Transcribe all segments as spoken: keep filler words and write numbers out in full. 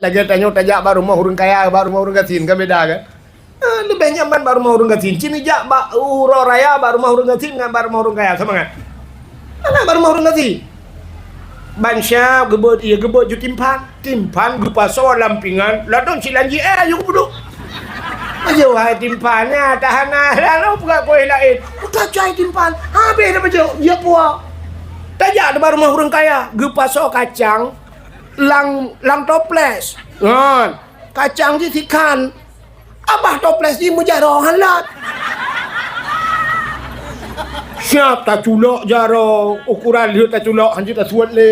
Lagèe tanyoe tajak bak rumoh ureueng kaya, bak rumoh ureueng gasien, kan beda kan? Eh, leubeh nyaman bak rumoh ureueng gasien. Cit neujak bak uroe raya bak rumoh ureueng gasien ngon bak rumoh ureueng kaya, sama kan? Mana bak rumoh ureueng gasien? Ban siap geubeuet, iya geubeuet ju timphan. Timphan geupasoe lam pingan, ladôm silanji eh ayu geuduek. Ayo hai timphan nyan, tahan nah, lalu peugah keu laén. Udah cai timphan, habéh dah bacut, ya puah. Tajak bak rumoh ureueng kaya, geupasoe kacang lam, lam toples. Ngon kacang jih sikhan. Abah toples jih meujaroe han lat. Siap taculok jaroe, ukuran lheueh taculok han jeuet tasuet lé.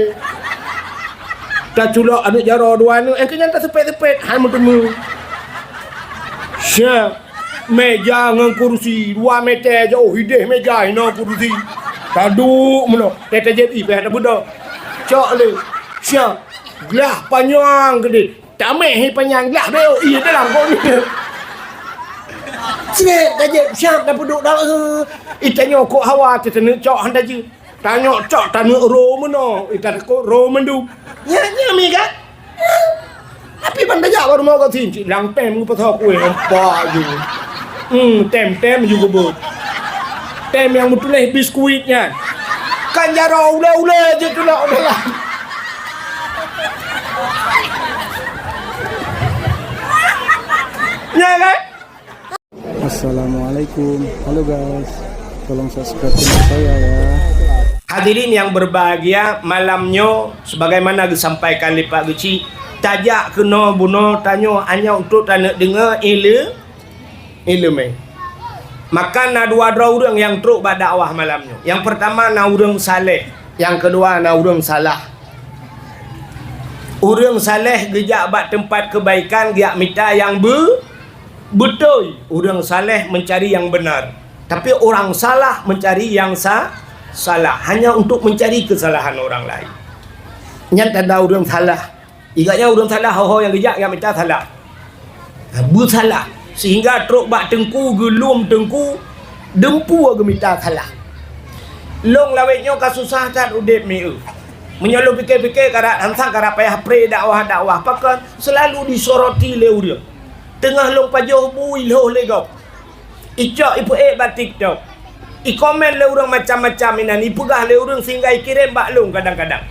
Taculok aneuk jaroe dua aneuk, eh, keu nyan tasepet-sepet, han meuteumé. Siap. Meja ngon kursi dua meter jiôh, idéh meja hinoe kursi. Taduek meunoe, teuh tajép ié payah tabeudôh. Cok lé. Siap. Glah panyang keudéh. Tamèh hi panyang glah beu ié dalam kok ni. Siap, tajép siap tapeuduek dah. Eh, itanyoe kok hawa teuh taneuk cok han tajeuet. Tanyoe cok taneuk ro meunoe, ita takot ro mandum. Nyan, nyan mi kan? Tapi ban tajak bak rumoh gasien cit lang tem geupasoe kueh nampak ju. Hmm, tem-tem ju geubeuet. Tem nyang meutuléh biskuit nyan. Kan jaroe ulèe-ulèe jeuet tulak u dalam. Nyan kan? Assalamualaikum. Halo guys. Tolong subscribe channel saya ya. Hadirin yang berbahagia, malam nyoe sebagaimana geusampaikan lé Pak Geuchik, tajak keunoe bunoe tanyoe hanya untuk taneuk deungoe ile-, ileumèe. Maka na dua droe ureueng nyang trok bak dakwah malam nyoe. Nyang pertama na ureueng saleh, nyang keudua na ureueng salah. Ureueng saleh geujak bak teumpat keubaikan geujak mita nyang beu-, beutôi. Ureueng saleh meucari nyang beunar, tapi ureueng salah meucari nyang sa-, salah, hanya untuk meucari keusalahan ureueng laén. Nyan tanda ureueng salah. Igat nyan ureueng salah, ho-ho nyang geujak, geujak mita salah. Beusalah, sehingga trok bak teungku, geulom teungku, dumpeue geumita salah. Lôn lawét nyoe ka susah that udép mieu. Meunyoe lôn pike-pike, karap hansang, karap payah pré dakwah-dakwah. Pakon? Seulalu disoroti lé ureueng. Teungoh lôn pajoh bu, ilhoh lé gob. Icok ipeuék bak TikTok. Ikomen lé ureueng macam-macam inan, ipeugah lé ureueng sehingga ikirém bak lôn kadang-kadang.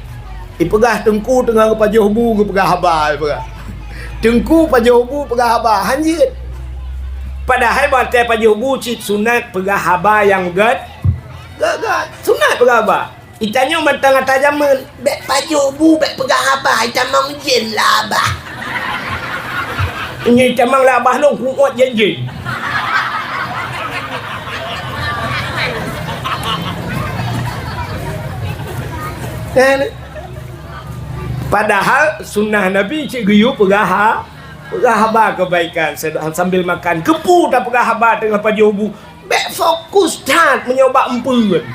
Ipeugah teungku teungoh geupajoh bu geupeugah haba, ipeugah. Teungku pajoh bu peugah haba, han jeuet. Padahai watèe pajoh bu cit sunat peugah haba nyang gèt, gèt, gèt. Sunat peugah haba. Itanyoe mantong ata jameun, bèk pajoh bu, bèk peugah haba, itamong jén lah abah. Nyoe itamong lah abah lôn kuot jén-jén. Kan? Padahal sunnah Nabi cit geuyue peugah ha-, peugah haba keubaikan sambil makan. Keupeue tapeugah haba teungoh pajoh bu? Bèk fokus that meunyoe bak eumpeuen.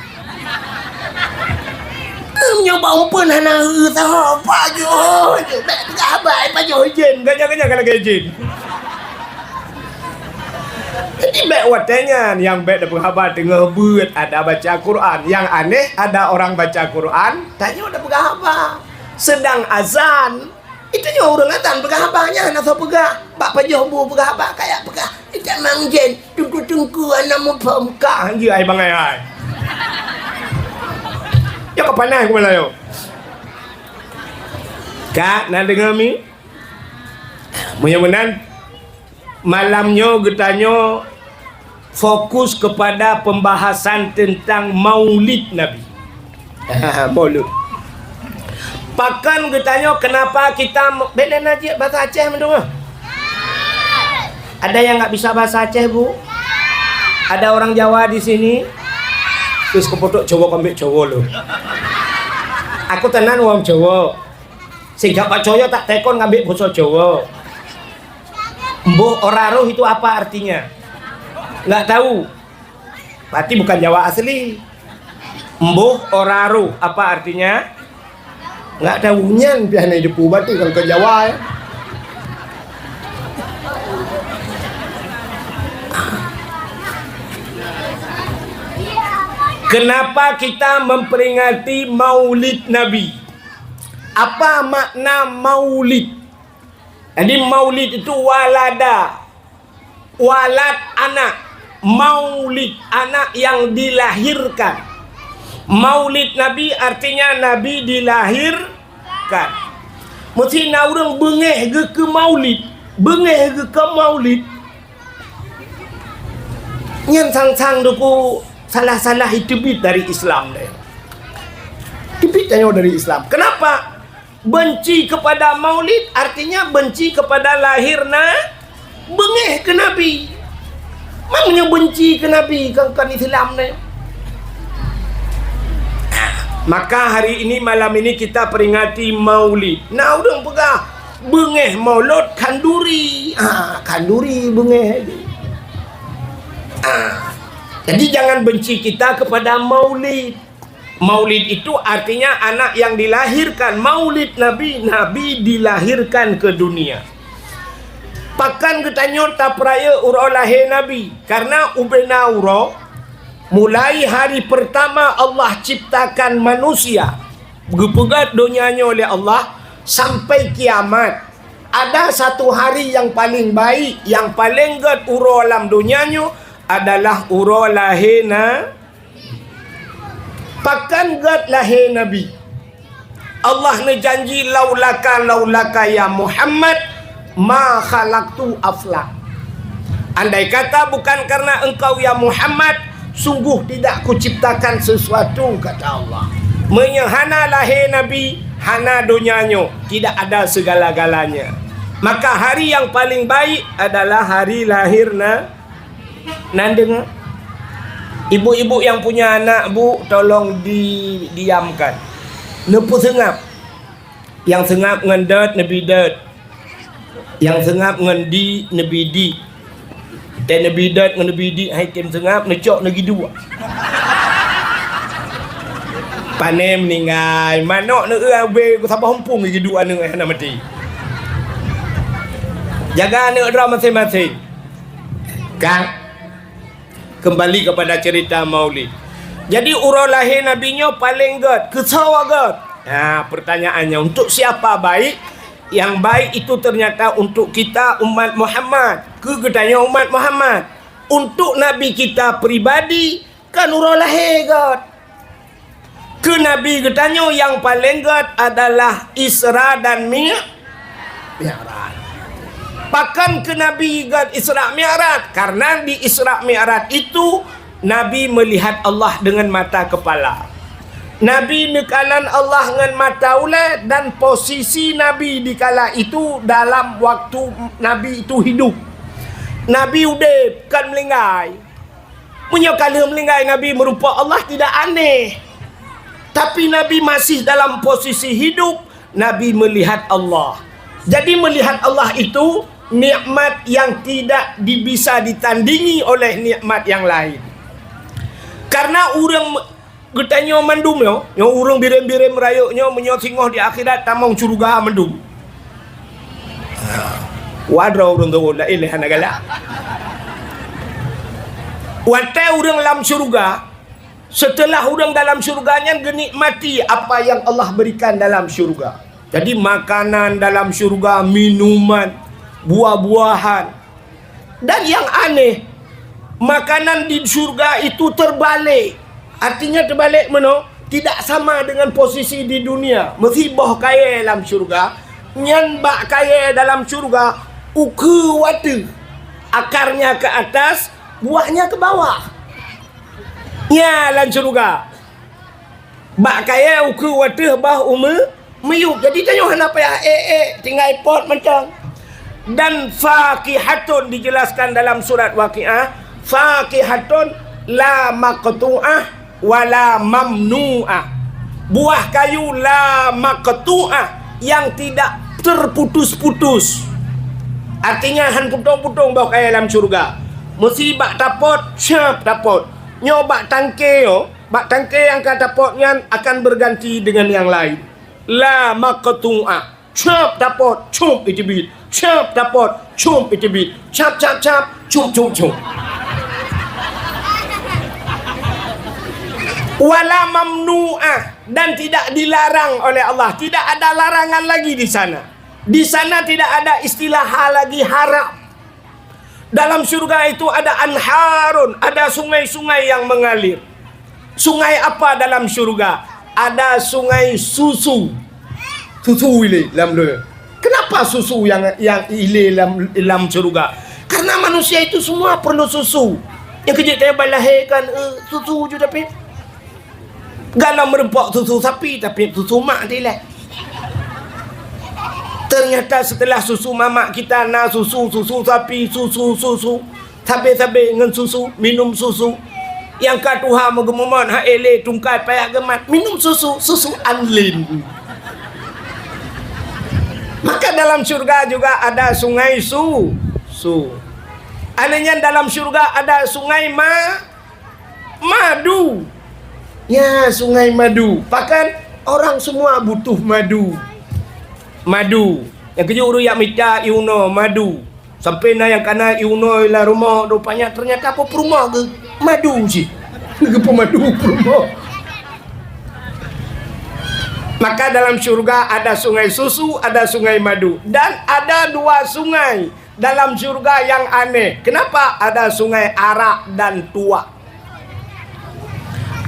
Meunyoe bak eumpeuen hana eu sahoe, pajoh, bèk peugah haba, pajoh jén, ganya-ganya ka lagèe jén. Jadi bèk watèe nyan, nyang bèk tapeugah haba teungoh beuet ada baca Quran. Nyang aneh ada orang baca Quran, tanyoe tapeugah haba. Sedang azan, Itanyoe ureueng azan peugah haba nyan hana soe peugah. Bak pajoh bu peugah haba, kayak peugah, "Itamong jén, teungku-teungku hana muphom kah." Anjir, ai bangai ai. Nyoe ka panas keumalai nyoe. Ka na deungoe mi? Meunyoe meunan, malam nyoe geutanyoe fokus kepada pembahasan tentang Maulid Nabi. Maulud. Pakon geutanyoe kenapa kita me-, bèk lé na jeuet bahasa Aceh meudoa? Ada yang nggak bisa bahasa Aceh, Bu? Ada orang Jawa di sini? Terus kepotok Jawa kambek Jawa lo. Aku tenan wong Jawa. Sehingga Pak Coyo tak tekon ngambek boso Jawa. Mboh ora roh itu apa artinya? Nggak tahu. Berarti bukan Jawa asli. Mboh ora roh apa artinya? Nggak tahu nyan piah na depu berarti kalau ke Jawa ya. Kenapa kita memperingati Maulid Nabi? Apa makna Maulid? Jadi maulid itu walada, walad anak, maulid anak yang dilahirkan. Maulid Nabi artinya Nabi dilahirkan. Meusti na ureuëng beungéh geuh keu maulid, beungéh geuh keu maulid. Nyan sang-sang teuku salah-salah, teubiet dari Islam deh. Teubiet tanyoe dari Islam. Kenapa? Benci kepada maulid artinya benci kepada lahir na, beungéh keu Nabi. Meunyoe benci keu Nabi, kon, kon Islam deh. Maka hari ini, malam ini kita peringati maulid. Na ureuëng peugah, beungéh maulud khanduri. Ha, khanduri beungéh. Ha. Jadi jangan benci kita kepada maulid. Maulid itu artinya anak yang dilahirkan. Maulid Nabi, Nabi dilahirkan ke dunia. Pakon geutanyoe tapeurayeuk uroe lahé Nabi? Karena ubena uroe, mulai hari pertama Allah ciptakan manusia, geupeugét donya nyoe lé Allah, sampai kiamat, ada satu hari yang paling baik, yang paling gét uroe lam donya nyoe adalah uroe lahé na-, Pakon gét lahé Nabi? Allah neujanji, "Laulaka, laulaka ya Muhammad, ma khalaqtu aflak." Andai kata bukan karena engkau ya Muhammad, sungguh tidak kuciptakan sesuatu, kata Allah. Meunyoe hana lahé Nabi, hana donya nyoe, tidak ada segala-galanya. Maka hari yang paling baik adalah hari lahir na-, Nan deungoe. Ibu-ibu yang punya anak, Bu, tolong di-, diamkan. Neupeuseungab. Nyang seungab ngon dot, neubi dot. Nyang seungab ngon di, neubi di. Teuh neubi dot ngon neubi di, hai tem seungab, neucok neugi duek. Pané meuninggai, manok neueu abéh, saboh eumpung neugi duek aneuk hana maté. Jaga aneuk droe maséng-maséng. Ka, kembali kepada cerita Maulid. Jadi, uroe lahé Nabi nyoe paleng gét, keu soe gét? Nah, pertanyaannya, untuk siapa baik? Yang baik itu ternyata untuk kita umat Muhammad. Keu geutanyoe umat Muhammad. Untuk Nabi kita pribadi, kan uroe lahé gét. Keu Nabi geutanyoe nyang paleng gét adalah Isra dan Mi-, Mi'raj. Pakon keu Nabi gét Isra Mi'raj? Karena di Isra Mi'raj itu Nabi melihat Allah dengan mata kepala. Nabi neukalon Allah ngon mata ulée dan posisi Nabi di kala itu dalam waktu Nabi itu hidup. Nabi udeb, kon meuninggai. Meunyoe ka lheueh meuninggai Nabi meurumpok Allah, tidak aneh. Tapi Nabi masih dalam posisi hidup, Nabi melihat Allah. Jadi melihat Allah itu nikmat yang tidak di-, bisa ditandingi oleh nikmat yang lain. Karena ureuëng geutanyoe mandum nyoe, nyoe ureuëng birem-birem rayeuk nyoe, meunyoe singoh di akhirat tamong syeuruga mandum. Wadroe ureuëng tuwö laén lé hana galak. Watée ureuëng lam syeuruga, seuteulah ureuëng dalam syeuruga nyan geunikmati apa yang Allah berikan dalam syeuruga. Jadi makanan dalam syeuruga, minuman, buah-buahan, Dan yang aneh, makanan di syurga itu terbalik. Artinya terbalik meunoe, tidak sama dengan posisi di dunia. Meusiboh kayée lam syurga, nyan bak kayée dalam syurga ukeue u ateueh, akarnya ke atas, buahnya ke bawah. Nyan lam syurga. Bak kayée ukeue u ateueh bah ume-, miyueb. Jadi tanyoe hana payah ék-ék, tinggai pot mantong. Dan fakihatun dijelaskan dalam surat Waqiah, fakihatun la maqtu'ah wa la mamnu'ah. Buah kayu la maqtu'ah, yang tidak terputus-putus. Artinya han putong-putong boh kayée lam syurga. Meusi bak tapot, syab tapot. Nyoe bak tangke nyoe, Bak tangke nyang ka tapot nyan akan berganti dengan yang lain. La maqtu'ah. Cap tapot, cup iteubiet. Cap tapot, cup iteubiet. Cap, cap, cap, cup, cup, cup. Wala mamnu'ah, dan tidak dilarang oleh Allah. Tidak ada larangan lagi di sana. Di sana tidak ada istilah ha lagi haram. Dalam syurga itu ada anharun, ada sungai-sungai yang mengalir. Sungai apa dalam syurga? Ada sungai susu. Susu ile lam dunia. Kenapa susu yang yang ile lam lam syurga? Karena manusia itu semua perlu susu. Yang kejut tanya balahé kan eh, susu je tapi Galom meureumpok susu sapi, tapi susu mak dilèe. Ternyata setelah susu mamak kita na susu, susu sapi, susu, susu, sabe-sabe ngon susu, minum susu. Nyang ka tuha meugeumumon ha éh lé tungkai payah geumat, minum susu, susu anlin. Maka dalam syurga juga ada sungai su, su. Aneh nyan dalam syurga ada sungai ma, Madu. Ya, sungai madu. Pakan orang semua butuh madu. Madu. Nyang keujeuet ureuëng yak mita iunoe madu. Sampai na nyang kana iunoe lam rumoh, rupanya ternyata apa peurumoh ke madu sih. Ke pemadu peurumoh. Maka dalam syurga ada sungai susu, ada sungai madu, dan ada dua sungai dalam syurga yang aneh. Kenapa ada sungai arak dan tuak?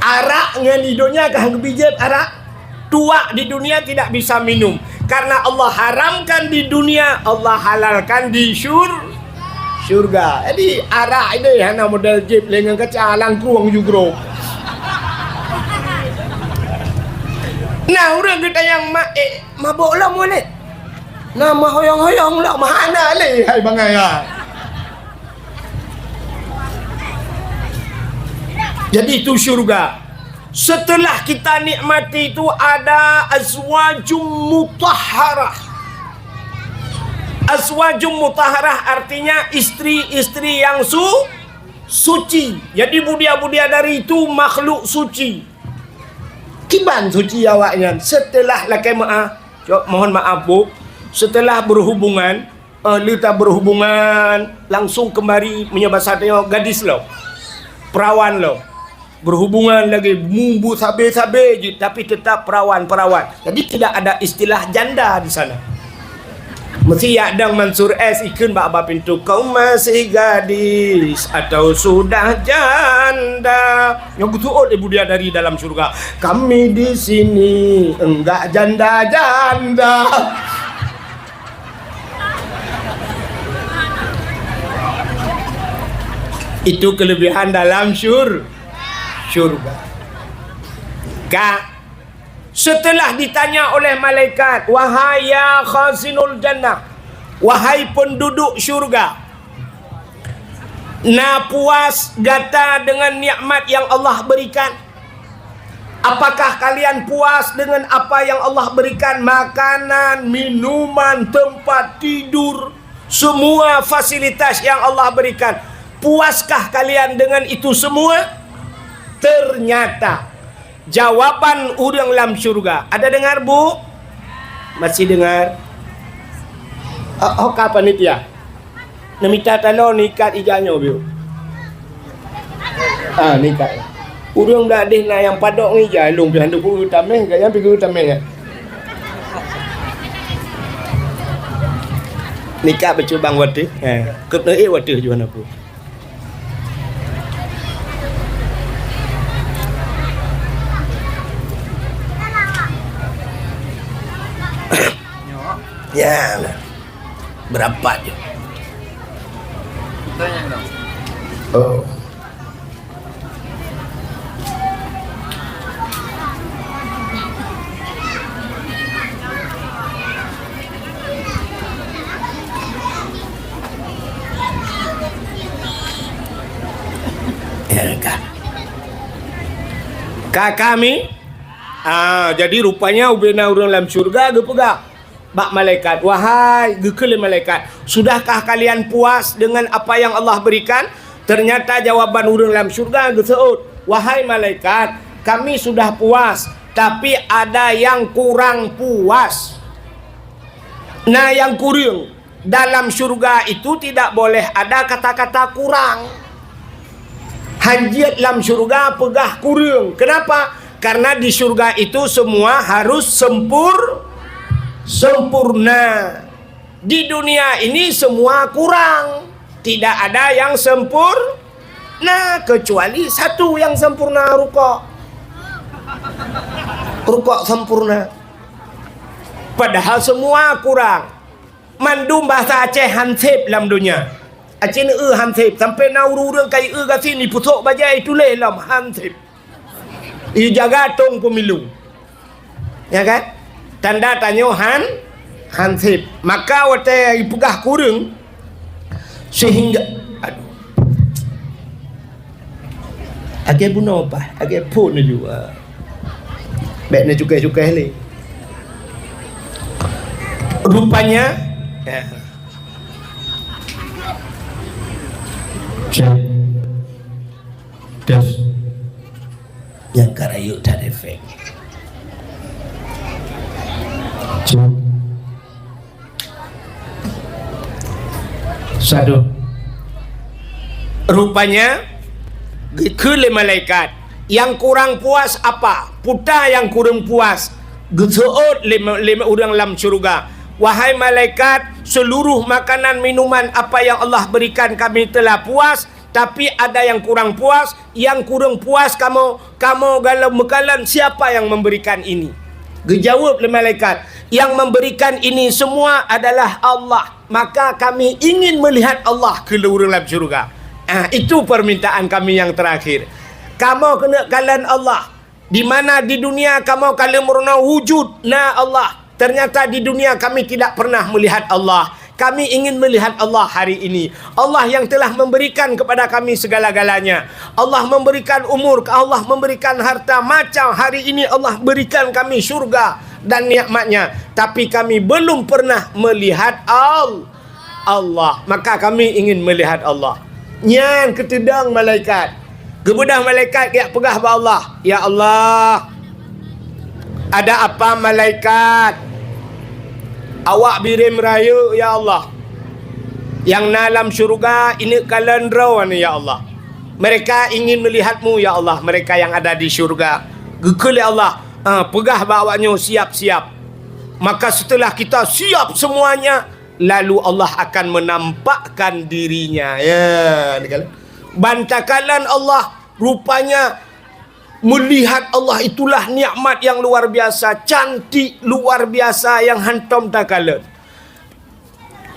Arak ngon di dunia kah geubijeb arak? Tuak di dunia tidak bisa minum. Karena Allah haramkan di dunia, Allah halalkan di syur syurga. Jadi arak ini hana model jeb lé ngon kaca langkrueng jugro. Nah, ureuëng geutanyong mak eh, mabok lom uleh. Nah, mahoyong-hoyong lom hana lé hai bangai ha. Jadi itu syurga. Setelah kita nikmati itu ada azwajum mutahharah. Azwajum mutahharah artinya istri-istri yang su suci. Jadi budia-budia dari itu makhluk suci. Kiban suci awaknyan setelah lakée meuah, cok mohon maaf bu, setelah berhubungan, eh, leuta berhubungan langsung kembali meunyoe basa tanyoe gadis lo, perawan lo. Berhubungan lagi mumbu sabe-sabe je tapi tetap perawan-perawan. Jadi tidak ada istilah janda di sana. Mesti yak dang Mansur S ikheun bak ba pintu kau masih gadis atau sudah janda. Nyok geutuot ibu dia dari dalam syurga. Kami di sini enggak janda-janda. Itu kelebihan dalam syur syurga. Ka setelah ditanya oleh malaikat, wahai ya khazinul jannah, wahai penduduk syurga, na puas gata dengan nikmat yang Allah berikan? Apakah kalian puas dengan apa yang Allah berikan? Makanan, minuman, tempat tidur, semua fasilitas yang Allah berikan. Puaskah kalian dengan itu semua? Ternyata jawaban ureuëng lam syurga. Ada dengar bu? Masih dengar? Oh, oh ka panitia. Neumita taloe nikat ija nyoe biu. Ah, nikat. Ureuëng dak deh na nyang padok ngon ija lôn pih hana peue tameh, gaya pih tameh. Nikat beucubang wateuh. Eh, keuneuk wateuh juan aku. Ya, nah. Berapa je? Oh. Ya, ka. Ka kami? Ah, jadi rupanya ubena ureuëng lam syurga geupeugah bak malaikat, "Wahai," geukheun lé malaikat, "sudahkah kalian puas dengan apa yang Allah berikan?" Ternyata jawaban ureuëng lam syurga geuseuôt, "Wahai malaikat, kami sudah puas, tapi ada yang kurang puas." Na nyang kureueng. Dalam syurga itu tidak boleh ada kata-kata kurang. Hanjeuet lam syurga peugah kureueng. Kenapa? Karena di syurga itu semua harus sempur-, sempurna. Di dunia ini semua kurang. Tidak ada yang sempurna kecuali satu yang sempurna, rukok. Rukok sempurna. Padahal semua kurang. Mandum bahasa Aceh hansip lam dunia. Aceh neu hansip. Sampai na ureueng-ureueng kai eu gasien ipusok bajée ituléh lom hansip. Ijaga tong pemilu. Ya kan? Tanda tanyoe han, hansip. Maka watée ipeugah kureueng, sehingga, aduh. Agée bunoe bah, agée phon laju. Ah. Bék na cukai-cukai lé. Rupanya, ya. Cek. Tes. Nyang ka rayeuk that efek. Cek. Satu. Rupanya, geukheun lé malaikat, "Nyang kurang puas apa? Peue nyang kureueng puas?" Geuseuôt lé, lé ureuëng lam syeuruga, "Wahai malaikat, seluruh makanan minuman apa yang Allah berikan kami telah puas, tapi ada yang kurang puas, yang kurang puas kamoe, kamoe galom meukalon siapa yang memberikan ini." Geujaweueb lé malaikat, "Yang memberikan ini semua adalah Allah, maka kami ingin melihat Allah," kheun lé ureuëng lam syeuruga. Ah, itu permintaan kami yang terakhir. Kamoe keuneuk kalon Allah. Di mana di dunia kamoe ka lheueh meurunoe wujud na Allah. Ternyata di dunia kami tidak pernah melihat Allah. Kami ingin melihat Allah hari ini. Allah yang telah memberikan kepada kami segala-galanya. Allah memberikan umur, Allah memberikan harta, macam hari ini Allah berikan kami syurga dan nikmatnya. Tapi kami belum pernah melihat Al-, Allah. Maka kami ingin melihat Allah. Nyan keuteudong malaikat. Geubeudôh malaikat geujak peugah bak Allah, "Ya Allah, ada apa malaikat? Awak birém rayeuk, ya Allah. Nyang na lam syeuruga ineuk kalon droe nyoe, ya Allah. Mereka ingin melihat-Mu, ya Allah, mereka yang ada di syeuruga." Geukheun lé Allah, "Ah, peugah bak awak nyoe siap-siap. Maka setelah kita siap semuanya, lalu Allah akan menampakkan diri-Nya." Ya, neukalon. Ban takalon Allah, rupanya melihat Allah itulah nikmat yang luar biasa, cantik luar biasa yang hantom takalon.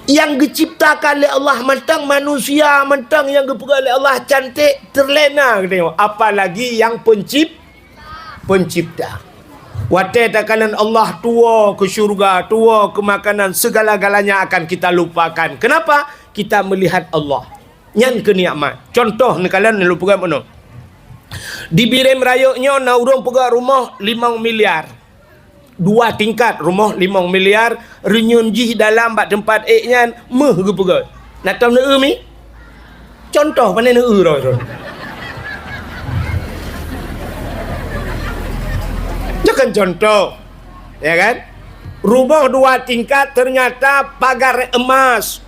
Nyang geuciptakan lé Allah mantong, manusia mantong nyang geupeugah lé Allah cantik, terlena geutanyoe, apalagi yang pencip-, pencipta. Watée takalon Allah tuwoe keu syeuruga, tuwoe keu makanan, segala-galanya akan kita lupakan. Kenapa? Kita melihat Allah. Nyan keuh nikmat. Contoh neukalon lôn peugah meunoe. Di Bireuen Rayeuk nyoe na ureuëng peugah rumoh limong miliar. Dua tingkat rumoh limong miliar, reunyeun jih dalam bak teumpat ék nyan méuh geupeugah. Na tom neu-eu mi? Contoh, pane neu-eu droe. Nyoe kan contoh. Ya kan? Rumoh dua tingkat ternyata pagar emas.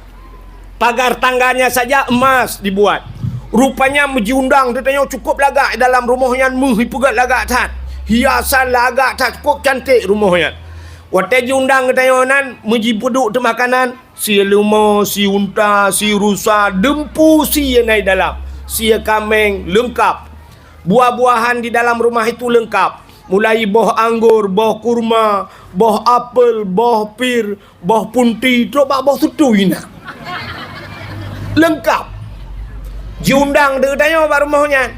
Pagar tangganya saja emas dibuat. Rupanya meujiundang geutanyoe cukup lagak dalam rumoh nyan, méuh ipeugét lagak that. Hiasan lagak that, cukup cantik rumoh nyan. Watée jiundang geutanyoe nan, meujipeuduek teumakanan, sie leumo, sie unta, sie rusa, deumpu sie na i dalam, sie kaméng, leungkab. Buah-buahan di dalam rumah itu leungkab, mulai boh anggor, boh kurma, boh apel, boh pir, boh punti, trok bak boh seutui na. Leungkab. Jiundang geutanyoe bak rumoh nyan.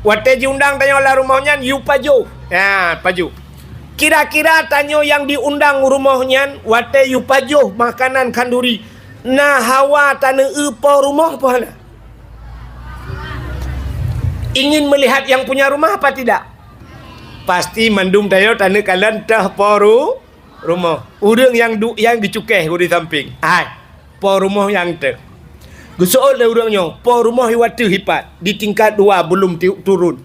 Watée jiundang tanyoe lam rumoh nyan, yue pajoh. Ya, pajoh. Kira-kira tanyoe nyang diundang rumoh nyan, watée yue pajoh makanan khanduri, na hawa taneu-eu po rumoh peu hana? Ingin melihat yang punya rumah apa tidak? Pasti mandum tanyoe taneuk kalon teuh po ru-, rumoh. Ureuëng nyang du-, nyang geucukéh u di sampéng. Hai, po rumoh nyang teuh. Geuseuôt lé ureuëng nyoe, po rumoh i wateuh ipat, di tingkat dua, belum ti-, turun.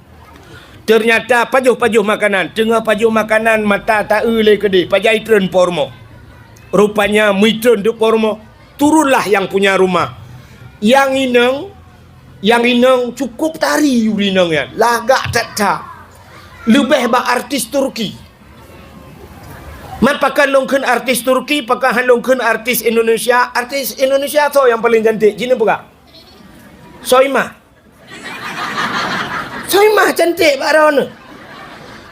Ternyata pajoh-pajoh makanan, teungoh pajoh makanan mata ta-eu lé keudeh, pajan itreun po rumoh. Rupanya meuitreun teuk po rumoh, turunlah yang punya rumah. Nyang inong, nyang inong cukup tari ureuëng inong nyan, lagak that-that. Leubeh bak artis Turki. Man pakon lôn kheun artis Turki, pakon han lôn kheun artis Indonesia? Artis Indonesia soe nyang paleng cantik? Ci neupeugah. Soimah. Soimah cantik bak droeneuh.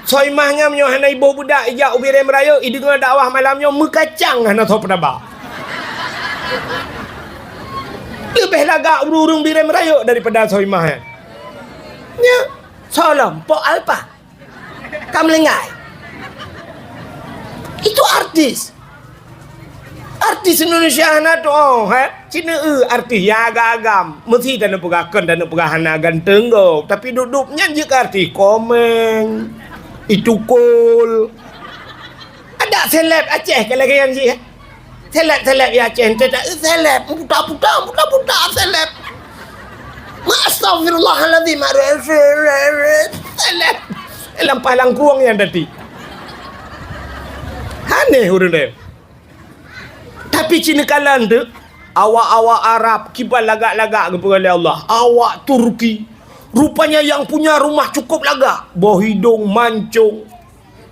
Soimah nyan meunyoe hana iboh beudak ijak u Bireuen Rayeuk, ideungoe dakwah malam nyoe meukacang hana soe peutaba. Leubeh lagak ureueng-ureueng Bireuen Rayeuk daripada Soimah nyan. Nyan, soe lom, Pok Alpa. Ka meulinggai. Itu artis. Artis Indonesia hana tuoh, he? Cina eu artis nyang agam-agam. Meusi taneuk peugah kon, taneuk peugah hana ganteng gob. Tapi dup-dup nyan jeuet keu artis. Komeng, Itukul. Adak seleb Aceh ka lagèe nyan jih, he? Seleb-seleb ya Aceh, ente tak, eh, seleb, puta-puta, puta-puta seleb. Ma, astagfirullahaladzim, seleb. Lam palang krueng nyan tadi. Aneh ureueng deh. Tapi cina kalan tu, awak-awak Arab kiban lagak-lagak geupeugah lé Allah. Awak Turki. Rupanya yang punya rumah cukup lagak. Boh hidong mancung,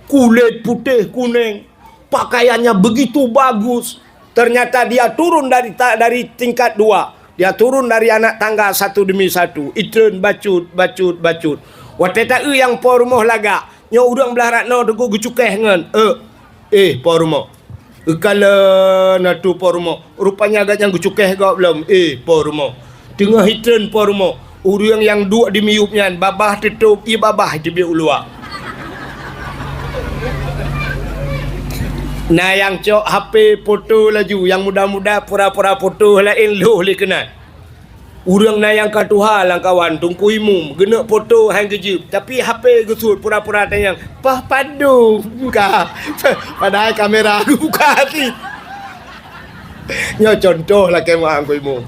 kulit putih kuneng. Pakaiannya begitu bagus. Ternyata dia turun dari ta-, dari tingkat dua. Dia turun dari anak tangga satu demi satu. Itreun bacut, bacut, bacut. Watèe taeu nyang po rumoh lagak, nyoe ureueng blah rat noe teungku geucukeh ngon, "Eh, eh, po rumoh." Geukalon atu po rumoh. Rupanya gobnyan geucukeh gob lom. Eh, po rumoh. Teungoh itreun po rumoh. Ureueng nyang duek di miyueb nyan, babah teutôp, ié babah teubiet u luwa. Na nyang cok H P foto laju, nyang muda-muda pura-pura foto laén lhôh lé keunan. Ureueng na nyang ka tuha lam kawan, Teungku Imum, geuneuk foto han geujeuet, tapi H P geusuet pura-pura tanyong, "Poh padum ka?" Padahai kamera geubuka cit. Nyoe contoh lakèe meu'ah Teungku Imum.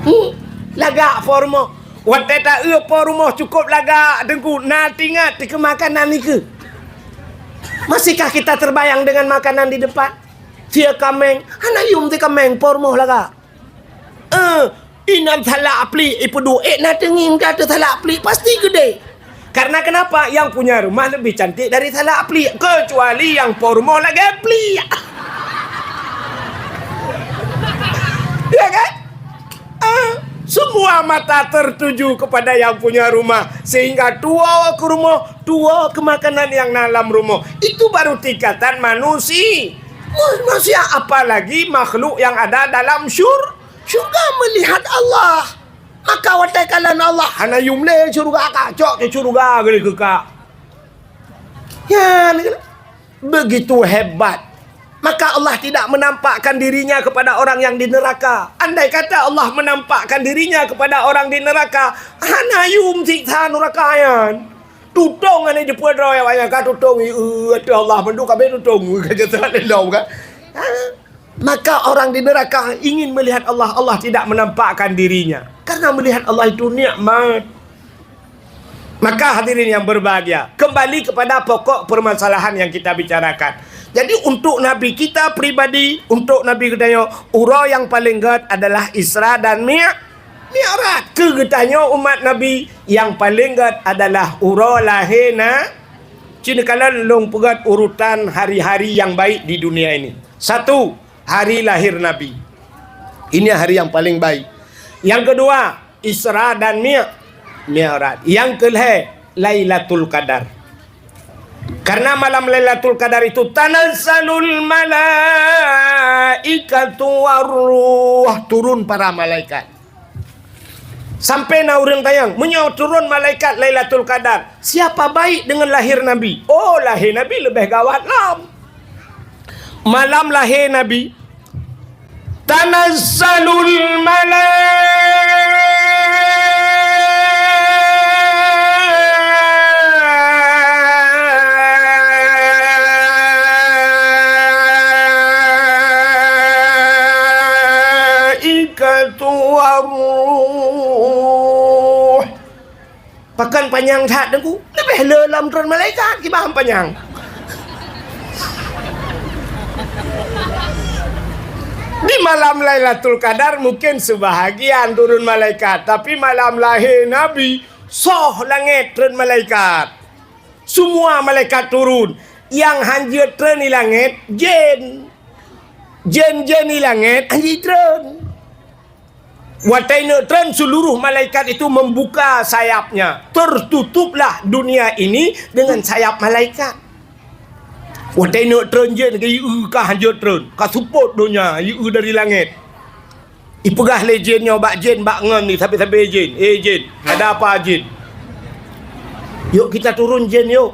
Hmm, lagak po rumoh. Watèe taeu po rumoh cukôp lagak, Teungku, na teuingat keu makanan nikeue? Masihkah kita terbayang dengan makanan di depan? Sie kaméng, hana yum sie kaméng, po rumoh lagak. Eh, inan salak pliek ipeuduek, eh, na teungieng ka teusalak pliek, pasti geudeh. Karena kenapa? Yang punya rumah lebih cantik dari salak pliek, kecuali yang po rumoh lagèe pliek. Ya kan? Ah, semua mata tertuju kepada yang punya rumah, sehingga tuwoe keu rumoh, tuwoe keu makanan nyang na lam rumoh. Itu baru tingkatan manusi-, manusia, apalagi makhluk yang ada dalam syur-, syurga melihat Allah. Maka watèe kalon Allah, hana yum lé syurga, ka cok keu syurga geulé keu ka. Nyan, begitu hebat. Maka Allah tidak menampakkan diri-Nya kepada orang yang di neraka. Andai kata Allah menampakkan diri-Nya kepada orang di neraka, hana yum siksa nuraka nyan. Tutong hana jipeuet droe awak nyan, ka tutong, "Ih, ateueh Allah mandum ka bèk tutong," ka jasa lé lom kan. Ha? Maka orang di neraka ingin melihat Allah, Allah tidak menampakkan diri-Nya. Karena melihat Allah itu nikmat. Maka hadirin yang berbahagia, kembali kepada pokok permasalahan yang kita bicarakan. Jadi, untuk Nabi kita pribadi, untuk Nabi geutanyoe, uroe nyang paleng gèt adalah Isra dan Mi-, Mi'raj. Keu geutanyoe umat Nabi, nyang paleng gèt adalah uroe lahé Na-, Ci neukalon lôn peugèt urutan hari-hari nyang baik di dunia ini. Satu, hari lahir Nabi. Ini hari yang paling baik. Yang kedua, Isra dan Mi-, Mi'raj. Yang kelhèe, Lailatul Qadar. Karena malam Lailatul Qadar itu, tanazzalul malaikatu warruh, turun para malaikat. Sampai na ureueng tanyong, "Meunyoe turun malaikat Lailatul Qadar, siapa baik dengan lahir Nabi?" Oh, lahé Nabi leubeh gawat lom. Malam lahé Nabi, tanazzalul malaikatu warruh. Pakon panyang that, Teungku? Leubeh le lom turun malaikat, kiban panyang. Di malam Lailatul Qadar mungkin sebahagian turun malaikat, tapi malam lahé Nabi, soh langèt turun malaikat. Semua malaikat turun. Nyang hanjeuet treun di langét, jén. Jén-jén di langét hanjeuet treun. Watée neuk treun, seluruh malaikat itu membuka sayapnya. Tertutuplah dunia ini dengan sayap malaikat. Watée neuk treun jén, geuyue ka hanjeuet treun, ka seupôt donya, yue dari langét. Ipeugah lé jén nyoe bak jén bak ngon ni, sabe-sabe jén, "Eh jén, ada apa jén? Yuk kita turun jén yuk."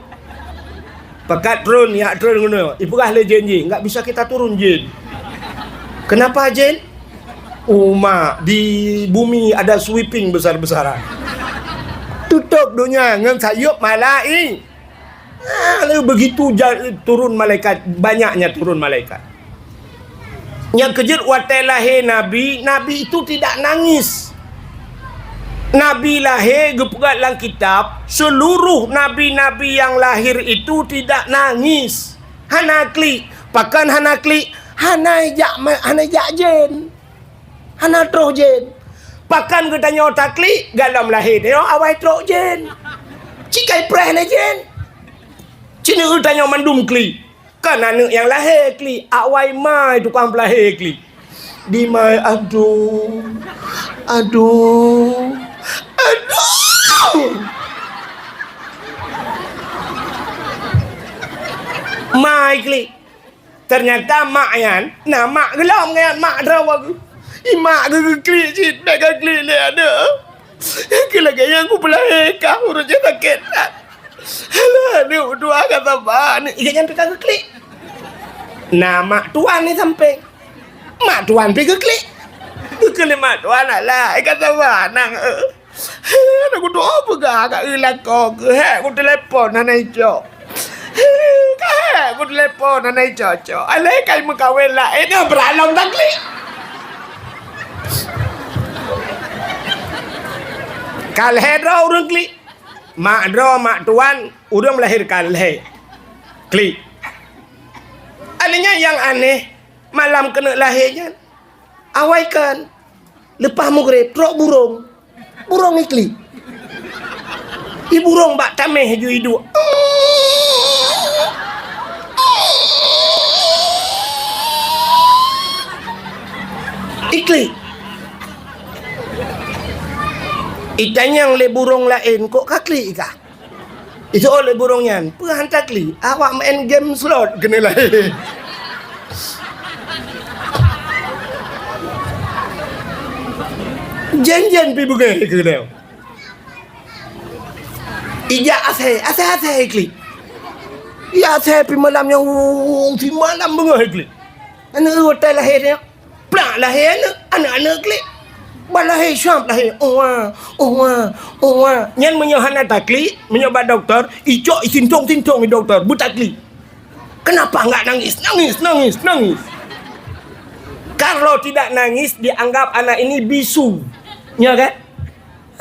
Pakat treun, yak treun keunoe. Ipeugah lé jén jih, "Enggak bisa kita turun jén." "Kenapa jén?" "Uma, di bumi ada sweeping besar-besaran." Tutôp donya ngon sayup malai. Ah, lalu begitu ja-, turun malaikat, banyaknya turun malaikat. Nyang keujeuet watée lahé Nabi, Nabi itu tidak nangis. Nabi lahé geupeugah lam kitab, seluruh nabi-nabi yang lahir itu tidak nangis. Hana klik. Pakon hana klik? Hana jak ma-, hana jak jén. Hana troh jén. Pakon geutanyoe taklik, galom lahé nyoe awai troh jén. Cikai preh lé jén. Cina geutanyoe mandum klik. Kan aneuk nyang lahé klik, awai mai tukang peulahé klik. Di mai, aduh, aduh, aduh. Mai klik. Ternyata mak nyan, na mak geulom ngon mak droe geuh. I mak geuh geuklik cit, bèk geuklik lé aneuk. Keu lagèe nyan kupeulahé kah ureueng nyang sakét that. Alah, aneuk dua ka saban. Ingat nyan pih ka geuklik. Na mak tuan di sampéng. Mak tuan pih geuklik. Geuklik mak tuan, alah, ka saban nang, eh. Hei, aneuk kudoa peugah ka eu lakoe keuh, hek kuteulepon hana icok. Hei, ka hek kuteulepon hana icok-cok. Alah, kai meukawen laén nyoe beuralom taklik. Ka lhèe droe ureueng klik. Mak droe, mak tuan, ureueng melahirkan lhèe. Klik. Aneuk nyan nyang aneh, malam keuneuk lahé nyan. Awai kan, leupah mugréb, trok burông. Burông iklik. I burông bak taméh ju iduek. Iklik. Itanyong lé burông laén, "Kok ka klik kah?" Iseuôt lé burông nyan, "Peue han taklik? Awak maén game slot keuneuk lahé." Jén-jén pih beungéh keunoe. Ijak asèe, asèe-asèe iklik. Ijak asèe pih malam nyan, simalam beungéh iklik. Aneuk watèe lahé nyoe. Plak lahé aneuk, aneuk-aneuk klik. Bah lahé, syap lahé, "Uwa, uwa, uwa." Nyan meunyoe hana taklik, meunyoe bak dokto, icok isintong-sintong di dokto, beutaklik. Kenapa enggak nangis? Nangis, nangis, nangis. Kalau tidak nangis, dianggap anak ini bisu. Ya kan?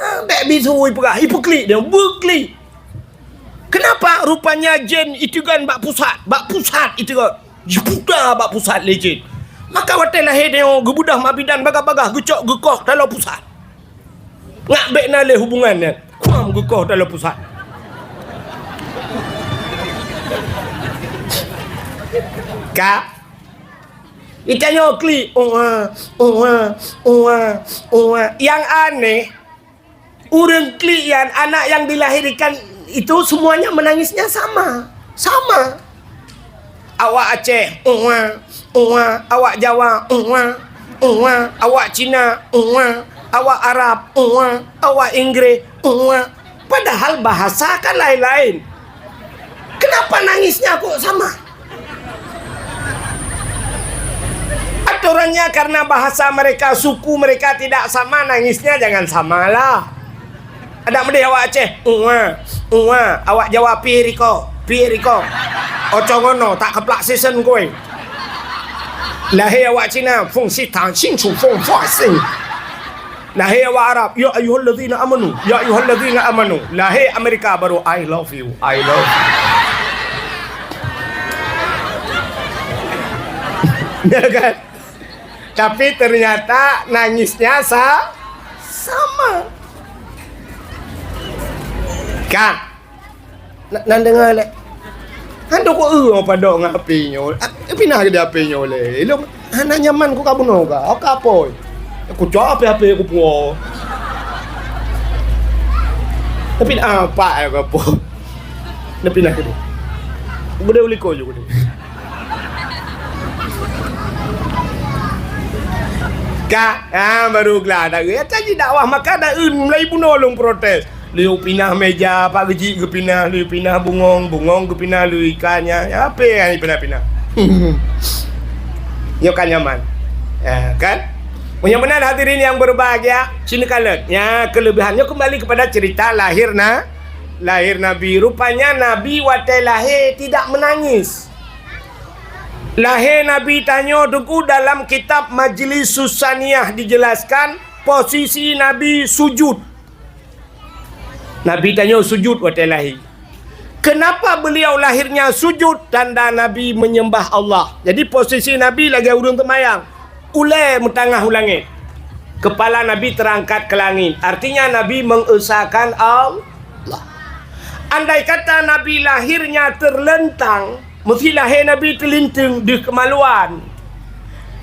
Ah, bèk bisu ipeugah, ipeuklik dia, beuklik. Kenapa? Rupanya jén iteugon bak pusat, bak pusat iteugon. Jiputa bak pusat lé jén. Maka watèe lahé nyoe geubeudôh mak bidan bagah-bagah, geucok geukoh taloe pusat. Ngat bèk na lé hubungan nyan. Kuam geukoh taloe pusat. Ka. Itanyoe klik. Uwa, uwa, uwa, uwa. Nyang aneh, ureueng klik nyan, anak yang dilahirkan itu semuanya menangisnya sama. Sama. Awak Aceh, "Uwa, uwa." Awak Jawa, "Uwa, uwa." Awak Cina, "Uwa." Awak Arab, "Uwa." Awak Inggris, "Uwa." Padahal bahasa kan lain-lain. Kenapa nangisnya kok sama? Aturannya karena bahasa mereka, suku mereka tidak sama, nangisnya jangan samalah. Adak meudeh awak Aceh, "Uwa, uwa." Awak Jawa, "Piye iko, piye iko." Ocongono, tak keplak sisen kue. Lahé awak Cina, "Fung si tang sing su fung fua sing." Lahé awak Arab, "Ya ayyuhallazina amanu, ya ayyuhallazina amanu." Lahé Amerika baru, "I love you, I love you." Ya kan? Tapi ternyata nangisnya sa-, sama. Kan? Na-, nan deungoe lé. Hana ku eu padok ngon H P nyoe. Ah, pinah keudeh H P nyoe lé. Ilôn hana nyaman ku ka bunoe ka. Ka apoi. Ku cok H P-H P ku puwoe. Tapi ah, pak ya ka puwoe. Dah pinah keudeh. Keudeh u likot ju keudeh. Ka, ah, baru glah dak. Ya tadi dakwah maka dak eu mulai bunoe lôn protes. Lheueh pinah meja, Pak Geuchik geupinah, lheueh pinah bungong, bungong geupinah, lheueh ikan nyan. Ya, apa yang dipinah-pinah? Nyoe kan nyaman. Ya, kan? Meunyoe meunan hadirin yang berbahagia, sini kalon. Ya, kelebihan. Nyoe kembali kepada cerita lahir na-, lahir Nabi. Rupanya Nabi watée lahé tidak menangis. Lahé Nabi tanyoe Teungku dalam kitab Majlis Susaniyah dijelaskan posisi Nabi sujud. Nabi tanyoe sujud watée lahé. Kenapa beliau lahirnya sujud? Tanda Nabi menyembah Allah. Jadi posisi Nabi lagée ureuëng teumayang. Ulée meutangah u langét. Kepala Nabi terangkat ke langit. Artinya Nabi mengesahkan Allah. Andai kata Nabi lahirnya terlentang, mesti lahé Nabi teulinteung deuh kemaluan.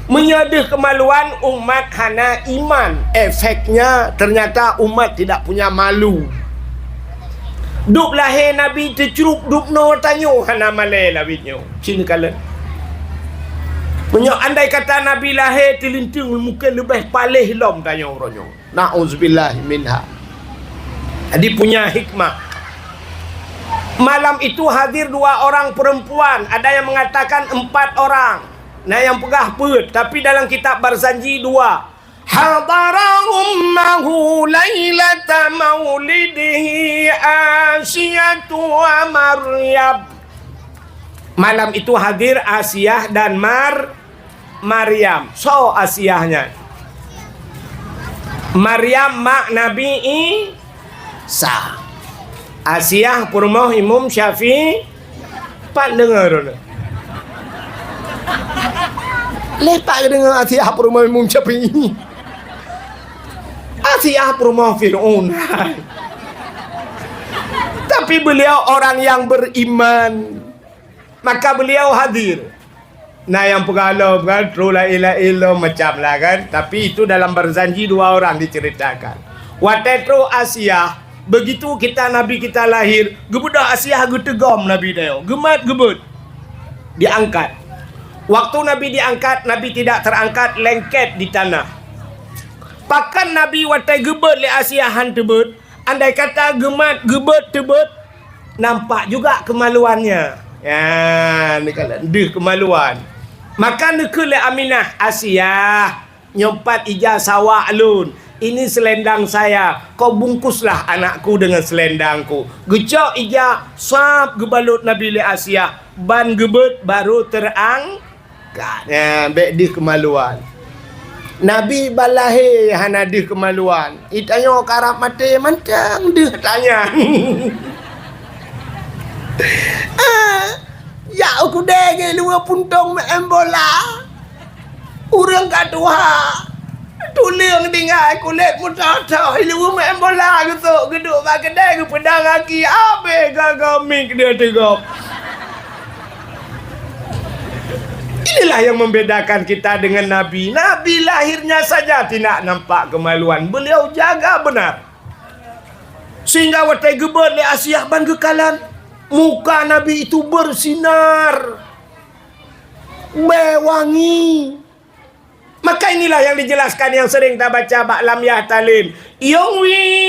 Meunyoe deuh kemaluan, umat hana iman. Efeknya, ternyata umat tidak punya malu. Dub lahé Nabi teucrueb dub noe tanyoe hana malée lawét nyoe. Sini kalon. Meunyoe andai kata Nabi lahé teulinteung, mungkin leubeh paléh lom tanyoe uroe nyoe. Na'udzubillah minha. Jadi punya hikmah. Malam itu hadir dua orang perempuan, ada yang mengatakan empat orang. Nah, yang peugah peuet, tapi dalam kitab Barzanji dua. Hadara ummahu lailata maulidihi Asiyatu wa Maryam. Malam itu hadir Asiah dan Mar-, Maryam. So Asiah nyan? Maryam mak Nabi Isa. Asiah peurumoh Imam Syafi'i. Pat deungoe droeneuh? Lé pat deungoe Asiah peurumoh Imam Syafi'i. Asiah peurumoh Fir'aun. Tapi beliau orang yang beriman. Maka beliau hadir. Nah, yang peugah lom kan, trok laén-laén lom macam lah kan. Tapi itu dalam Barzanji dua orang diceritakan. Watée trok Asiah, begitu kita Nabi kita lahir, geubeudôh Asiah geuteugom Nabi nyoe, geumat geubeuet, diangkat. Waktu Nabi diangkat, Nabi tidak terangkat, lengket di tanah. Pakon Nabi watée geubeuet lé Asiah han teubeuet, andai kata geumat geubeuet teubeuet, nampak juga kemaluannya. Ya, ni kan deuh kemaluan. Maka neukheun lé Aminah, Asiah, nyoe pat ija sawak lôn. Ini selendang saya. Kau bungkuslah anakku dengan selendangku. Geucok ija, sab geubalot Nabi lé Asiah. Ban geubeuet baru terang Ka, nyan, bék deuh keumaluan. Nabi ban lahé hana deuh keumaluan. Geutanyoe karab maté mantong deuh tanyan. Ah, jak u keudè geuh luweue puntông meu'en bola. Ureueng ka tuha. Tuleueng tinggai kulét meutoh-toh, ileumèe bola geusok geuduek bak keudè geupeudong gaki, abéh gaga miet deuh teugop. Inilah yang membedakan kita dengan Nabi. Nabi lahirnya saja tidak nampak kemaluan. Beliau jaga benar. Sehingga watèe geubeuet lé Asiah ban geukalon, muka Nabi itu bersinar, bèe wangi. Maka inilah yang dijelaskan yang sering tabaca bak lam yah talim. Yoh wiladah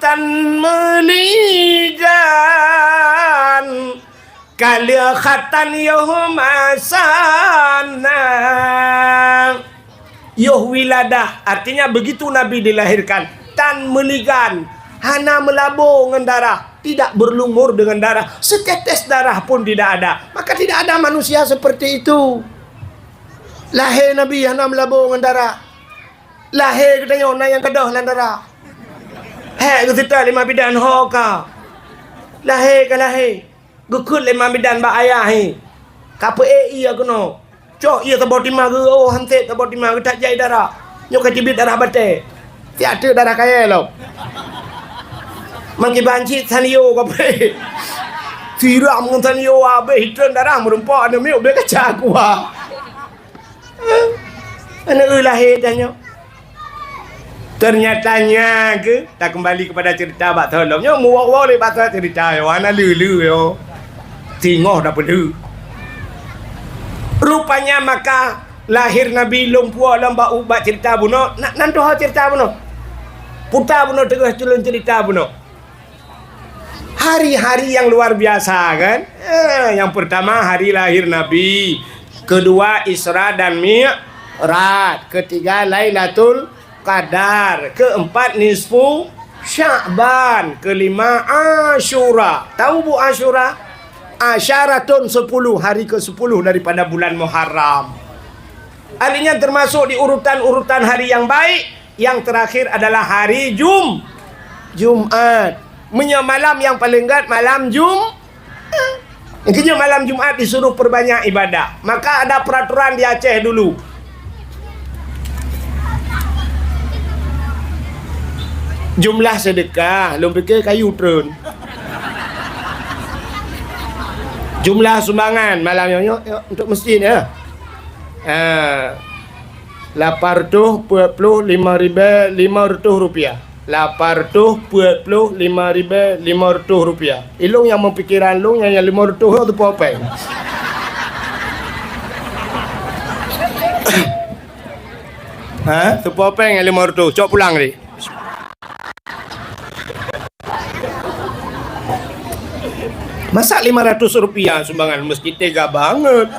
tan meuligan, ka lheueh khatan yoh masa na. Yoh wiladah, artinya begitu Nabi dilahirkan, tan meuligan, hana meulabô ngon darah, tidak berlumur dengan darah, setetes darah pun tidak ada. Maka tidak ada manusia seperti itu. Lahé Nabi hana meulabô ngon darah. Lahé geutanyoe na nyang gadôh lam darah. Hék geuseutôt lé Imam Bidan ho ka. Lahé ka lahé. Geukheun lé Imam Bidan bak ayah, he. Ka peuék ié keunoe. Cok ié saboh timah geu, oh, han sép saboh timah geu that jai darah. Nyoe ka teubiet darah batèe. Siat teuk darah kayèe lom. Mangkiban cit Sanyo kapai. Siram ngon Sanyo habéh, hitam darah meurumpok aneuk miet ubé kaca kuah. Aneuk lahé tanyoe. Ternyata nya ke, takeumbali kepada cerita bak tholom. Nyoe muwoe-woe lé bak cerita yo, hana leu-leu yo. Singoh dah peuleu. Rupanya maka lahir Nabi lôn puwoe lom bak, bak cerita bunoe, na-, nan tuha cerita bunoe. Puta bunoe teungoh tulôn cerita bunoe. Hari-hari yang luar biasa, kan? Eh, yang pertama hari lahir Nabi, kedua Isra dan Mi'raj, ketiga Lailatul Qadar, keempat nisfu Sya'ban, kelima Asyura. Tahu bu Asyura? Asyaratun sepuluh, hari ke sepuluh daripada bulan Muharram. Artinya termasuk di urutan-urutan hari yang baik. Yang terakhir adalah hari Jum-, Jumat. Meunyoe malam yang paling gét malam Jum-, keujeuet malam Jumat disuruh perbanyak ibadah. Maka ada peraturan di Aceh dulu. Jumlah sedekah, lôn pikir kayu treun. Jumlah sumbangan malam nyoe, nyoe, nyoe untuk masjid ya. Ha. Lapan reutôh peuet ploh lima ribèe lima reutôh rupiah. Lapan reutôh peuet ploh lima ribèe lima reutôh rupiah. Ilôn nyang meupikiran lôn nyang, nyang lima reutôh nyoe teupeu péng. Ha? Teupeu péng nyang lima reutôh. Cok pulang deh. Masa lima ratus rupiah sumbangan masjid tega banget.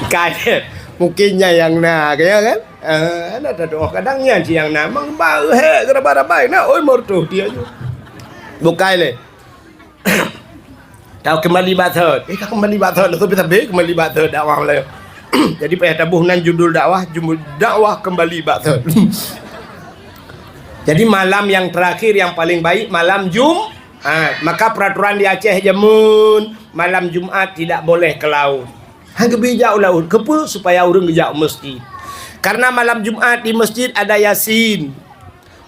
Kan, mungkin nyan nyang na, ya kan? Ah, na tadoa kadang nyan cit nyang na. Memang baru hek, geraba-rabai na, oi, mertuh dia tu. Bukai lé. Tau kembali bak thot. Eh, ka kembali bak thot. Tapi, tapi kembali bak thot dakwah mulai. Jadi, payah taboh nan judul dakwah, judul dakwah kembali bak thot. Jadi, malam yang terakhir yang paling baik malam Jumat. Maka peraturan di Aceh jameun, malam Jumat tidak boleh ke laut. Han geubri jak u laut. Keupeue? Supaya ureueng geujak u masjid. Karena malam Jumat di masjid ada Yasin.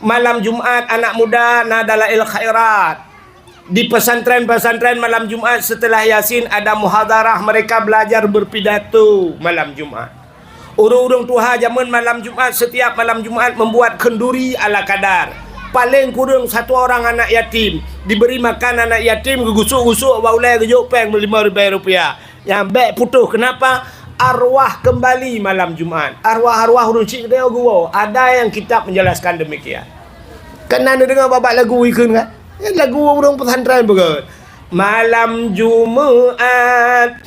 Malam Jumat anak muda na dalail khairat. Di pesantren-pesantren malam Jumat setelah Yasin ada muhadharah, mereka belajar berpidato malam Jumat. Ureueng-ureueng tuha jameun malam Jumat, setiap malam Jumat membuat kenduri ala kadar. Paling kureueng satu orang anak yatim, diberi makan anak yatim, geugusok-gusok bak ulèe geujok péng lima ribèe rupiah. Nyang bèk putôh, kenapa? Arwah kembali malam Jumat. Arwah-arwah ureueng chik geutanyoe geuwoe. Ada yang kitab menjelaskan demikian. Kan na neudeungoe bak-bak lagu ikheun kan? Nyan lagu ureueng pesantren beugöt. Malam Jumat,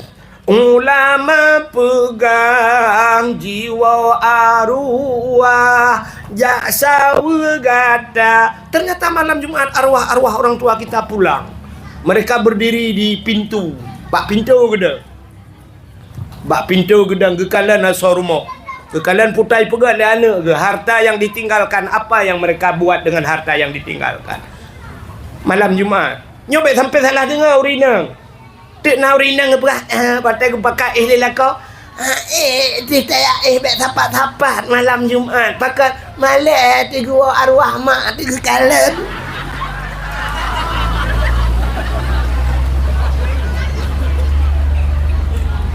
ulama peugah jiwoe arwah jak saweue gata. Ternyata malam Jumat arwah-arwah orang tua kita pulang. Mereka berdiri di pintu. Bak pintu geuda. Bak pintu geudong geukalon asoe rumoh. Geukalon putai peugah lé aneuk geuh, harta yang ditinggalkan, apa yang mereka buat dengan harta yang ditinggalkan. Malam Jumat. Nyoe bèk sampai salah deungoe ureueng inong. Teuk na ureueng inong geupeugah, "Ah, watèe geupakat éh lé lakoe. Ah, éh, teuh taya éh bèk sapat-sapat malam Jumat." Pakon? Malèe teuh geuwoe arwah mak teuh geukalon.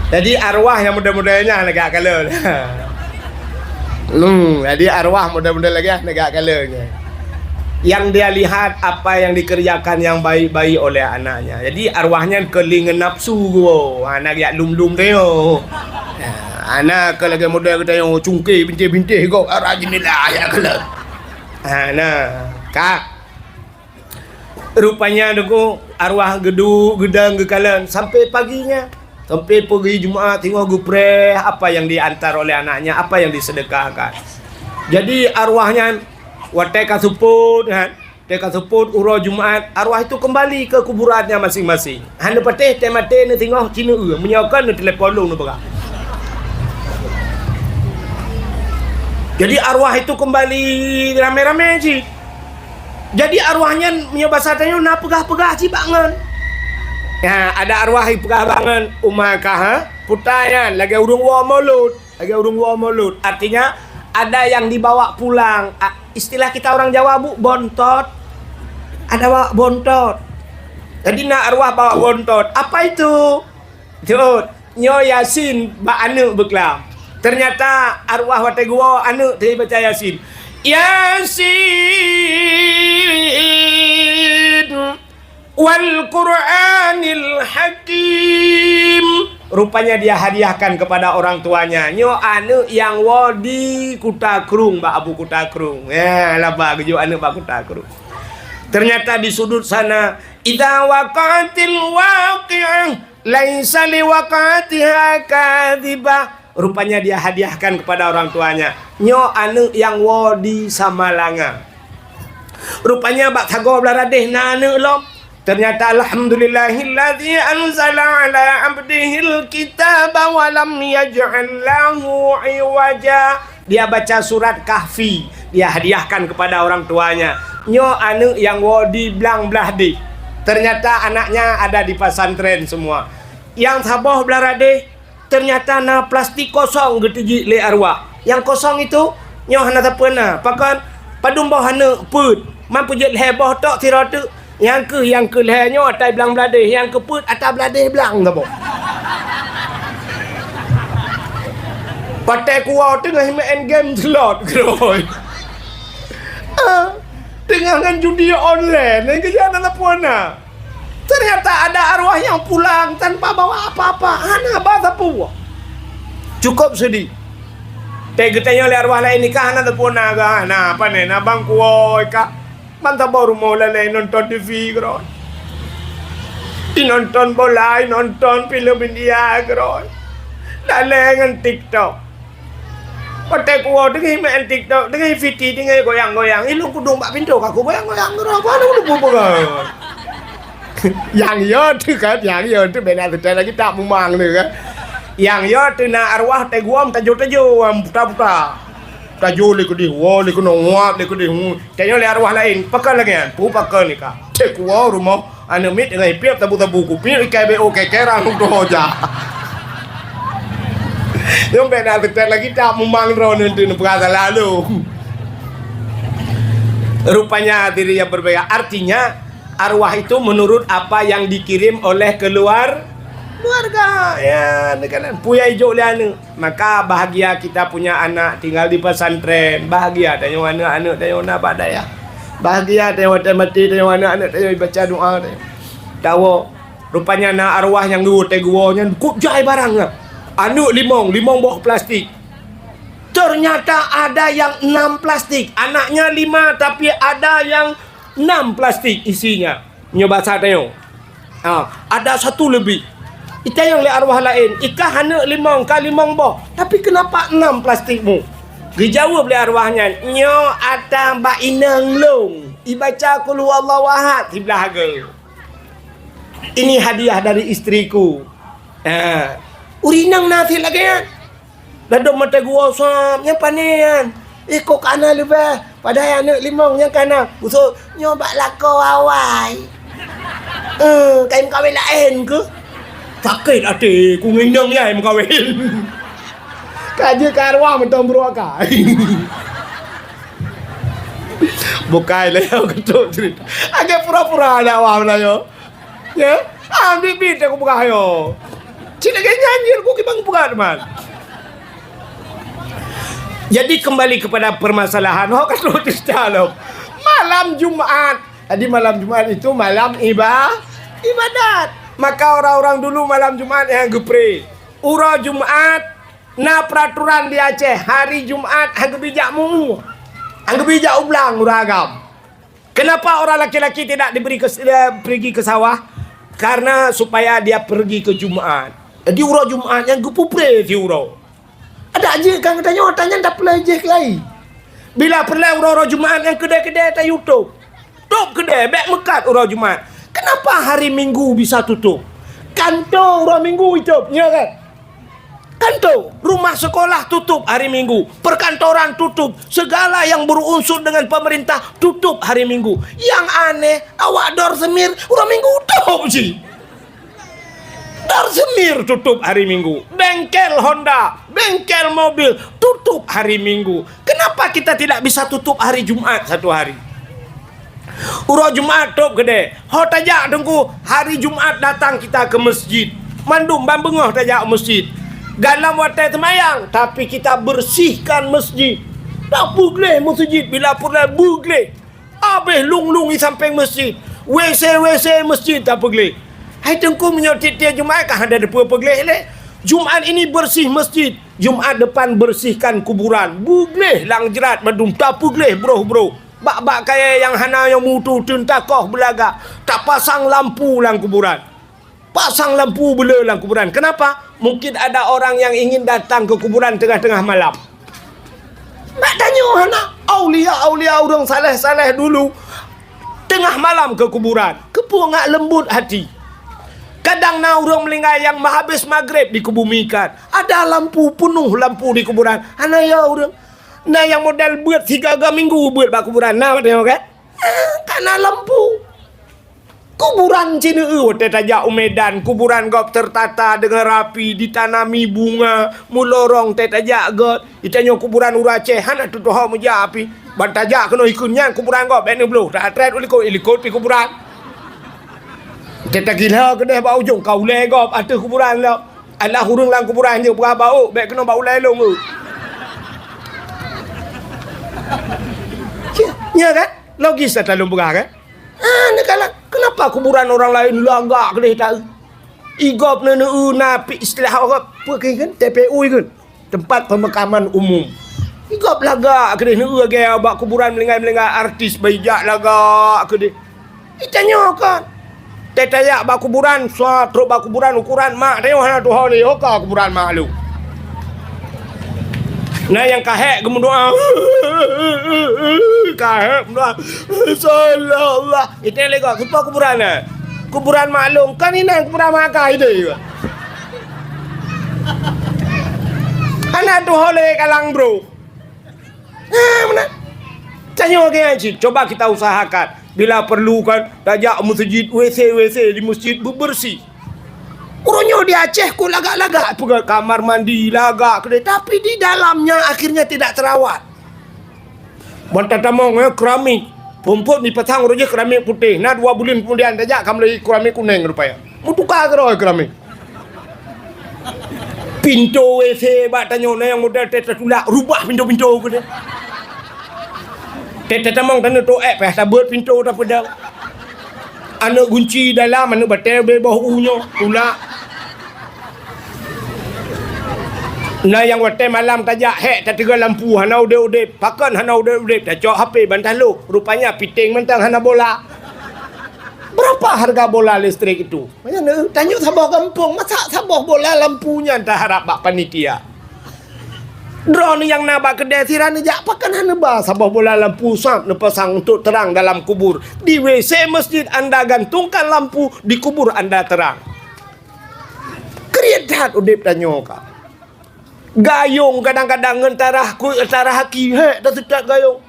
Jadi arwah nyang muda-muda nyan lagèe kalon. Hmm, jadi arwah muda-muda lagèe nyan lagèe kalon nyan. Yang dia lihat apa yang dikerjakan yang baik-baik oleh anaknya. Jadi arwah nyan keuh lé ngon nafsu geuwoe. Ha, na geujak lom-lom teuh. Ha, na keuh lagèe muda geutanyoe cungké bintéh-bintéh gob arah jendela jak kalon. Ha, na, ka. Rupanya teungku, arwah geuduek geudong geukalon sampai paginya. Sampai pagi Jumat teungoh geupreh apa yang diantar oleh anaknya, apa yang disedekahkan. Jadi arwah nyan watèe ka seupôt kan, watèe ka seupôt uroe Jumat, arwah itu kembali ke kuburannya masing-masing. Hana patéh teuh maté neuteungoh ci neu-eu, meunyoe kon neutelepon lôn neupeugah. Jadi arwah itu kembali ramé-ramé cit. Jadi arwah nyan meunyoe basa tanyoe na peugah-peugah cit bak ngon. Ya, ada arwah ipeugah bak ngon uma kah, ha? Puta nyan lagèe ureueng woe mulod, lagèe ureueng woe mulod. Artinya ada yang dibawa pulang. A, istilah kita orang Jawa, Bu, bontot. Ada bawa bontot. Jadi na arwah bawa bontot. Apa itu? Jeuet, nyoe Yasin bak aneuk beuklam. Ternyata arwah watée geuwoe aneuk teuh baca Yasin. "Yasin wal Qur'anil Hakim." Rupanya dia hadiahkan kepada orang tuanya. Nyoe aneuk nyang woe di Kuta Krueng bak Abu Kuta Krueng. Ya, laba geujok aneuk bak Kuta Krueng. Ternyata di sudut sana, "Idza waqa'atil waqi'ah." "Laisa liwaqatiha kadhibah." Rupanya dia hadiahkan kepada orang tuanya. Nyoe aneuk nyang woe di Samalanga. Rupanya bak sagoe Blaradeh na aneuk lom. Ternyata, "Alhamdulillahilladzi anzala ala abdihil kitaba wa lam yaj'al lahu iwaja." Dia baca surat Kahfi, dia hadiahkan kepada orang tuanya. Nyoe aneuk nyang woe di Blang Blahdeh. Ternyata anaknya ada di pesantren semua. Nyang saboh Blaradeh, ternyata na plastik kosong geuteujiek lé arwah. Nyang kosong itu, nyoe hana sapeue na. Pakon? Padum boh aneuk peuet. Man peujeuet lhée boh tok sidroe teuk. Nyang keu, nyang keu lhée nyoe ata Blang Blahdeh, nyang keu peuet ata Blahdeh Blang saboh. Watée kuwoe teungoh main game slot keudroe. Ah, teungoh ngon judi online, nyang keu jih hana sapeue na. Ternyata ada arwah nyang pulang tanpa bawa apa-apa, hana ba sapeue. Cukup sedih. Teugeutanyong lé arwah laén, "Nyoe ka hana sapeue na, ka hana apa nyoe, na bang kuwoe ka." Ban saboh rumoh lalée nonton T V keudroe. Inonton bola, inonton filem India keudroe. Lalée ngon TikTok. Watée kuwoe teungoh main TikTok, teungoh fiti, teungoh goyang-goyang. Ilôn kudong bak pintoe ka kugoyang-goyang keudroe. Apa na kudu peugah? Nyang yo teuh kan, nyang yo teuh beda seutôt lagi tak mumang teuh kan. Nyang yo teuh na arwah teuguom tajo-tajo, am, puta-puta. Tajo lé keudeh, woe lé keunoe, nguap lé keudeh, ngu-, tanyoe lé arwah laén, pakon lagée nyan, peue pakon lé ka. Cék woe rumoh, aneuk miet teungoh ipiep sabu-sabu kupiep ikai B O kekerang lôn tuho jak. Nyoe bék na teutet lagi tak mumang droeneuh teuh neupeugah salah lôn. Rupanya diri yang berbeda. Artinya, arwah itu menurut apa yang dikirim oleh keluar-, keluarga. Ya, neukalon. Peue nyang ijok lé aneuk. Maka bahagia kita punya anak tinggal di pesantren. Bahagia tanyoe aneuk-aneuk tanyoe na bak dayah. Bahagia tanyoe watée maté tanyoe aneuk-aneuk tanyoe baca doa tanyoe. Tawoe, rupanya na arwah nyang geuwoe teuguwoe nyan kok jai barang nyan. Aneuk limong, limong boh plastik. Ternyata ada yang enam plastik. Anaknya lima, tapi ada yang enam plastik isinya. Nyoe basa tanyoe. Ha, ada satu lebih. Itanyong lé arwah laén, "Ikah aneuk limong, ka limong boh, tapi kenapa enam plastikmu?" Geujaweueb lé arwah nyan, "Nyoe ata bak inong lôn, ibaca Qul Huwallahu Ahad siblah goe. Ini hadiah dari istriku." Ha. Ureueng inong na cit lagée nyan. Ladôm mata geuwoe sab, nyang pané nyan. Eh, kok kana leubeh, padahai aneuk limong nyang kana. Geuseuk, nyoe bak lakoe awai. Eh, ka imeukawen laén keuh? Sakét até ku ngon inong nyan imeukawen. Ka jeuet keu arwah mantong brok ka. Bukai lé, keutok ceurita. Agak pura-pura dakwah meunan nyoe. Ya? Ah, bit-bit aku peugah yo. Cit lagée nyan jih ku kibang peugah teuma. Jadi kembali kepada permasalahan, ho ka troh cerita lom. Malam Jumat. Jadi malam Jumat itu malam iba-, ibadat. Maka orang-orang dulu malam Jumat nyang geupre. Uroe Jumat na peraturan di Aceh, hari Jumat han geubri jak mu. Han geubri jak u blang ureueng agam. Kenapa orang laki-laki tidak diberi ke, eh, pergi ke sawah? Karena supaya dia pergi ke Jumat. Jadi uroe Jumat nyan geupupre siuroe. Adak jeuet ka geutanyoe, ata nyan tapeureulée jih keulayi. Bila peureulée uroe-uroe Jumat nyan keudée-keudée tayue tôb. Tôb keudée, bék meukat uroe Jumat. Kenapa hari Minggu bisa tutup? Kantô uroe Minggu itôb, nyo kan? Kantô, rumah sekolah tutup hari Minggu, perkantoran tutup, segala yang berunsur dengan pemerintah tutup hari Minggu. Yang aneh, awak Dor Semir uroe Minggu tôb jih. Dor Semir tutup hari Minggu, bengkel Honda, bengkel mobil tutup hari Minggu. Apa kita tidak bisa tutup hari Jumat satu hari? Uroe Jumat tôp keudè. Ho tajak Teungku, hari Jumat datang kita ke masjid. Mandum ban beungoh tajak masjid. Gohlom watèe seumayang, tapi kita bersihkan masjid. Tapeugleh masjid bila peureulèe beugleh. Abéh lông-lông di sampéng masjid. WC-WC masjid tapeugleh. Hai Teungku, meunyoe tiep-tiep Jumat ka hana teupeu-peugleh lé. Jumat ini bersih masjid. Jumat depan bersihkan kuburan. Beugleh lam jrat mandum, tapeugleh broh-broh. Bak-bak kayèe nyang hana nyoe mutu teun takoh beulagak, tapasang lampu lam kuburan. Pasang lampu beuleu lam kuburan. Kenapa? Mungkin ada orang yang ingin datang ke kuburan tengah-tengah malam. Bak tanyoe hana, aulia-aulia ureueng saleh-saleh dulu teungoh malam ke kuburan. Keupeue ngak leumbot hati. Kadang na ureueng meuninggai nyang meuhabéh magrib dikeubumikan. Ada lampu, peunoh lampu di kuburan. Hana ya ureueng. Na nyang model beuet siga-ga minggu beuet bak kuburan. Na watèe nyoe kan? Ah, ka na lampu. Kuburan Cineue watèe tajak u Medan, kuburan gob tertata dengan rapi, ditanami bunga, meulorong teuh tajak göt. Di tanyoe kuburan ureueng Aceh hana teutuho meujak api. Ban tajak keunoe ikheun nyan kuburan gob, bèk neubloh, tatrét u likot, i likot pih kuburan. Teuh tagila keudeh bak ujong, ka ulèe gob ateueh kuburan lom. Alah ureueng lam kuburan jeuet peugah bak ôk, bèk keunoe bak ulèe lôn ôk. Nya kan? Logis ata lôn peugah kan? Ah, neukalon, kenapa kuburan orang lain lagak keudeh taeu? I gob neuneu na pi istilah awak peue kheun, T P U kheun? Tempat pemakaman umum. I gob lagak keudeh, neuneu lagèe bak kuburan meuninggai-meuninggai artis, bai jak lagak keudeh. Di tanyoe kan. Teuh tajak bak kuburan, sua trok bak kuburan, ukuran mak tanyoe hana tuho lé, ho ka kuburan mak lôn. Na nyang ka hék geumeudoa. Ka hék meudoa. Sallallahu. Itém lé gob, soe po kuburan nyan? Kuburan mak lôn, kan inan kuburan mak kah idéh. Hana tuho lé kalang bro. Ha, meunan. Tanyoe lagèe nyan cit, coba kita usahakan. Bila perlu kan, tajak meuseujid, WC-WC di meuseujid beubeursi. Uroe nyoe di Aceh kok lagak-lagak peugöt kamar mandi, lagak keudeh, tapi di dalamnya akhirnya tidak terawat. Ban tatamong, eh, keramik. Phôn-phôn jipasang uroe jih keramik putéh. Na dua buleuen keumudian tajak ka meulai keramik kunéng rupanya. Meutuka keudroe keramik. Pintoe WC bak tanyoe na nyang model teuh tatulak, rubah pintoe-pintoe keudeh. Teuh tatamong taneuk toh ék, payah tabeuet pintoe tapeudong. Aneuk gunci dalam, aneuk batèe ubé boh u nyoe, tulak. Na nyang watèe malam tajak hék, tateuga lampu, hana udép-udép. Pakon hana udép-udép? Tacok HP ban tahlôh. Rupanya piteng mantong hana bola. Berapa harga bola listrik itu? Meunan, tanyoe saboh gampông, masa saboh bola lampu nyan taharap bak panitia? Droeneuh nyang na bak keudè sira neujak, pakon hana ba saboh bola lampu sab neupasang untuk terang dalam kubur. Di WC masjid anda gantungkan lampu, di kubur anda terang. Kriet that udép tanyoe ka. Gayong kadang-kadang ngon tarah ku-, tarah aki, hék, taseutôt gayong.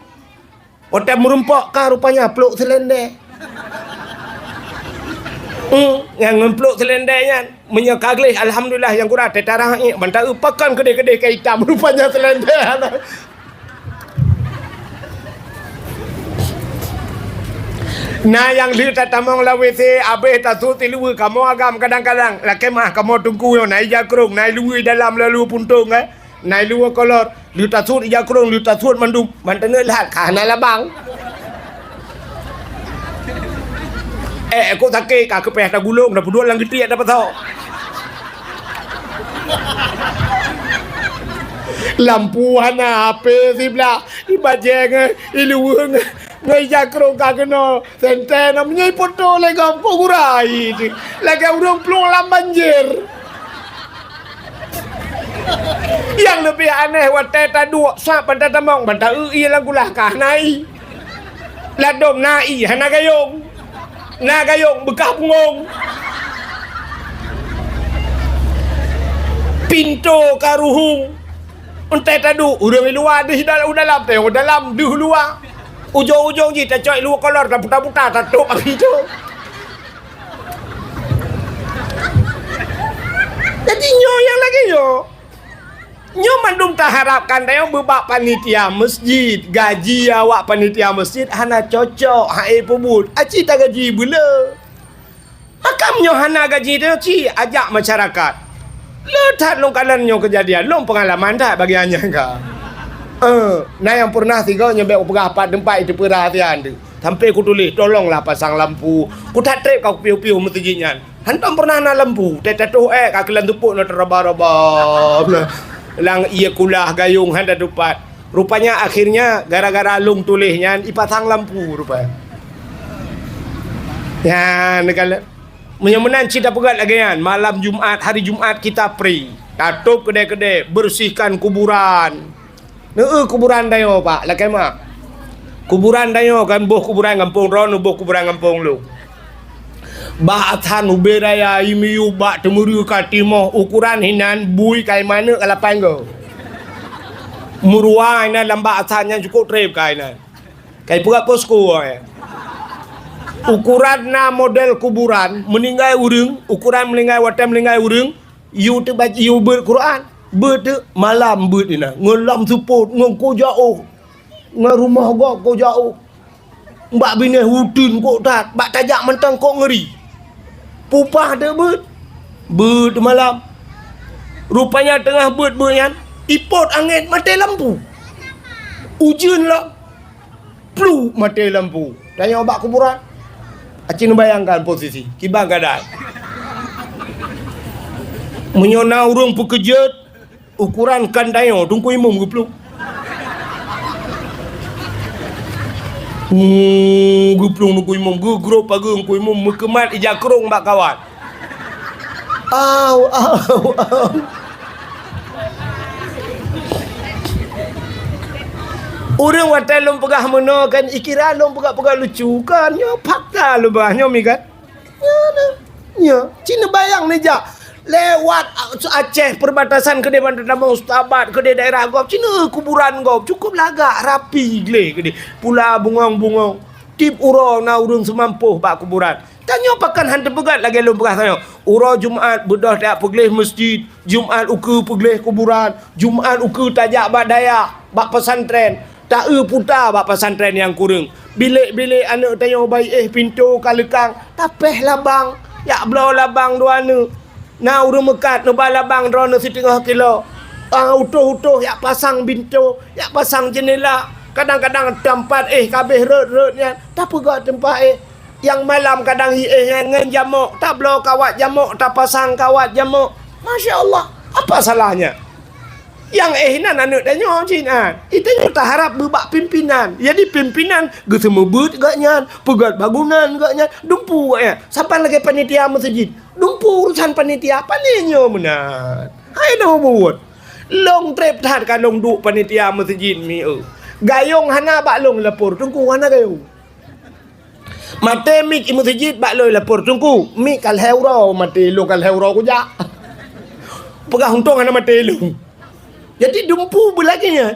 Watèe meurumpok ka rupanya plôk seulendé. Hmm, nyang ngon plôk seulendé nyan, meunyoe ka gleh, alhamdulillah, nyang gura teutarah, eh, ban taeu pakon keudeh-keudeh ka itam rupanya seulendé. Na nyang lheueh tatamong lam WC, abéh tasuet siluweue, kamoe agam kadang-kadang, lakèe meu'ah kamoe teungku nyoe, na ija krông, na iluweue dalam lalu puntông, eh. Na iluweue kolor, lheueh tasuet ija krông, lheueh tasuet mandum, ban taneuk lhat ka hana labang. Eh, kok sakét, ka keupéh tagulong, tapeuduek lam geutiek, tapasoe. Lampu hana, HP siblah, ibajèe ngon iluweue ngon, ngon ija krông ka keunoe. Sentée na meunyoe ipoto lé gob kok gura ie teuh, lagèe ureueng plueng lam banjir. Nyang leubeh aneh watèe taduek sab ban tatamong ban taeu ie lam gulah ka hana ie. Ladôm na ie hana gayong. Na gayong beukah bungong. Pintoe ka ruhueng. Entah taduek ureueng i luwa deuh dal-, u dalam, teuh u dalam deuh luwa. Ujong-ujong jih tacok iluweue kolor, taputa-puta, tatôp pintoe. Jadi nyoe nyang lagèe nyoe. Nyoe mandum taharapkan tanyoe bak panitia masjid. Gaji awak panitia masjid hana cocok, hai peubuet. Aci tagaji beuleu. Makam nyoe hana gaji teuci ajak masyarakat. Le that lôn kalon nyoe keujadian, lôn peungalaman that bagian nyan ka. Eh, na nyang pernah sigoe nyoe bèk peugah pat teumpat itu peurahasiaan tu. Sampai kutuléh, "Tolonglah pasang lampu." Kutatrép ka kupiôh-piôh meuseujid nyan. Hantom pernah na lampu, teutoh ék ka keulan teupok na teuraba-raba. Lam ié kulah gayong hana tupat. Rupanya akhirnya gara-gara lôn tuléh nyan ipasang lampu rupanya. Nyan neukalon. Meunyoe meunan cit tapeugah lagèe nyan, malam Jumat, hari Jumat kita free. Tatôp keudè-keudè, bersihkan kuburan. Neu kuburan tanyoe, Pak, lakèe meu'ah. Kuburan tanyoe kan boh kuburan gampông droeneuh, boh kuburan gampông lôn. Bah asai ubé raya, i miyueb bak teumeureu ka timoh, ukuran hinan bui ka iman ka lapan go. Meuruwa inan lam bak asai nyan cukôp trép ka inan. Ka ipeugah posko, eh. Ukuran na model kuburan, meuninggai ureueng, ukuran meuninggai, watèe meuninggai ureueng, yue teuh ba-, yue beuet Quran. Beuet teuh malam beuet inan, ngon lam seupôt, ngon kujak ôh, ngon rumoh gob kujak ôh. Bak binéh uteuen kok that, bak tajak mantong kok ngeuri. Peue paih teuh beuet, beuet malam. Rupanya teungoh beuet-beuet nyan, ipot angén maté lampu. Ujeuen lom, pluek maté lampu. Tanyoe bak kuburan. Aci neubayangkan posisi, kiban keuadaan. Meunyoe na ureueng peukeujeuet, ukuran kan tanyoe, Teungku Imum geuplueng. Hmm, geuplueng Teungku Imum, geugrôp pageue Teungku Imum, meukeumat ija krông bak kawan. Au, au, au. Ureueng watèe lôn peugah meunoe kan, ikira lôn peugah-peugah lucu kan, nyoe fakta lôn peugah nyoe mi kan. Nyoe, nyoe, ci neubayang neujak lewat Aceh, perbatasan keudéh Bandar Lampung, Setabat, keudéh daerah gob, ci neu kuburan gob, cukup lagak, rapi gleh keudéh. Pula bungong-bungong. Tiep uroe na ureueng seumampôh bak kuburan. Tanyoe pakon han teupeugah lagèe lôn peugah tanyoe. Uroe Jumat beudôh tajak peugleh masjid, Jumat ukeue peugleh kuburan, Jumat ukeue tajak bak dayah, bak pesantren. Ta-eu puta bak pesantren nyang kureueng. Bilék-bilék aneuk tanyoe bayi éh pintoe ka leukang, tapéh labang, jak bloe labang dua neuk. Na ureueng meukat neuba labang droeneuh siteungoh kilo. Ah, utôh-utôh jak pasang bintoe, jak pasang jeundela. Kadang-kadang tampat éh ka abéh rhot-rhot nyan, tapeugah teumpat éh. Nyang malam kadang hi éh nyan ngon jamok, tabloe kawat jamok, tapasang kawat jamok. Masya Allah, apa salahnya? Nyang éh nan aneuk tanyoe cit nyan. Tanyoe taharap bak pimpinan. Jadi pimpinan geuseumeubeuet gobnyan, peugöt bangunan gobnyan, dumpeue gobnyan. Saban lagèe panitia meuseujid, dumpeue urusan panitia, pane nyoe meunan. Hai nyoe buet. Lôn trép that ka lôn duek panitia meuseujid mi eu. Gayong hana bak lôn lapor, teungku hana gayong. Maté mik i meuseujid bak lôn lapor, teungku, mik ka lhèe uroe maté, lôn ka lhèe uroe kujak. Peugah untông hana maté lôn. Jadi dumpeue beulagèe nyan.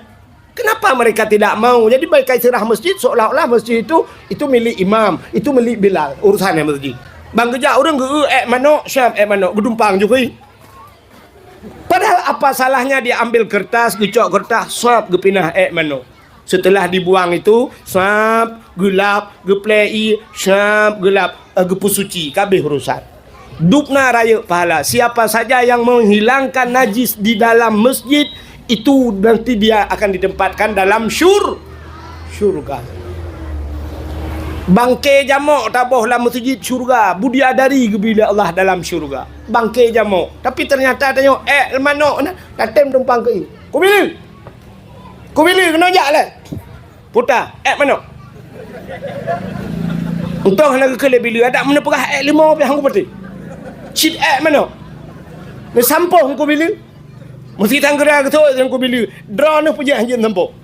Kenapa mereka tidak mau? Jadi mereka iseurah masjid seolah-olah masjid itu, itu milik imam, itu milik Bilal, urusan yang masjid. Bang geujak ureueng geu-eu ék manok, siap ék manok, geudumpang jukui. Padahal apa salahnya dia ambil kertas, geucok kertas, sap geupinah ék manok. Setelah dibuang itu, sap, geulap, geuplei, sap, geulap, eh, geupeusuci, ka abéh urusan. Dubna rayeuk pahala. Siapa saja yang menghilangkan najis di dalam masjid, itu nanti dia akan ditempatkan dalam syur-, syurga. Bangke jamok taboh lam masjid syurga, bidadari geubri lé Allah dalam syurga. Bangke jamok. Tapi ternyata tanyoe ék manok na, tatém tumpang keu ie. Kubileu. Kubileu keunoe jak lé. Puta, ék manok. Untông hana geukheun lé bileu, adak meuneuk peugah ék leumo pih han kupatéh. Cit ék manok. Neusampôh Teungku Bileu. Meusi tanggeuda geusok Teungku Bileu. Droeneuh peujeuet hanjeuet sampôh.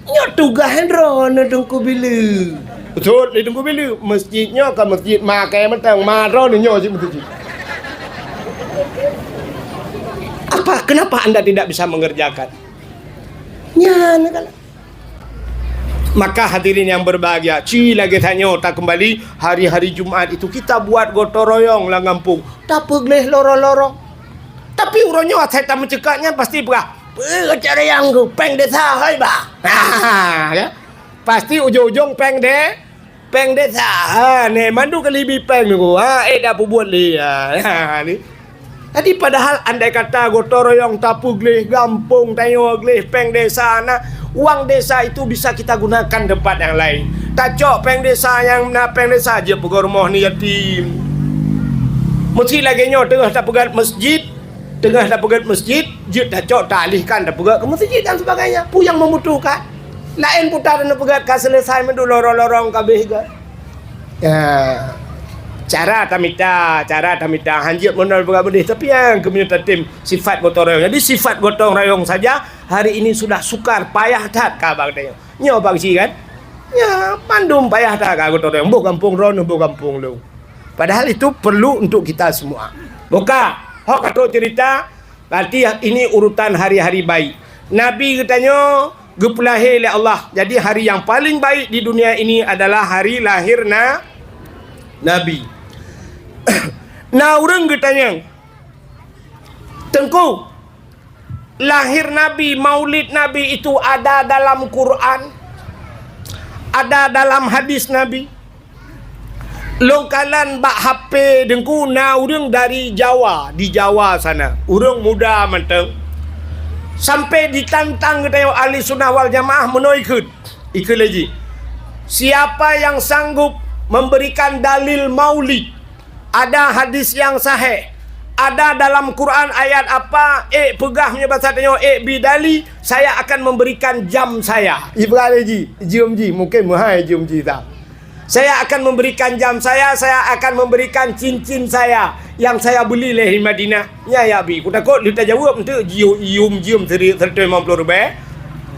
Nyoe tugaih droeneuh Teungku Bileu. Beutôi lé Teungku Bileu. Masjid nyoe ka masjid makai mantong, ma droeneuh nyoe cit masjid. Apa, kenapa anda tidak bisa mengerjakan? Nyan kan. Maka hadirin yang berbahagia, ci lagèe tanyoe takeumbali hari-hari Jumat itu kita buat gotong royong lam gampông. Tapeugleh lorong-lorong. Tapi uroe nyoe asai tameuceukat nyan pasti peugah, Eh, cara yang ku, péng desa, hai bah. Ha, ya. Pasti ujong-ujong péng de-, péng desa. Ha, neh, mandu kali bi péng nunggu. Ha, eh, dak peubuet lé. Ha, ha, ni. Jadi, padahal andai kata gotong royong tapeugleh gampông tanyoe gleh péng desa na, uang desa itu bisa kita gunakan tempat yang lain. Tacok péng desa nyang na péng desa jeuet peugöt rumoh ni yatim. Meusti lagèe nyoe teungoh tapeugöt masjid, teungoh tapeugöt masjid, jeuet tacok taalihkan tapeugöt keu masjid dan sebagainya. Peue nyang membutuhkan? Laén puta tapeugöt ka selesai meudulorong-lorong ka abéh geuh. Ya, cara tamita, cara tamita, hanjeuet meunan beurabudeh, tapi nyang keumeunyoe tatem sifat gotong royong. Jadi sifat gotong royong saja hari ini sudah sukar, payah that ka bak tanyoe. Nyoe bak si kan? Ya, mandum payah that ka gotong royong. Boh gampông droeneuh, boh gampông lôn. Padahal itu perlu untuk kita semua. Boka, hok atau cerita, Berarti ini urutan hari-hari baik. Nabi geutanyoe geupeulahé lé Allah. Jadi hari yang paling baik di dunia ini adalah hari lahir na-, Nabi. Na ureuëng geutanyong, "Teungku, lahir Nabi, maulid Nabi itu ada dalam Quran? Ada dalam hadis Nabi?" Lôn kalon bak H P Teungku na ureuëng dari Jawa, di Jawa sana. Ureuëng muda mantong. Sampai ditantang geutanyoe ahli sunnah wal jamaah meunoe ikheun. Ikheun lé jih. Siapa yang sanggup memberikan dalil maulid? Ada hadis yang sahih. Ada dalam Quran ayat apa? Ék peugah meunyoe basa tanyoe, ék bidali, saya akan memberikan jam saya. Ibrahim ji, jeuem ji, mungkin meuhai jeuem ji ta. Saya akan memberikan jam saya, saya akan memberikan cincin saya yang saya beli lé di Madinah. Nya ya bi, kutakot leuta jaweueb enteuk jiôh ium jeuem seri-, seratus lima puluh ribèe.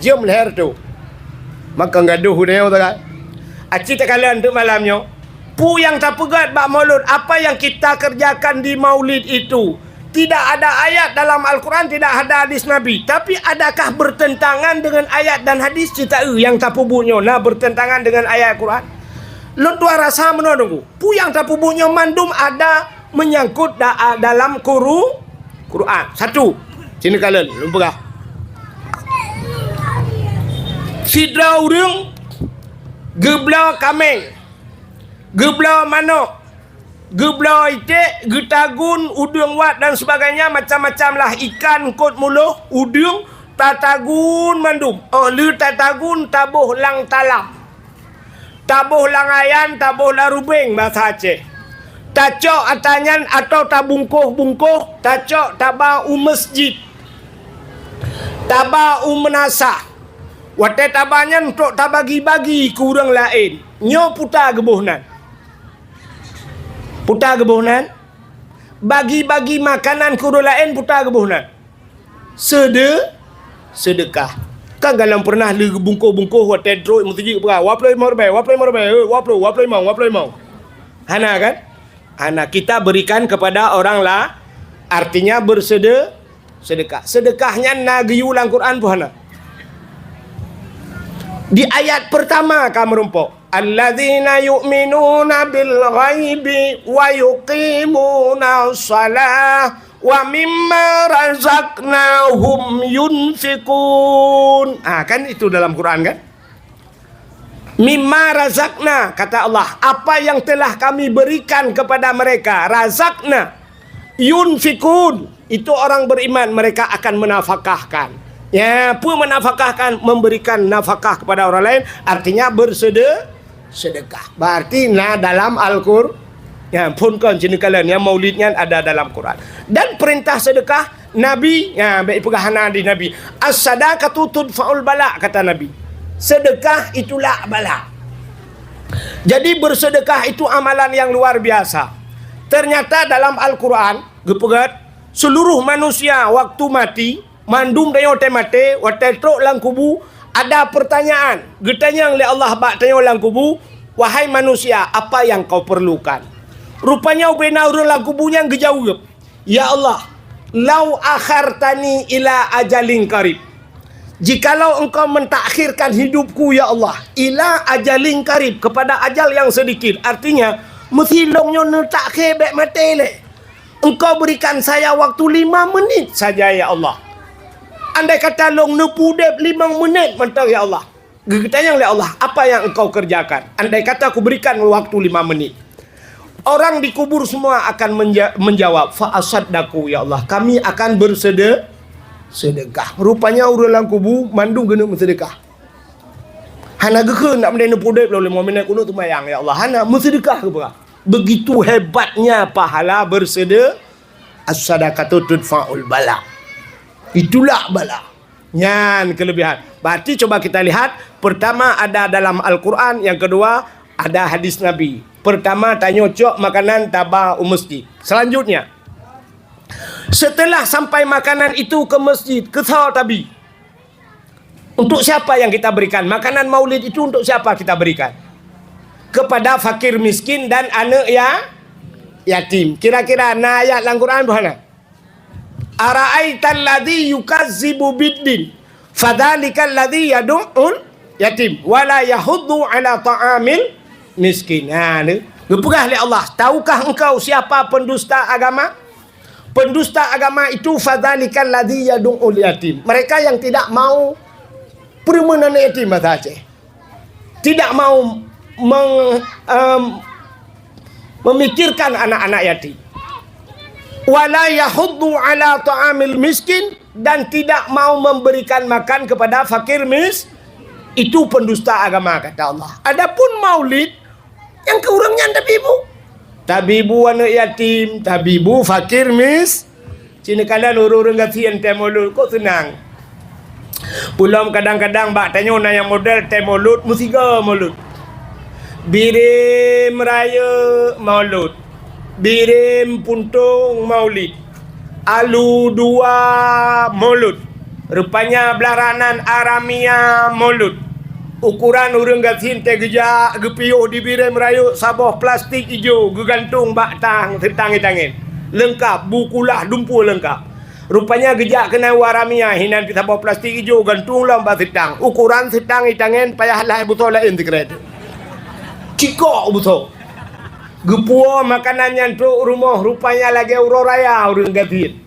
Jeuem lhèe reutôh. Maka gadoh udah nyoe tagai. Aci takalon enteuk malam nyoe. Peue nyang tapeugöt bak maulud, apa yang kita kerjakan di maulid itu? Tidak ada ayat dalam Al-Quran, tidak ada hadis Nabi. Tapi adakah bertentangan dengan ayat dan hadis? Cita eu nyang tapeubuet nyoe na bertentangan dengan ayat Quran? Lôn tuan rasa meunoe Teungku. Peue nyang tapeubuet nyoe mandum ada menyangkut da-, dalam kuru-, Quran. Satu, sini kalian, lôn peugah. Sidroe ureuëng geubloe kaméng, geubloe manok, geubloe iték, geutagun, udeueng wat dan sebagainya, macam-macam lah, ikan, eungkôt muloh, udeueng, tatagun mandum. Oh, lheueh tatagun, taboh lam talam. Taboh lam ayan, taboh lam rubeng, basa Aceh. Tacok ata nyan atau tabungkoh-bungkoh, tacok taba u masjid. Taba u meunasah. Watée taba nyan trok tabagi-bagi keu ureuëng laén. Nyoe peue ta geuboh nan? Peue ta geuboh nan? Bagi-bagi makanan keu ureuëng laén peue ta geuboh nan? Seude-, seudeukah. Kan galom peureunah lheueh geubungkoh-bungkoh watée trok meuseujid peugah, "Dua ploh limong ribèe, dua ploh limong ribèe, eh, dua ploh, dua ploh limong, dua ploh limong." Hana kan? Hana, kita berikan kepada orang la-, artinya bersede-, sedekah. Sedekah nyan na geuyue lam Quran peue hana? Di ayat pertama ka meurumpok, "Alladzina yu'minuna bil ghaibi wa yuqimuna shalah wa mimma razaqnahum yunfiqun." Ah, kan itu dalam Quran kan? "Mimma razaqna," kata Allah, "apa yang telah Kami berikan kepada mereka, razaqna, yunfikun, itu orang beriman, mereka akan menafkahkan." Ya, peue menafkahkan? Memberikan nafkah kepada orang lain, artinya bersede-, sedekah. Berarti na dalam Al-Qur-, ya, phon kon sini kalian, ya, maulid nyan ada dalam Quran. Dan perintah sedekah Nabi, ya, baik peugah hana di Nabi. "As-sadaqatu tudfa'ul bala," kata Nabi. Sedekah itu lak bala. Jadi bersedekah itu amalan yang luar biasa. Ternyata dalam Al-Quran geupeugah, seluruh manusia waktu mati, mandum tanyoe watée maté, watée trok lam kubu, ada pertanyaan. Geutanyong lé Allah bak tanyoe lam kubu, "Wahai manusia, apa yang kau perlukan?" Rupanya ubena ureuëng lam kubu nyan geujaweueb, "Ya Allah, lau akhartani ila ajalin qarib." Jikalau Engkau mentakhirkan hidupku, ya Allah, ila ajalin qarib, kepada ajal yang sedikit. Artinya, meusilong nyoe neutakhé bék maté lé. Engkau berikan saya waktu lima menit saja, ya Allah. Andai kata lôn neupeuudeb limong menit mantong, ya Allah. Geutanyong lé Allah, "Apa yang engkau kerjakan? Andai kata kuberikan waktu lima menit." Orang dikubur semua akan menja-, menjawab, "Fa asaddaqu, ya Allah, kami akan bersede-, sedekah." Rupanya ureuëng lam kubu mandum keuneuk meusedekah. Hana geukheun nak meunan neupeuudeb lom limong menit keuneuk seumayang, ya Allah. Hana, meusedekah keupeue? Begitu hebatnya pahala bersede-, as-sadaqatu tudfa'ul bala. Ditulak bala. Nyan kelebihan. Berarti coba kita lihat, pertama ada dalam Al-Quran, yang kedua ada hadis Nabi. Pertama, tanyoe cok makanan taba u masjid. Selanjutnya, setelah sampai makanan itu ke masjid, keu soe tabi? Untuk siapa yang kita berikan? Makanan maulid itu untuk siapa kita berikan? Kepada fakir miskin dan anak ya, yatim. Kira-kira na ayat lam Quran buhana? "Ara'aital ladzi yukazzibu biddin, fadzalikal ladzi yadu'ul yatim, wala yahuddu ala ta'amil miskin." Ha, ni. Geupeugah lé Allah, "Tahukah engkau siapa pendusta agama?" Pendusta agama itu, "Fadzalikal ladzi yadu'ul yatim." Mereka yang tidak mau peureumeun anak yatim, bahasa Aceh. Tidak mau meng-, em, memikirkan anak-anak yatim. "Wala yahuddu ala ta'amil miskin," dan tidak mau memberikan makan kepada fakir mis-, itu pendusta agama, kata Allah. Adapun maulid, nyang keu ureuëng nyan tabibu. Tabibu anak yatim, tabibu fakir mis-, Cina kalan ureuëng-ureuëng gasien tée mulod, kok seunang. Peulom kadang-kadang bak tanyoe na nyang model tée mulod, meusigoe mulod. Bireuen Rayeuk mulod. Bireuen Puntong maulid. Alu dua mulod. Rupanya blah ranan Aramia mulod. Ukuran ureuëng gasien tée geujak geupiôh di Bireuen Rayeuk saboh plastik ijo geugantung bak tang seutang itangen. Leungkap, bu kulah, dumpue leungkap. Rupanya geujak keunan u Aramia hinan pih saboh plastik ijo gantung lom bak seutang. Ukuran seutang itangen payah lhée beusoe laén sikrek. Cikok beusoe. Geupuwoe makanan nyan trok u rumoh rupanya lagée uroe raya ureuëng gasien.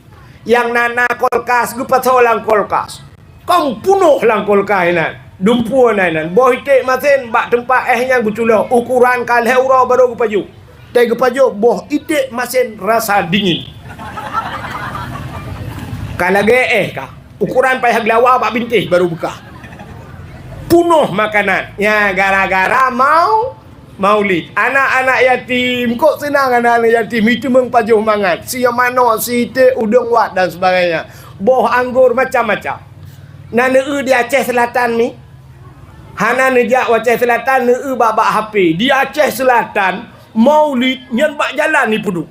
Nyang na, na kulkas geupasoe lam kulkas. Kong punoh lam kulkas inan. Dumpue na inan. Boh iték masen bak teumpat éh nyan geuculo. Ukuran ka lhée uroe barô geupajoh. Tée geupajoh boh iték masen rasa dingin. Ka lagée éh ka. Ukuran payah geulawa bak bintéh barô beukah. Punoh makanan. Nya gara-gara mau Maulid. Anak-anak yatim, kok seunang anak-anak yatim, iteumeung pajoh mangat, sie manok, sie iték, udeueng wat dan sebagainya. Boh anggor macam-macam. Na neueu di Aceh Selatan ni. Hana neujak u Aceh Selatan, neueu bak-bak H P. Di Aceh Selatan, Maulid nyan bak jalan ipeuduek.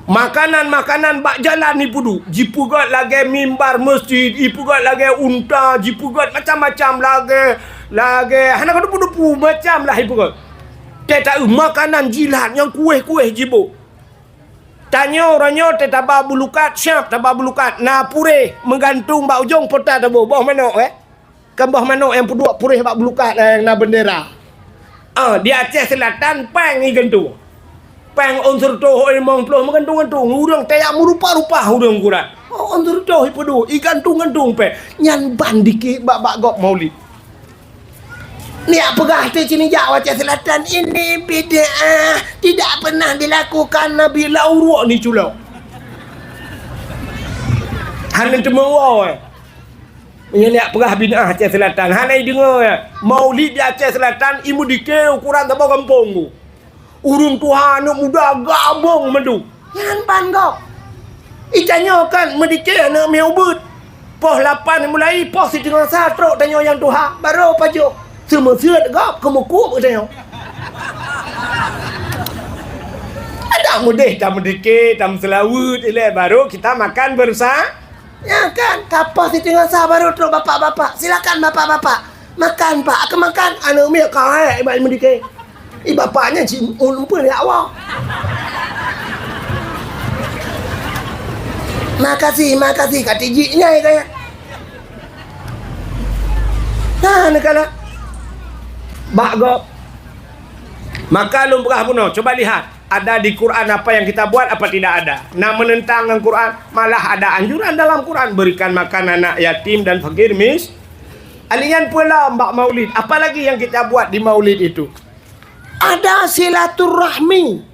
Makanan-makanan bak jalan ipeuduek, jipeugét lagée mimbar meuseujid, jipeugét lagée unta, jipeugét macam-macam lagée, lagée hana keudeupu-deupu macam lah jipeugét. Tée taeu makanan jilat nyang kueh-kueh jiboh. Tanyoe uroe nyoe tée taba bulukat, siab taba bulukat, na puréh meugantung bak ujong pota taboh, boh manok, eh. Kan boh manok nyang peuduek puréh bak bulukat nyang na bendera. Ah, di Aceh Selatan péng igantung. Péng ôn seureutôh, ôn limong ploh meugantung-gantung. Ureuëng tajak meurupa-rupa ureuëng ukuran. Oh, ôn seureutôh ipeuduek, igantung-gantung péng. Nyan ban dikeue bak, bak gob Maulid. Neujak peugah teuh cit neujak u Aceh Selatan, "Ini bid'ah, tidak pernah dilakukan Nabi." Lam uruek neuculok. Hana teumeung, eh. Meunyoe neujak peugah bid'ah Aceh Selatan, hana ideungoe, ya. Maulid di Aceh Selatan, imeudikeue ukuran saboh gampông tu. Ureuëng tuha, aneuk muda, gabong mandum. Nyan ban gob. Itanyoe kan meudikeue aneuk miet ubit. Poh lapan mulai, poh siteungoh sa trok tanyoe nyang tuha, barô pajoh. Seumeuseuet gob keu meukueb geutanyoe. Adak meudeh tameudikeue, tameuseulaweuet ilée, barô kita makan beureusa-, Ya kan, ka poh siteungoh sa barô trok bapak-bapak. Silakan bapak-bapak. Makan, Pak. Akan makan. Aneuk miet ka hai iban meudikeue. I bapak nyan cit un pun ya Allah. Makasih, makasih ka tijik nyai kaya. Nah, neukala. Bak gob. Maka lôn peugah bunoe, coba lihat. Ada di Quran apa yang kita buat apa tidak ada? Na menentang dengan Quran, malah ada anjuran dalam Quran, berikan makan anak yatim dan fakir mis-, Alian pula bak maulid, apalagi yang kita buat di maulid itu? Ada silaturahmi.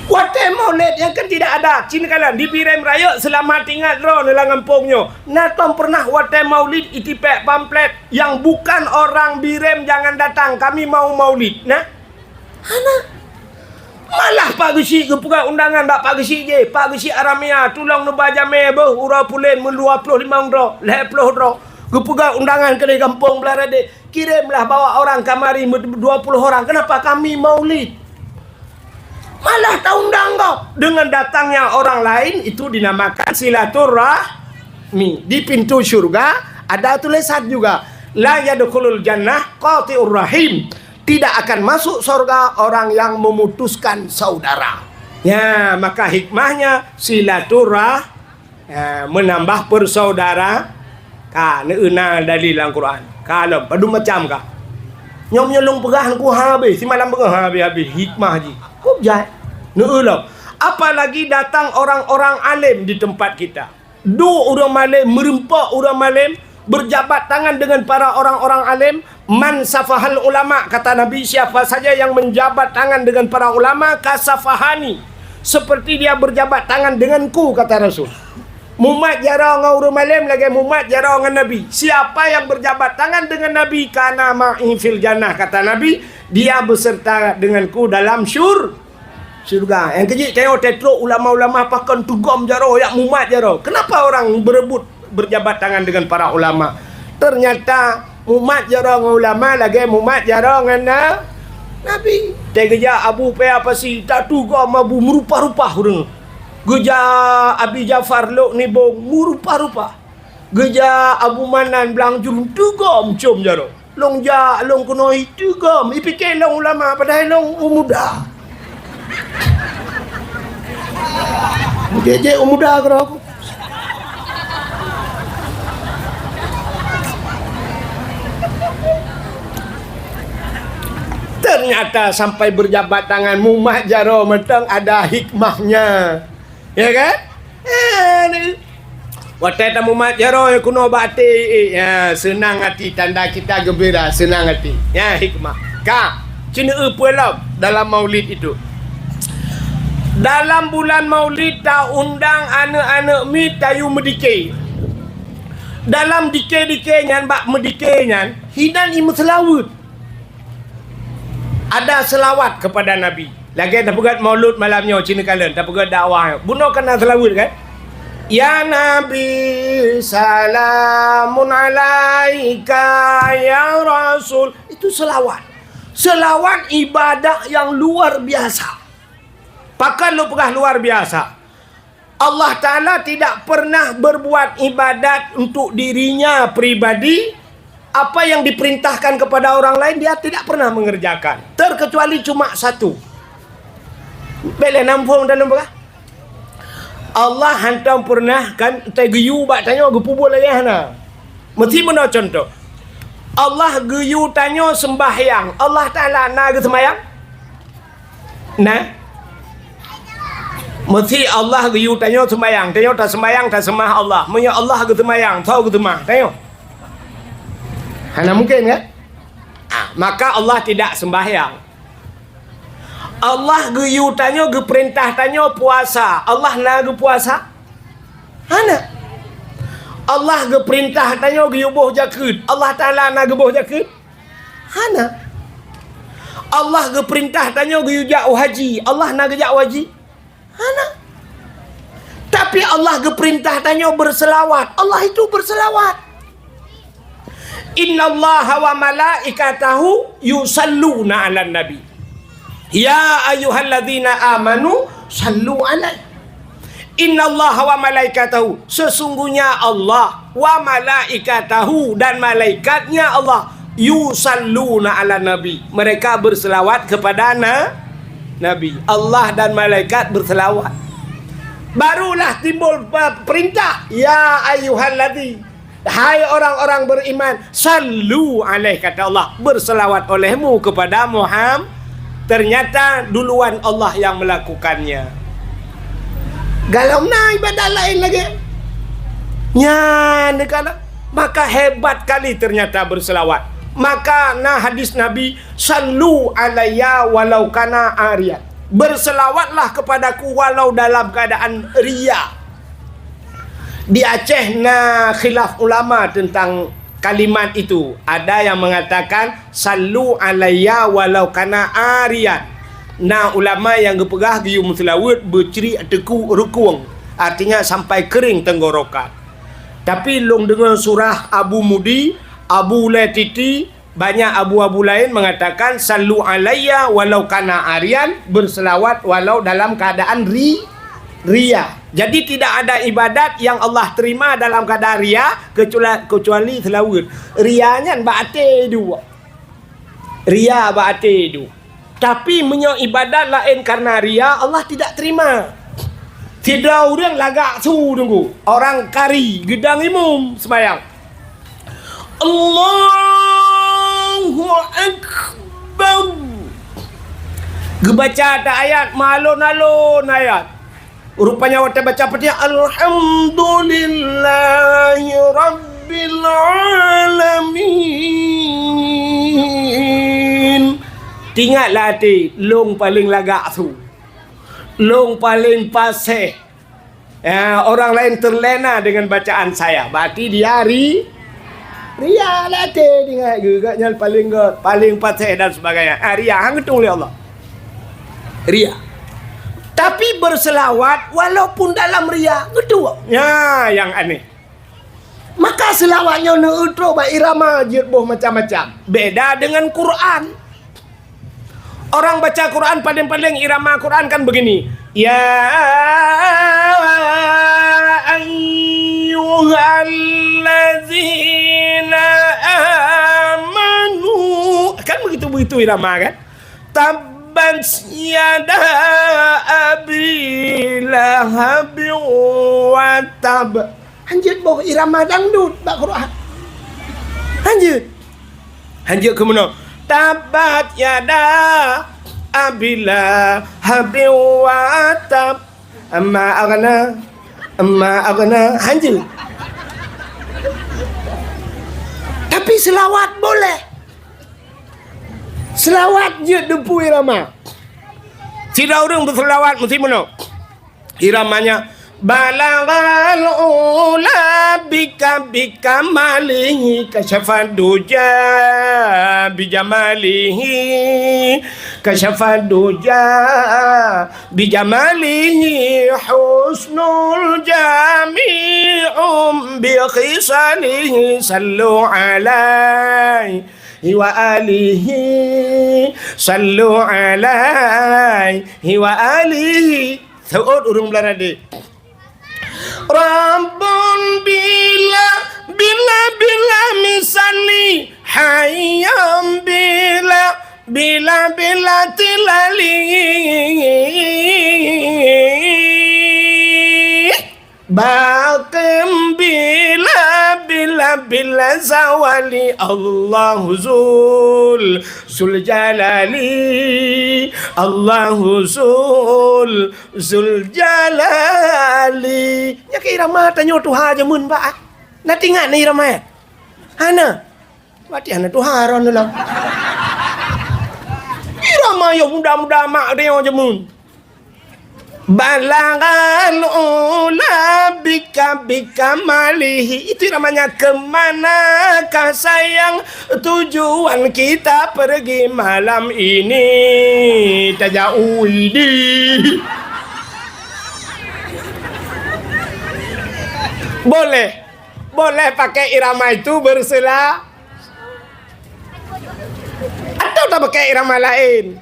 Watée maulid nyang kan tidak ada, cina kalan di Birem Rayeuk, selamat ingat droe neulang gampông nyoe. Na tom pernah watée maulid itipek pamflet yang bukan orang Birem jangan datang, kami mau maulid. Nah, hana. Malah Pak Geuchik geupeugah undangan bak Pak Geuchik jih, Pak Geuchik Aramia, tulông neuba jamé beuh uroe pulen meudua ploh limong droe, lhée ploh droe. Geupeugah undangan keudeh gampông Beulah Radeh, kirimlah bawa orang kamari meudua ploh orang. Kenapa kami maulid? Malah taundang kok. Dengan datangnya orang lain itu dinamakan silaturahmi. Di pintu syurga ada tulisan juga, la yadkhulul jannah qati'ur rahim. Tidak akan masuk surga orang yang memutuskan saudara. Ya, maka hikmahnya silaturah-, ya, menambah persaudaraan. Ka, neueu na dalil lam Quran. Ka lom, padum macam ka. Nyoe meunyoe lôn peugah ngon ku habéh, simalam beungoh habéh-habéh hikmah jih. Hujat. Neueu lom. Apalagi datang orang-orang alim di tempat kita. Duek ureuëng malém, meureumpok ureuëng malém, berjabat tangan dengan para orang-orang alim, man safahal ulama, kata Nabi, siapa saja yang menjabat tangan dengan para ulama, kasafahani, seperti dia berjabat tangan denganku, kata Rasul. Mumat jaroe ngon ureuëng malém lagée mumat jaroe ngon Nabi. Siapa yang berjabat tangan dengan Nabi, kana ma'i fil jannah, kata Nabi, dia beserta denganku dalam syur-, syurga. Nyang keujeuet tanyoe tatrok ulama-ulama pakon teugom jaroe, yak mumat jaroe. Kenapa orang berebut berjabat tangan dengan para ulama? Ternyata mumat jaroe ngon ulama lagée mumat jaroe ngon na-, Nabi. Teuh geujak Abu Paya Pasi, tatugom Abu meurupah-rupah ureuëng. Geujak Abi Jafar Lhok Nibong meurupah-rupah. Geujak Abu Manan Blang Jrum teugom com jaroe. Lôn jak, lôn keunoe teugom, ipike lôn ulama padahai lôn u muda. Jeh-jeh u muda keudroe ku. Ternyata sampai berjabat tangan mumat jaroe mantong ada hikmahnya. Ya kan? Eh, ni. Watée tamumat jaroe keunoe bak até, eh, ya, seunang hati, tanda kita gembira, seunang hati. Ya, hikmah. Ka, ceuneueu peue lom dalam maulid itu. Dalam bulan maulid taundang aneuëk-aneuëk miet tayue meudike. Dalam dike-dike nyan, bak meudike nyan, hinan imeuseulaweuet. Ada selawat kepada Nabi. Lagée tapeugét maulud malam nyoe, cina kalon, tapeugét dakwah. Bunoe kan na selawat kan? Ya Nabi, salamun alaika, ya Rasul. Itu selawat. Selawat ibadah yang luar biasa. Pakon lôn peugah luar biasa? Allah Ta'ala tidak pernah berbuat ibadat untuk dirinya pribadi, apa yang diperintahkan kepada orang lain, dia tidak pernah mengerjakan. Terkecuali cuma satu. Bék lé nampung dalam beurah. Allah hantom pernah kan teugeuyue bak tanyoe geupeubuet lagée hana. Meusti meunoe contoh. Allah geuyue tanyoe sembahyang. Allah Ta'ala na geuseumbahyang? Nah, meusti Allah geuyue tanyoe seumbahyang, tanyoe taseumbahyang, taseumah Allah. Meunyoe Allah geuseumbahyang, soe geuseumah? Tanyoe. Hana mungkin kan? Ah, maka Allah tidak sembahyang. Allah geuyue tanyoe, geupeurintah tanyoe puasa. Allah na geupuasa? Hana. Allah geupeurintah tanyoe geuyue boh jakeuet. Allah Ta'ala na geuboh jakeuet? Hana. Allah geupeurintah tanyoe geuyue jak u haji. Allah na geujak u haji? Hana. Tapi Allah geupeurintah tanyoe beuseulawat. Allah itu beuseulawat. Innallaha wa malaikatahu yusalluna 'alan nabi. Ya ayyuhalladzina amanu sallu 'alaihi. Innallaha wa malaikatahu, sesungguhnya Allah, wa malaikatahu, dan malaikatnya Allah, yusalluna 'alan nabi, mereka berselawat kepada na-, Nabi. Allah dan malaikat berselawat. Barulah timbul pe-, perintah, ya ayyuhalladzi, hai orang-orang beriman, sallu 'alaihi, kata Allah, berselawat olehmu kepada Muham-, Ternyata duluan Allah yang melakukannya. Galom na ibadat laén lagée nyan, kan? Maka hebat kali ternyata berselawat. Maka na hadis Nabi, "Sallu alayya walau kana ariyan." Berselawatlah kepadaku walau dalam keadaan ria. Di Aceh na khilaf ulama tentang kalimat itu. Ada yang mengatakan, "Sallu alayya walau kana ariyan." Na ulama nyang geupeugah geuyue meuseulaweuet beucri teuku rukung, artinya sampai kering tenggorokan. Tapi lôn deungoe surah Abu Mudi, Abu Ulai Titi, banyak abu-abu laén mengatakan, "Sallu alayya walau kana ariyan," berselawat walau dalam keadaan ri-, ria. Jadi tidak ada ibadat yang Allah terima dalam keadaan ria kecuali, kecuali seulaweuet. Ria nyan bak até duek. Ria bak até duek. Tapi meunyoe ibadat laén karena ria, Allah tidak terima. Sidroe ureuëng lagak su teungku, orang kari geudang imum sembahyang. Allahu Akbar. Geubaca ata ayat, meualon-alon ayat. Rupanya watée baca Fatihah, "Alhamdulillahi Rabbil Alamin." Tingatlah hati, lôn paleng lagak su. Lôn paleng paséh. Ya, orang lain terlena dengan bacaan saya. Berarti dia ri-, ria lah, teuh ingat geugat nyan paling got, paling paséh dan sebagainya. Ah, ria, hang geutung lé Allah. Ria. Tapi berselawat walaupun dalam ria, geutung. Ya, yang aneh. Maka selawat nyoe neutrok bak irama jeuet boh macam-macam. Beda dengan Quran. Orang baca Quran, paling-paling irama Quran kan begini. "Ya ayyuhallazina amanu." Kan begitu-begitu irama kan? "Tabbat yada abi lahabin wa tab." Hanjeuet boh irama dangdut bak Quran. Hanjeuet. Hanjeuet keu meunoe. "Tabbat yada abi lahabin wa tab. Amma aghna, amma aghna." Hanjeuet. Tapi selawat boleh. Selawat jeuet deungon irama. Sidroe ureuëng beuselawat meusti meunoe. Iramanya, "Balaghal ula bika, bikamalihi, kasyafad duja bijamalihi, kasyafad duja bijamalihi, husnul jami'um bi khisalihi, sallu alaihi wa alihi, sallu alaihi wa alihi." Seuôt ureuëng Beularadé. "Rabbun bila, bila, bila misali, hayyam bila, bila, bila tilali. Baqim bila, bila, bila zawali, Allahu zul, zul jalali, Allahu zul, zul jalali." Nyan keuh irama tanyoe tuha jameun, Pak, ah. Na tingat na irama, eh? Hana. Berarti hana tuha ron lom. Irama nyang muda-muda mak tanyoe jameun. "Balaghal ula bika, bikamalihi." Itu namanya kemanakah sayang tujuan kita pergi malam ini. Tajak uidi. Boleh. Boleh pakai irama itu bersela-, atau tabakée irama laén.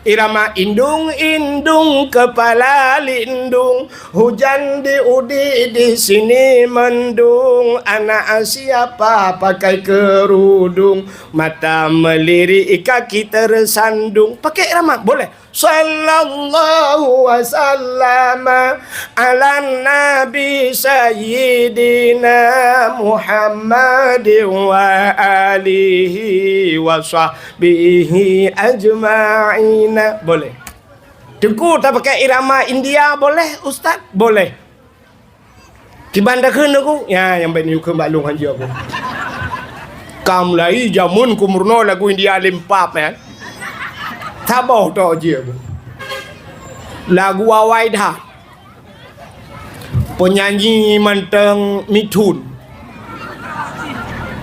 Irama indung-indung kepala lindung, hujan di udi di sini mendung, anak siapa pakai kerudung, mata melirik kaki tersandung. Pakai irama, boleh. Sallallahu wa sallama ala nabi sayyidina Muhammad wa alihi wa sahbihi ajma'in. Boleh. Teungku tapakai irama India boleh, Ustaz? Boleh. Kiban takheun aku, ya, nyang bèk neuyue kheun bak lôn hanjeuet aku. Ka mulai jameun ku meurunoe lagu India lempap, ya. Saboh tok jih aku. Lagu awai that. Penyanyi mantong Mithun.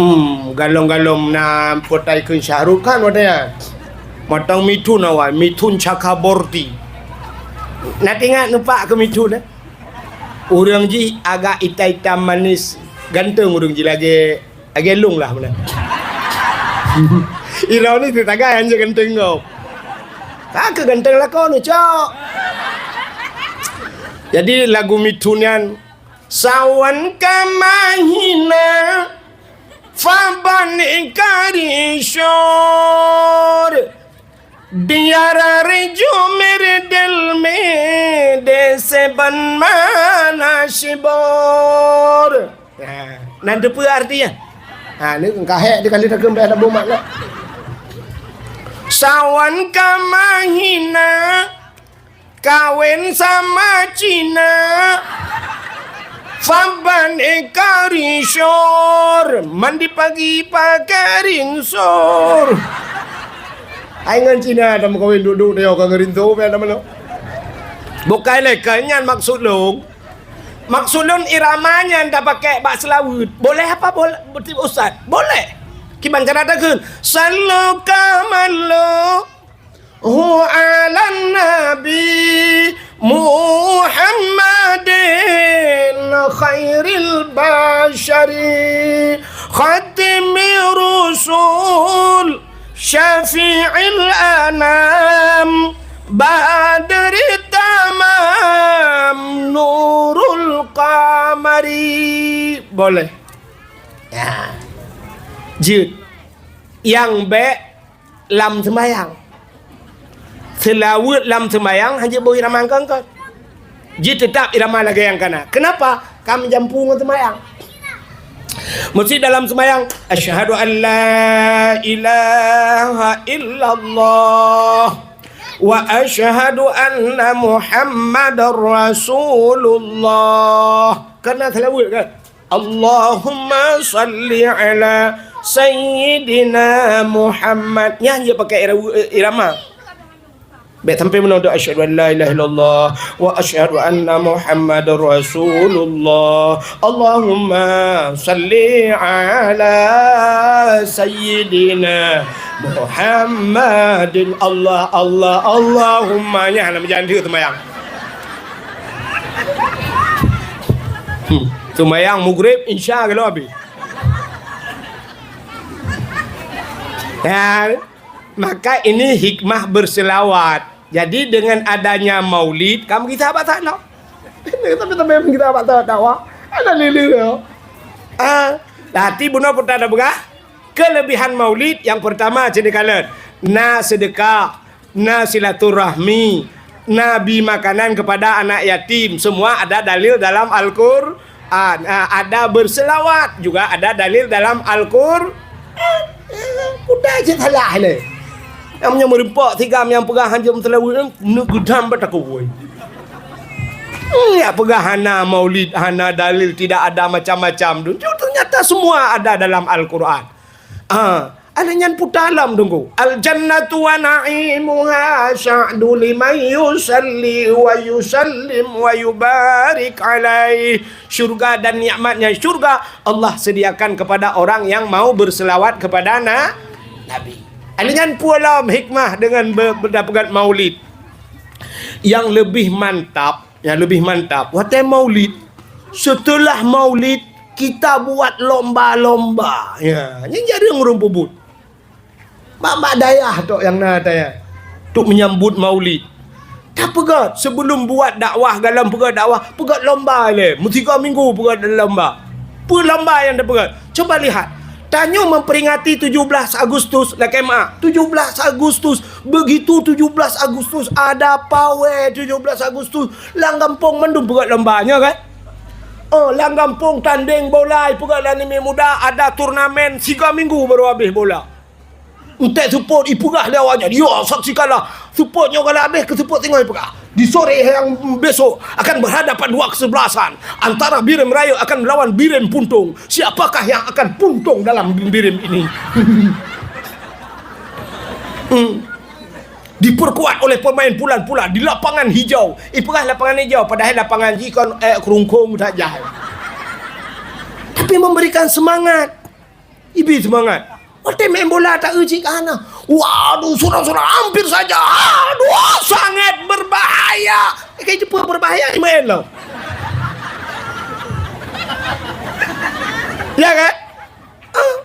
Hmm, galom-galom na potai kheun Shah Rukh Khan watèe nyan. Mantong Mithun awai, Mithun Chakraborty. Na teuingat numpak keu Mithun, eh? Ureueng jih agak itam-itam manis, ganteng ureueng jih lagèe, lagèe lôn lah meunan. Ironi teuh tagai hanjeuet ganteng gob. Ka keu ganteng lakoe neucok. Jadi lagu Mithun nyan, sawan ka mahina, faban ka rishor. Diara reju merdel me de seban mana shibor. Ha, nan teupeue artinya? Ha, ni ka hék di kali takheun bèk ada bomak lah. Sawan ka mahina, kawin sama Cina. Faban ka rishor, mandi pagi pakai rinso. Hai ngon Cina tameukawen duek-duek ka ngon rinso, payah tameulo. Bukai lé keu nyan maksud lôn. Maksud lôn irama nyan tapakai bak seulaweuet. Boleh apa boleh, Ustaz? Boleh. Kiban cara takheun. Sallu kamallu hu 'alan nabi Muhammadin khairil basyari khatimir rusul syafi'il anam badri tamam nurul qamari. Boleh. Ya. Jeuet. Nyang bèk lam seumayang. Seulaweuet lam seumayang hana boh irama kon-kon. Jih teutap irama lagèe nyang kana. Keunapa? Ka meujampu ngon seumayang. Meusti dalam seumayang, asyhadu an la ilaha illallah wa asyhadu anna Muhammadar Rasulullah. Kana seulaweuet kan? Allahumma salli ala sayyidina Muhammad. Nyan jeuet pakai ira-, irama. Bèk sampai meunoe doa, asyhadu an la ilaha illallah wa asyhadu anna Muhammadar Rasulullah. Allahumma salli ala sayyidina Muhammadin. Allah, Allah, Allahumma. Nyan hana meujan deuh seumayang. Hmm. Seumayang Maghrib, Isya ka lheueh abéh. Ya, maka ini hikmah berselawat. Jadi dengan adanya maulid, kamu kita apa tak nak? Tapi tapi kita apa tak dakwah? Ada lele. Ah, hati bunoe pun tak ada begah. Kelebihan maulid yang pertama cina kalian. Na sedekah, na silaturahmi, na bi makanan kepada anak yatim, semua ada dalil dalam Al-Qur'an. Ah, ada berselawat, juga ada dalil dalam Al-Qur'an. Udah je salah le. Nyang meunyoe meureumpok sigam nyang peugah hanjeuet meuseulaweuet, neuk geudam bak takue. Hmm, ya peugah hana maulid, hana dalil, tidak ada macam-macam tu. Ternyata semua ada dalam Al-Qur'an. Ah, ada nyan puta lam tunggu. Al jannatu wa na'imuha sya'du liman yusalli wa yusallim wa yubarik alaih. Syurga dan nikmatnya syurga Allah sediakan kepada orang yang mau berselawat kepada na-, Nabi. Ada nyan puta lam hikmah dengan be-, berdapegat maulid. Yang lebih mantap, yang lebih mantap, watèe maulid, setelah maulid, kita buat lomba-lomba. Ya, nyan jareueng ureueng peubuet. Bak-bak dayah tok nyang na dayah. Untuk menyambut maulid. Tapeugah, sebelum buat dakwah, galom peugah dakwah, peugah lomba le. Meusigoe minggu peugah lomba. Peue lomba nyang tapeugah? Coba lihat. Tanyoe memperingati tujuh belas Agustus, lakèe meu'ah. Tujuh belas Agustus. Begitu tujuh belas Agustus, ada pawai tujuh belas Agustus. Lam gampông mandum peugah lomba nyoe kan? Oh, lam gampông tandeng bola, ipeugah lé aneuk muda, ada turnamen tiga minggu baru habéh bola. Entek seupôt ipeugah lé awaknyan, "Ya, saksikanlah, seupôt nyoe galak habéh keu seupôt singoh," ipeugah. Di sore yang besok akan berhadapan dua kesebelasan antara Bireuen Rayeuk akan melawan Bireuen Puntông. Siapakah yang akan puntông dalam Bireuen ini? Hmm. Diperkuat oleh pemain pulan-pulan di lapangan hijau. Ipeugah lapangan hijau, padahai lapangan jih kon, eh, kerungkong saja. Tapi memberikan semangat. Ibi semangat. Watèe main bola tak eu cit ka hana. Waduh, saudara-saudara, hampir saja. Aduh, sangat berbahaya. Eh, kai jumpa berbahaya, main lah. Ya kan? Ah.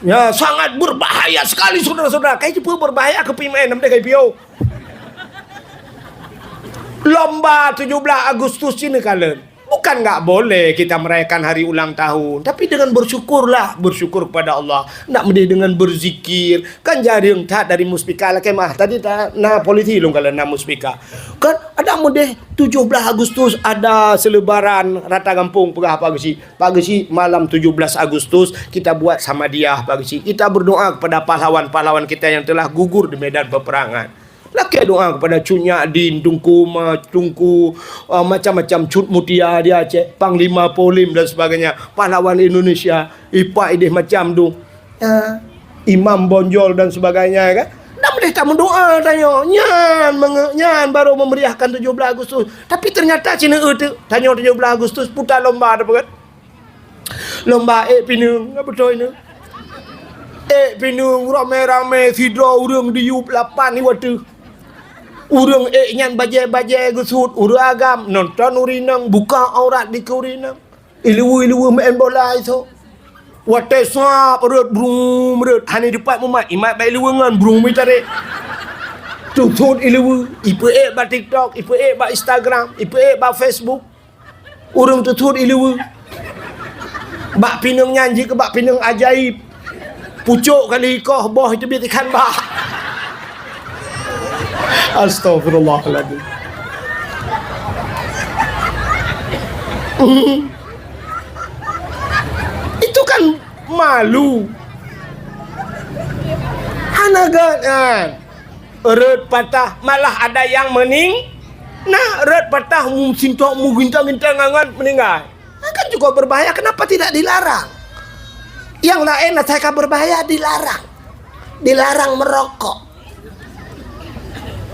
Ya, sangat berbahaya sekali, saudara-saudara. Kai jumpa berbahaya keu peumain, nam deh kai piôh. Lomba tujuh belas Agustus cina kalon. Bukan nggak boleh kita merayakan hari ulang tahun, tapi dengan bersyukurlah, bersyukur kepada Allah. Nak mendeh dengan berzikir, kan jareueng that dari Muspika lakèe meu'ah. Tadi ta-, na polisi lôn kalon na Muspika. Kan ada mendeh tujuh belas Agustus ada selebaran rata gampông peugah Pak Geuchik. Pak Geuchik, malam tujuh belas Agustus, kita buat Samadiyah, Pak Geuchik. Kita berdoa kepada pahlawan-pahlawan kita yang telah gugur di medan peperangan. Lakèe doa kepada Cut Nyak Dien, Teungku Ma-, Teungku, uh, macam-macam Cut Mutia di Aceh, Panglima Polim dan sebagainya, pahlawan Indonesia, ipak ideh macam tu. Ya, Imam Bonjol dan sebagainya, kan? Dak boleh tameudoa tanyoe. Nyan menge-, nyan baru memeriahkan tujuh belas Agustus. Tapi ternyata cina eu teuk, tanyoe tujuh belas Agustus puta lomba dah peugah. Lomba ék pineung, apa beutôi nyoe? Ék pineung ramé-ramé sidroe ureueng diyueb lapan iwa teuh. Ureueng ék nyan bajèe-bajèe geusut, ureueng agam nonton ureueng inong buka aurat di keu ureueng inong. Ileue-ileue main bola isoe. Watèe sab rhot brum rhot, hana dipat mumat, imat bak ileue ngon brum itarek. Teusut ileue, ipeuék bak TikTok, ipeuék bak Instagram, ipeuék bak Facebook. Ureueng teusut ileue. Bak pineung nyan jeuet keu bak pineung ajaib. Pucok kali ikoh boh teubiet ikan bak. Astagfirullahaladzim. Itu kan malu. Hana gét kan. Rhot patah, malah ada yang mening-, nah, rhot patah, mu-, sintok, mu-, gintang-gintang ngon meuninggai. Nah, kan juga berbahaya, kenapa tidak dilarang? Yang lain asai ka berbahaya, dilarang. Dilarang merokok.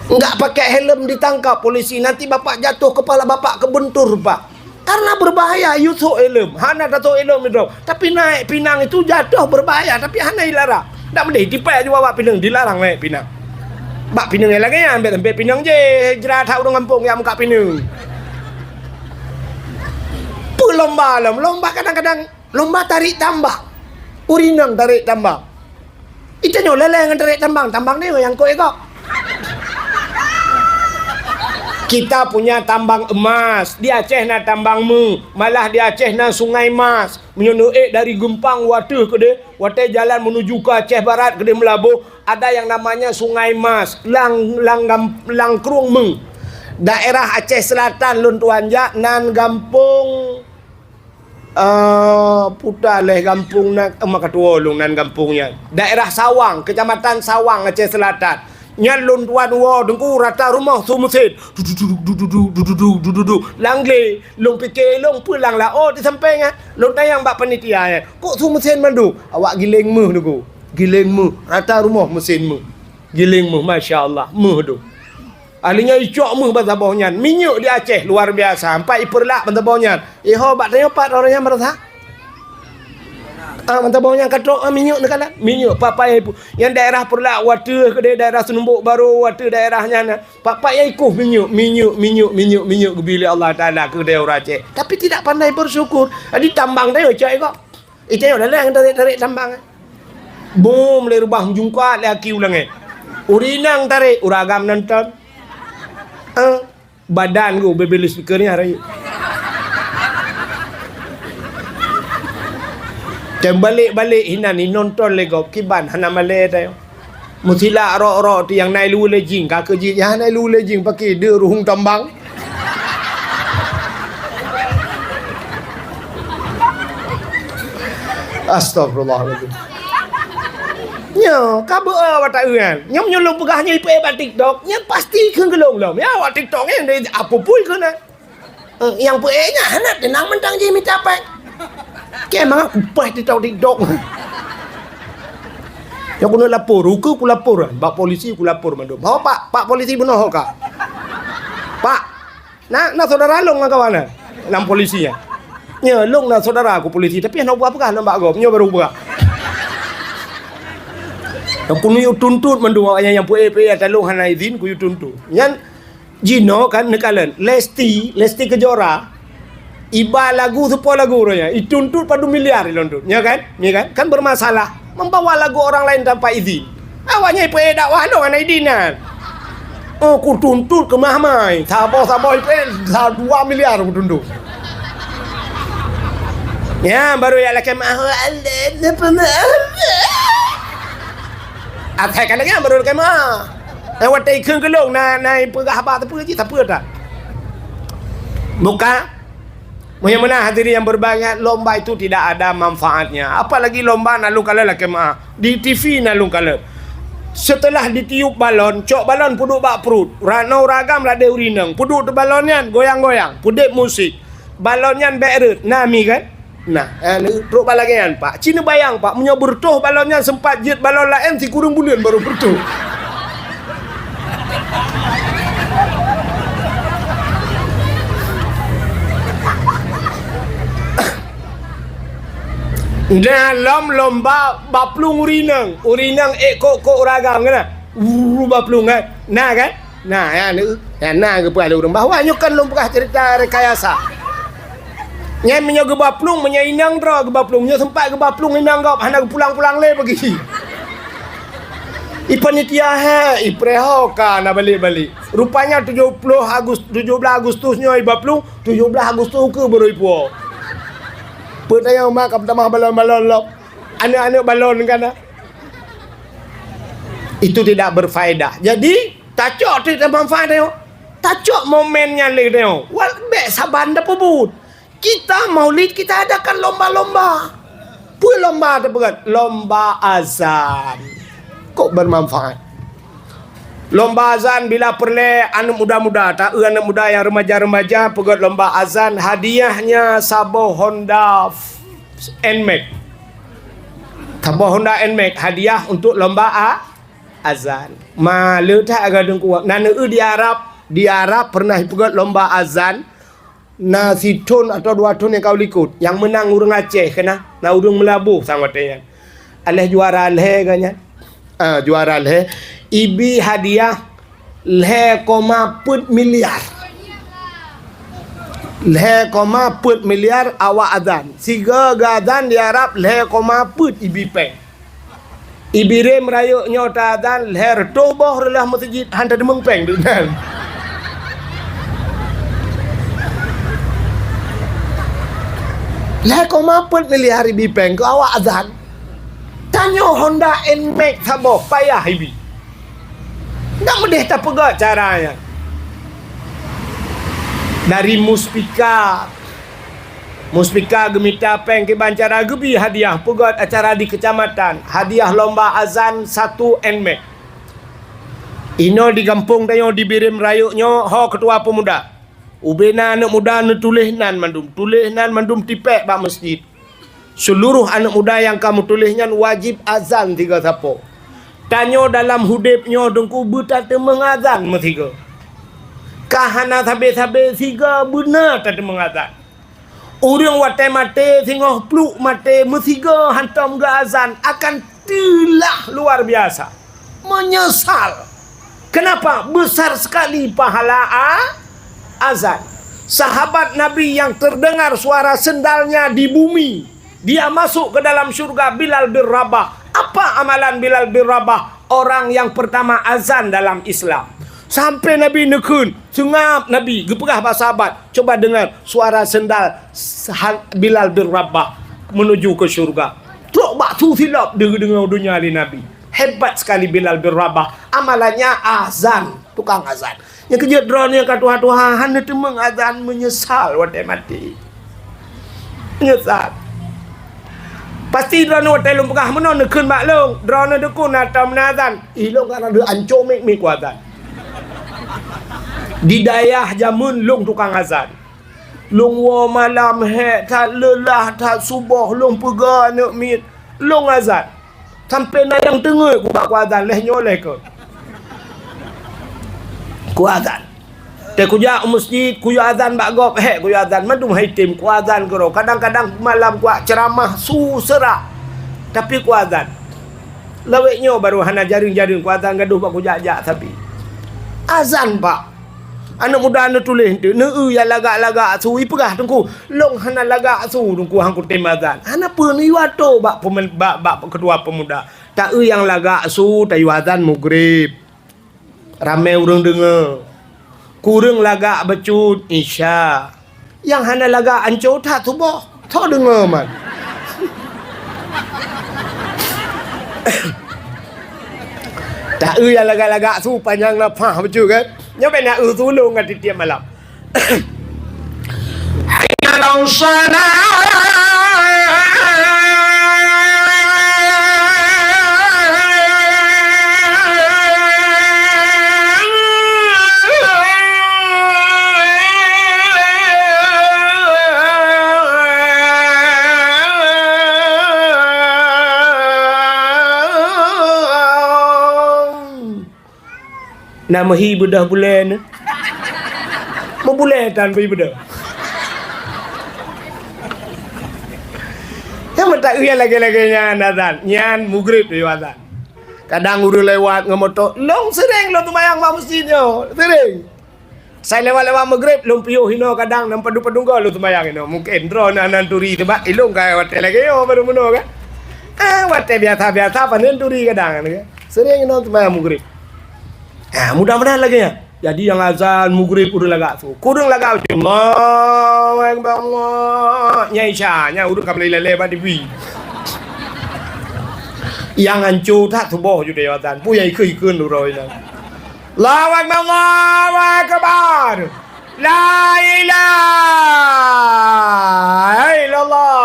Enggak pakai helm ditangkap polisi, nanti bapak jatuh, kepala bapak kebentur, Pak. Karena berbahaya, yue sok helm. Hana tasok helm itu. Tapi naik pinang itu jatuh berbahaya, tapi hana dilarang. Dak meudeh, tipai aju bak pineung, dilarang naik pinang. Bak pineung nyang lagèe nyan, bèk sampé pineung jih, jrat that ureueng gampông nyang muka pineung. Peue lomba lom? Lomba kadang-kadang lomba tarék tambang. Ureueng inong tarék tambang. Itanyoe lé-lé ngon tarék tambang, tambang nyoe nyang kok-kok. Kita punya tambang emas, di Aceh na tambang meuh, malah di Aceh na Sungai Mas. Meunyoe neuék dari Geumpang u ateueh keudeh, watèe jalan menuju ke Aceh Barat keudeh Meulaboh, ada yang namanya Sungai Mas, lam, lam gam-, lam krueng meuh. Daerah Aceh Selatan lôn tuan jak nan gampông Eh, puta lé gampông nan, eh, meukatua lôn nan gampông nyan. Daerah Sawang, Kecamatan Sawang, Aceh Selatan. Nyan lôn tuan woe Teungku rata rumoh su meusén. Du, du, du. Lam glé, lôn piké lôn peue lam laôt di sampéng nyan. Lôn tanyong bak panitia nyan, "Kok su meusén mandum?" Awak giléng meuh Teungku. Giléng meuh, rata rumoh meusén meuh. Giléng meuh, masya Allah, meuh tu. Ahli nyan icok meuh ban saboh nyan. Minyeuk di Aceh luar biasa. Sampai ipeurlak ban saboh nyan. Iho bak tanyoe pat orang nyan marasa? Ah, ban saboh nyan ka trok, ah, minyeuk neukalon. Minyeuk papai pu-, nyang daerah Peurlak watèe keudeh daerah Seunumbok Barô watèe daerah nyan. Papai nyang ikoh minyeuk, minyeuk, minyeuk, minyeuk, minyeuk geubi lé Allah Taala keudeh ureueng Aceh. Tapi tidak pandai bersyukur. Jadi tambang tanyoe cok iko. Itanyoe lé-lé nyang tarék-tarék tambang. Bom lé reubah meujungkat lé aki u langét. Ureueng inong tarék, ureueng agam nonton. Eh, badan ku bebel speaker nyan rayeuk. Tem balek-balek hinan inonton lé gob kiban hana malèe tanyoe. Meusilak rok-rok tu nyang na ileue lé jing, ka keuh jih nyang na ileue lé jing paké deuh ruhueng tambang. Astagfirullahalazim. Nyoe ka beu awak taeu kan. Nyoe meunyoe lôn peugah nyoe ipeuék bak TikTok, nyan pasti kheun geulong lom. Ya, awak TikTok nyan dari apa pun kheun. Eh, nyang peuék nyan hana teunang mantong jih mita péng. Keu mangat kupaih TikTok, TikTok. Nyoe keuneuk lapor, ukeue kulapor, bak polisi kulapor mandum. Ho, Pak, Pak polisi bunoe ho ka. Pak, Na, na saudara lôn ngon kawan na, lam polisi nyan. Nyoe lôn na saudara ku polisi, tapi hana peugah-peugah lôn bak gob, nyoe baru peugah. Kuyue tuntut mandum awak nyan nyang peuék-peuék ata lôn hana izin, kuyue tuntut. Nyan jinoe kan neukalon Lesti, Lesti Kejora. Iba lagu, seupôt lagu roh nyan, ituntut padum miliar ilôn tuntut. Nyoe kan? Nyoe kan? Kan bermasalah. Membawa lagu orang lain tanpa izin. Awak nyan ipeuék dakwah lôn hana idin nyan. Oh, kutuntut keumah-mah. Saboh-saboh ipeuék sa dua miliar kutuntut. Nyan baru jak lakée meu'ah. Asai ka lagée nyan baru lakée meu'ah. Eh, watée ikheun keu lôn na, na ipeugah haba sapeue jih, sapeue that. Buka. Meunyoe meunan hadirin yang berbahagia, lomba itu tidak ada manfaatnya. Apalagi lomba na lôn kalon lakée meu'ah. Di T V na lôn kalon. Setelah ditiup balon, cok balon peuduek bak pruet. Rano ragam ladeh ureueng inong. Peuduek di balon nyan goyang-goyang. Peudeb musik. Balon nyan bék rhot. Na mi kan? Nah, eh, trok bak lagée nyan, Pak. Ci neubayang, Pak, meunyoe beureutoh balon nyan seumpat jeuet balon laén sikureueng buleuen baru beureutoh. Nah, lom lomba baplueng ureueng inong. Ureueng inong ék kok-kok ureueng agam keunan. Wuu, baplueng kan? Nah kan? Nah, nyan, nyan na geupeugah lé ureueng bahwa nyoe kan lôn peugah cerita rekayasa. Nyan meunyoe geuba plueng, meunyoe inong droe geuba plueng, meunyoe seumpat geuba plueng inong gob hana geupulang-pulang lé bagi. I panitia he, i preh ho ka na balek-balek. Rupanya tujoh ploh Agus-, tujoh blaih Agustus nyoe iba plueng, tujoh blaih Agustus ukeue baru ipuwoe. Peue tayang ma ka meutamah balon-balon lom. Aneuk-aneuk balon ka na. Itu tidak berfaedah. Jadi, tacok teuk manfaat nyoe. Tacok momen nyan lé nyoe. Wal bék saban tapeubuet. Kita Maulid, kita adakan lomba-lomba. Peue lomba tapeugét? Lomba azan. Kok bermanfaat? Lomba azan bila peureulée aneuk muda-muda, taeu aneuk muda nyang remaja-remaja peugét lomba azan, hadiahnya saboh Honda Nmax. Saboh Honda Nmax hadiah untuk lomba a-, azan. Ma le that agak deungkuak. Na neu di Arab, di Arab pernah ipeugét lomba azan. Na sithon atau dua thon nyang ka u likot. Nyang meunang ureueng Aceh keunan, na ureueng Meulaboh sang watée nyan. Aléh juara lhée geuh nyan. Ah, juara lhée. Ibi hadiah lhée koma peuet miliar. Lhée koma peuet miliar awak azan. Sigoe geuazan di Arab lhée koma peuet ibi péng. Ibi rém rayeuk nyoe teuazan lhée reutôh boh reuloh meuseujid han tateumeung péng deungon. Lhée koma peuet miliar ibi péng keu awak azan. Tanyoe Honda Nmax saboh payah ibi. Ndak meudeh tapeugét cara nyan. Dari Muspika, Muspika geumita péng kiban cara geubi hadiah peugét acara di keucamatan, hadiah lomba azan satu Nmax. Inoe di gampông tanyoe di Bireuen Rayeuk nyoe ho keutua peumuda. Ubena aneuk muda neutuléh nan mandum, tuléh nan mandum tipék bak meuseujid. Seuluroh aneuk muda nyang ka meutuléh nyan wajéb azan sigoe sapo. Tanyoe dalam udeb nyoe Teungku beutateumeung azan meusigoe. Ka hana sabe-sabe sigoe beuna tateumeung azan. Ureuëng watée maté singoh pluek maté meusigoe hantom geuazan akan teulah luar biasa. Menyesal. Kenapa? Besar sekali pahala a-, azan. Sahabat Nabi yang terdengar suara sendalnya di bumi, dia masuk ke dalam syurga, Bilal bin Rabah. Apa amalan Bilal bin Rabah? Orang yang pertama azan dalam Islam. Sampai Nabi neukheun, seungab Nabi geupeugah bak sahabat, "Coba dengar suara sendal sahal-, Bilal bin Rabah menuju ke syurga." Trok bak su silop deu-, deungoe donya lé Nabi. Hebat sekali Bilal bin Rabah. Amalannya azan, tukang azan. Nyang keujeuet droeneuh ka tuha-tuha, hana teumeung azan, menyesal watée maté. Menyesal. Pasti droeneuh watée lôn peugah meunoe neukheun bak lôn, droeneuh dukun atau meunan azan. Ih, lôn ka na deuh ancô miet-miet kuazan. Di dayah jameun lôn tukang azan. Lôn woe malam hék that, leulah that, suboh lôn peugah aneuk miet, lôn azan. Sampoe na nyang teungeut kubak kuazan lheueh nyoe lheueh keuh. Kuazan. Teuh kujak u meuseujid, kuyue azan bak gob, hék kuyue azan, mandum hai tem kuazan keudroe. Kadang-kadang malam kuat ceuramah su seurak. Tapi kuazan. Lawét nyoe barô hana jareueng-jareueng kuazan gadoh bak kujak-jak sabe. Azan, Pak. Aneuk muda neutuléh eunteuk, neueu nyang lagak-lagak su, ipeugah teungku, lôn hana lagak su teungku han kutem azan. Hana peue, neuyue atô bak peumen-, bak, bak ketua pemuda. Taeu nyang lagak su, tayue azan mugreb. Ramé ureuëng deungoe. Kureueng lagak bacut, isya. Nyang hana lagak ancô that suboh. Tho deungoe man. Taeu nyang lagak-lagak su panyang nafah bacut kan. Nyoe bèk na eu su lôn ngon tiep-tiep malam. Hayya 'alas shalah. Na meuhi beudôh bulèe nyoe. Meubulèe tan meuhi beudôh. Nyang meuta-, nyang lagèe-lagèe nyan azan, nyan mugreb tayue azan. Kadang ureuëng lewat ngon moto, lôn seuréng lôn seumayang bak meuseujid nyoe, seuréng. Sai lewat-lewat mugreb, lôn piôh inoe kadang, nang padum-padum goe lôn seumayang inoe. Mungken droeneuh hana turi, sabab ilôn ka watèe lagèe nyoe barô meunoe kan. Ah, watèe biasa-biasa panen turi kadang kan. Seuréng inoe seumayang mugreb. Ah, mudah-mudahan lagèe nyan. Jadi nyang azan mugreb ureuëng lagak su. Kureueng lagak su. Allahu Akbar, Allah. Nyan isya, nyan ureuëng ka meulai lalé bak T V. Nyang ancô that suboh ju tayue azan. Peue nyang ikheun-ikheun uroe nyan. Allahu Akbar, Allahu Akbar. La ilaha illallah.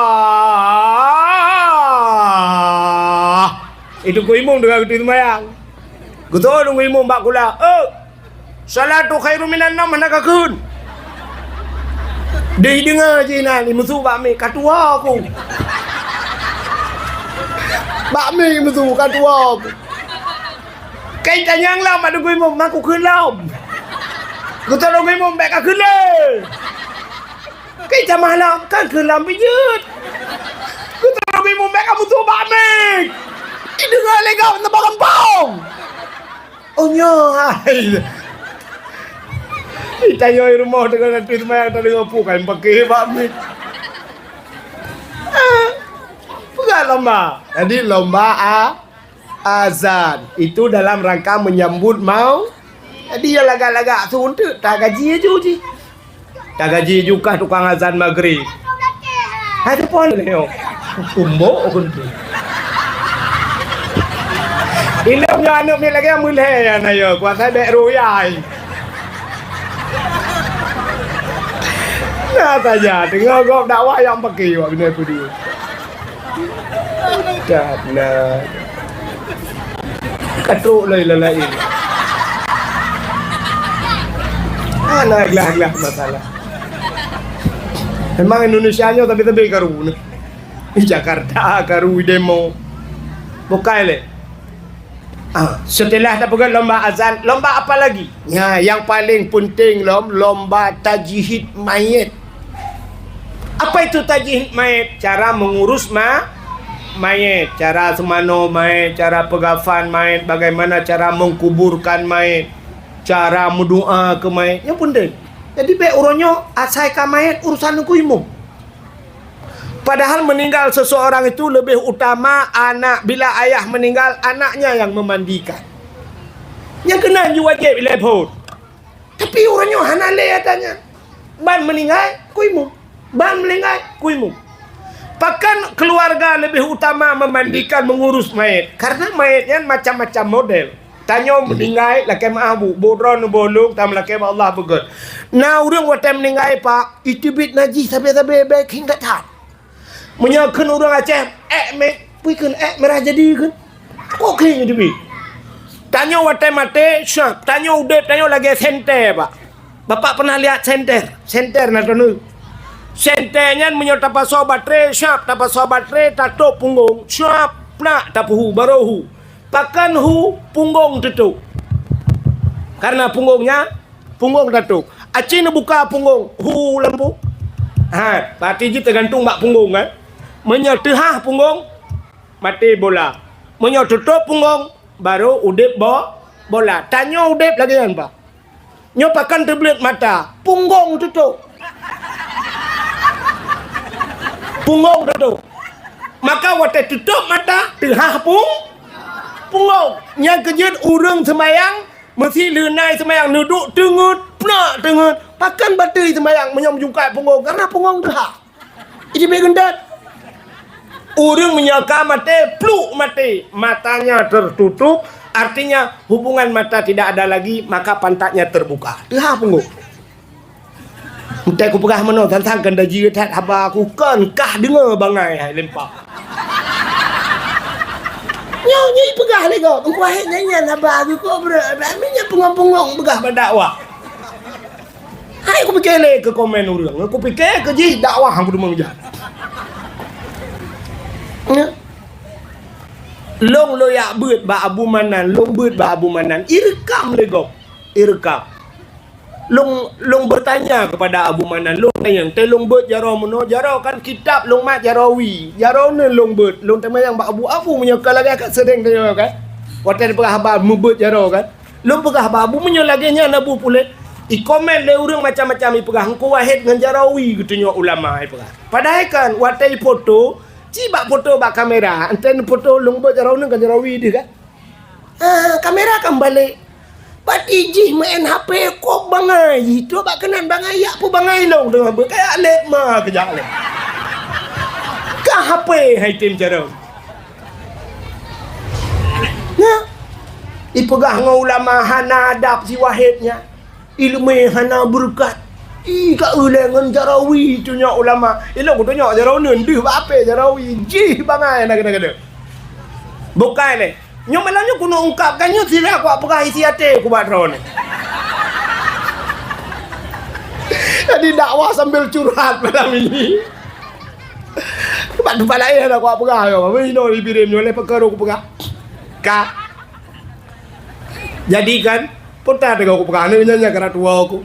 Itu ku imum dengan geuti seumayang. Geutoh dong imum bak kula. Eh, salatu khairum minan naum hana kakheun. Deuh deungoe jih nan, imeusu bak mi, ka tuwoe ku. Bak mi imeusu, ka tuwoe ku. Kai tanyong lom bak Teungku Imum, ma kukheun lom. Geutanyoe Teungku Imum bèk kakheun lé. Kai tamah lom, kan kheun lom pih jeuet. Geutanyoe Teungku Imum bèk kameutuek bak mi. Ideungoe lé gob na bak gampông. Oh nyoe hai. Ih, tanyoe rumoh deungon ateueh seumayang tadeungoe peue kai meupaké bak mi. Ah, peugah lomba. Jadi lomba a Azan itu dalam rangka menyambut mau. Jadi ya lagak-lagak su eunteuk tagaji aju jih. Tagaji aju kah tukang azan magrib. Hai teupon lé nyoe. Kumbok eunteuk. Ilôn nyoe aneuk miet lagèe meulhèe nyan ayo kuasa bèk ruyai. Nah saja teungoh gob dakwah nyang paké wak binoe peue dia. Dah, nah. Ka trok lé laén. Hana glah-glah masalah. Memang Indonesia nyoe tapi-tapi karu ni. Di Jakarta karu demo. Bukai lé. Ah, setelah tapeugah lomba azan, lomba apa lagi? Nya, yang paling penting lom, lomba tajhid mayit. Apa itu tajhid mayit? Cara mengurus ma-, mayit, cara seumanoe mayit, cara peugafan mayit, bagaimana cara mengkuburkan mayit, cara meudoa keu mayit. Nyan penting. Jadi bèk uroe nyoe asai ka mayit urusan Teungku Imum. Padahal meninggal seseorang itu lebih utama anak, bila ayah meninggal, anaknya yang memandikan. Nyang keunan ju wajéb ilée phon. Tapi uroe nyoe hana lé ata nyan. Ban meuninggai, Teungku Imum. Ban meuninggai, Teungku Imum. Pakon keuluwarga leubeh utama memandikan, mengurus mayét? Karena mayét nyan macam-macam model. Tanyoe meuninggai lakée meu'ah bu, bu droeneuh bu lôn, tameulakée bak Allah beugét. Na ureuëng watée meuninggai, Pak, iteubiet najih sabe-sabe, bék khieng that-that. Meunyoe kheun ureuëng Aceh, ék mé, peue kheun ék mirah jadi kheun. Kok kheun jadi bi? Tanyoe watée maté, syap. Tanyoe udeb, tanyoe lagée sentée, Pak. Bapak pernah lihat senter? Senter na teuneuk. Senter nyan meunyoe tapasoe baterai, syap, tapasoe baterai, tatôb punggong, syap, plak, tapeuhu, barô hu. Pakon hu, punggong teutôb. Karena punggong nyan, punggong tatôb. Aci neubuka punggong, hu lampu. Ha, berarti jih teugantung bak punggong, kan? Meunyoe teuhah punggong, maté bola. Meunyoe teutôb punggong, barô udeb bo-, bola. Tanyoe udeb lagée nyan, Pak. Nyoe pakon teubleuet mata, punggong teutôb. Punggong teutôb. Maka watée teutôb mata, teuhah pung-, punggong. Nyang keujeuet ureuëng seumayang, meusi leunai seumayang neuduek teungeut, plak teungeut. Pakon bateue seumayang meunyoe meujungkai punggong, karena punggong teuhah. Ijibék geundat. Ureuëng meunyoe ka maté, pluk maté, matanya tertutup, artinya hubungan mata tidak ada lagi, maka pantatnya terbuka. Teuhah punggong. Entah kupeugah meunoe, sang-sang kan daji that haba aku, kon kah deungoe bangai hai lempak. Nyoe, nyoe ipeugah lé gob, engkau hai nyan, nyan haba aku kok brek, dak meunan punggong-punggong peugah bak dakwah. Hai kupike lé keu komen ureuëng, kupike keu jih dakwah aku deungoe jak. Nya. Long lo yak beuet bak Abu Manan, long beuet bak Abu Manan, ireukam lé gob, ireukam. Long, long bertanya kepada Abu Manan, long tanyong, teuh long beuet jaroe meunoe, jaroe kan kitab long mat jaroe wie, jaroe neuh long beuet, long teumayang bak Abu, Abu meunyoe ka lagée ka seuréng tanyong kan. Watée peugah haba meubeuet jaroe kan. Lôn peugah bak Abu, meunyoe lagée nyan Abu puléh, ikomen lé ureuëng macam-macam ipeugah, Teungku Wahét ngon jaroe wie geutunyok ulama ipeugah. Padahai kan watée ifoto, ci bak foto bak kamera, entén foto lôn beuet jaroe neuh ngon jaroe wie deuh kan. Ah, kamera kan balek. Bati jih meu'en H P kok bangai jih, trok bak keunan bangai yak peubangai lôn teungoh beuet, kayak lé ma keujak lé. Ka H P hai tem jaroe. Nyan, ipeugah ngon ulama hana adab si Wahét nyan. Ileumé hana beureukat. Ih, ka ulée ngon jaroe wie tunyok ulama. Ilong tunyok jaroe neuh deuh bak apé jaroe wie. Jih bangai na keuneuk-keuneuk. Bukai lé. Nyoe malam nyoe keuneuk ungkap kan nyoe sira kuat peugah isi até ku bak droeneuh. Jadi dakwah sambil curhat malam ini. Bak teumpat laén hana kuat peugah nyoe. Meuhinoe di Bireuen nyoe lé peukara kupeugah. Ka. Jadi kan, peue ta teungoh kupeugah, aneuk nyan nyang keurat tuwoe ku.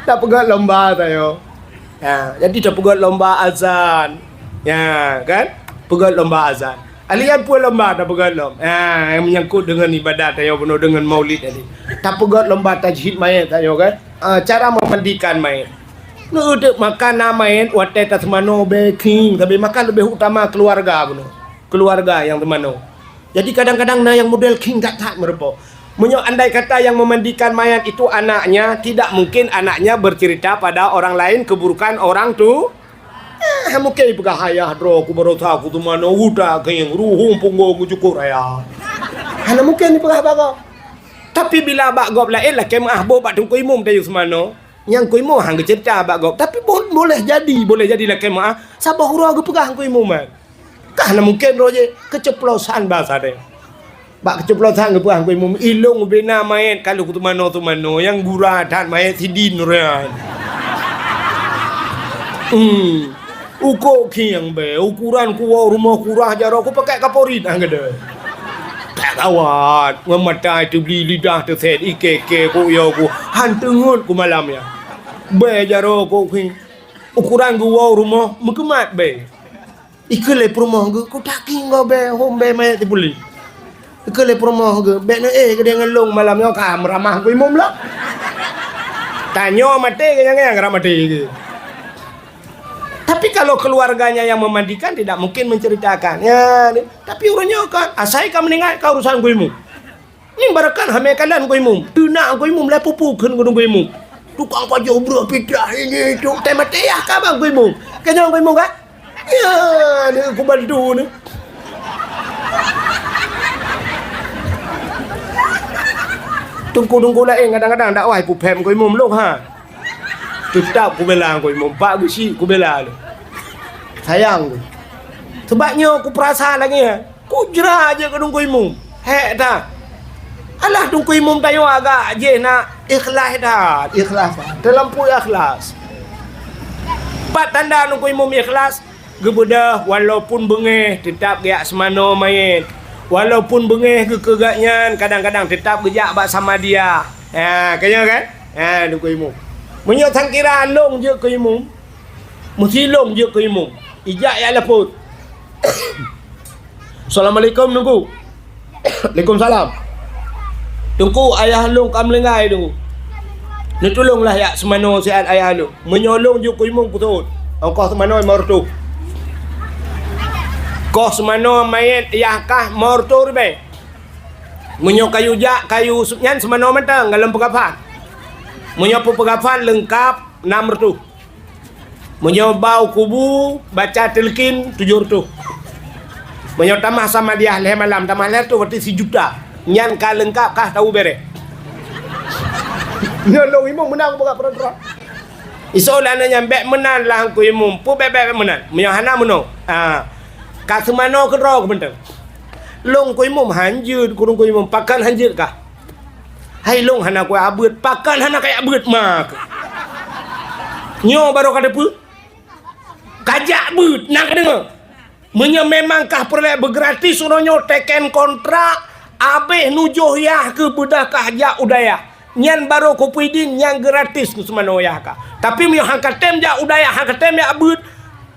Tapeugét lomba tanyoe. Ya, jadi tapeugét lomba azan. Ya, kan? Peugét lomba azan. Alian peue lomba tapeugét lom. Ya, nyang meunyangkot deungon ibadat tanyoe bunoe deungon maulid tadi. Tapeugét lomba tajhid manyét tanyoe kan. Ah, cara memandikan mayét. Neuteuk maka na mayét watée taseumanoe bée khieng, tapi maka leubeh utama keuluwarga bunoe. Keuluwarga nyang seumanoe. Jadi kadang-kadang na nyang model khieng that-that meureumpok. Meunyoe andai kata yang memandikan mayat itu anaknya, tidak mungkin anaknya bercerita pada orang lain keburukan orang tu. Ah, mungkin peugah ayah droe ku barosa ku teumanoe uta khieng ruhueng punggong ku cukôp raya. Hana mungkin peugah bak gob. Tapi bila bak gob laén lakée meu'ah boh bak teungku imum tayue seumanoe. Nyang teungku imum han geuceurita bak gob. Tapi bo-, boleh jadi, boleh jadi lakée meu'ah saboh uroe geupeugah teungku imum kan. Kah na mungken roh jih keuceplosan basa teh. Bak keuceplosan geupeugah keu imum, ilong ubena manyét ka lheueh kuteumanoe-teumanoe nyang gura that manyét sidin nyan. Hmm. Uko khieng bée, ukuran kuwoe rumoh kurah jaroe kupakai kaporit ah geude. Tak gawat, ngon mata teubli lidah teusét ike-ike ku yo ku han teungeut ku malam nyan. Bée jaroe ku khieng. Ukuran geuwoe rumoh meukeumat bée. Ikheun lé peurumoh geuh, "Kutak king gob bée, hom bée manyét sipuléh." Ikheun lé peurumoh geuh, "Bék neuéh keudeh ngon lôn malam nyoe ka meuramah keu imum lom." Tanyoe maté keu nyang, nyang rab maté keu. Tapi kalau keluarganya yang memandikan tidak mungkin menceritakan. Ya, ni. Tapi ureuëng nyoe kan, asai ka meuninggai ka urusan keu imum. Nyan barakan hamé kalan keu imum. Teunak keu imum, lhée pupu kheun keu imum. Tukang pajoh breueh pitrah ini itu, teumaté yah ka bang keu imum. Keunong keu imum kan? Ya, ni aku bantu ni. Teungku-teungku laén kadang-kadang dakwah ipuphem keu imum lôn ha. Teutap kubela keu imum, pak geusyik kubela lôn. Sayang keu. Sabab nyoe kupeurasa lagée nyan, kujra jeuet keu Teungku Imum. Hék that. Alah Teungku Imum tanyoe agak jih na ikhlas that, ikhlas. Teulampu ikhlas. Pat tanda Teungku Imum ikhlas, geubeudôh walaupun beungéh teutap geujak seumanoe manyét. Walaupun beungéh geukeugak nyan kadang-kadang teutap geujak bak Samadiyah. Ha, ka nyoe kan? Ha, Teungku Imum. Meunyoe sangkira lôn jeuet keu imum, meusilông jeuet keu imum. Ijak jak lapôt. "Assalamualaikum, Teungku." "Waalaikumsalam." "Teungku, ayah lôn ka meuninggai, Teungku. Neutulông lah jak seumanoe siat ayah lôn." Meunyoe lôn jeuet keu imum, kuseuôt, ongkoh seumanoe limong reutôh. Koh seumanoe manyét yah kah limong reutôh ribée. Meunyoe kayue jak, kayue nyan seumanoe mantong, golom peukafan. Meunyoe peukafan leungkab, nam reutôh. Meunyoe ba u kubu, baca teuleukin, tujoh reutôh. Meunyoe tamah Samadiyah lhée malam, tamah lhée reutôh, berarti sijuta. Nyan ka leungkab, kah tahu bereh. Nyoe lôn imum meunan bak peurang-peurang. Isoe lagée nyan bék meunan lah Teungku Imum. Peue bék-bék meunan? Meunyoe hana meunoe. Ha. Ka seumanoe keudroe keuh mantong. Lôn Teungku Imum hanjeuet, kureueng Teungku Imum. Pakon hanjeuet kah? Hai lôn hana kuabeuet, pakon hana kajak beuet ma keuh? Nyoe barô ka teupeue? Kajak beuet, na kadeungoe? Meunyoe memang kah peureulée beugratis uroe nyoe teken kontrak, abéh nujoh yah keuh beudôh kah jak u dayah. Nyan barô kupeue idin nyang gratis keu seumanoe yah kah. Tapi meunyoe han katem jak u dayah, han katem jak beuet,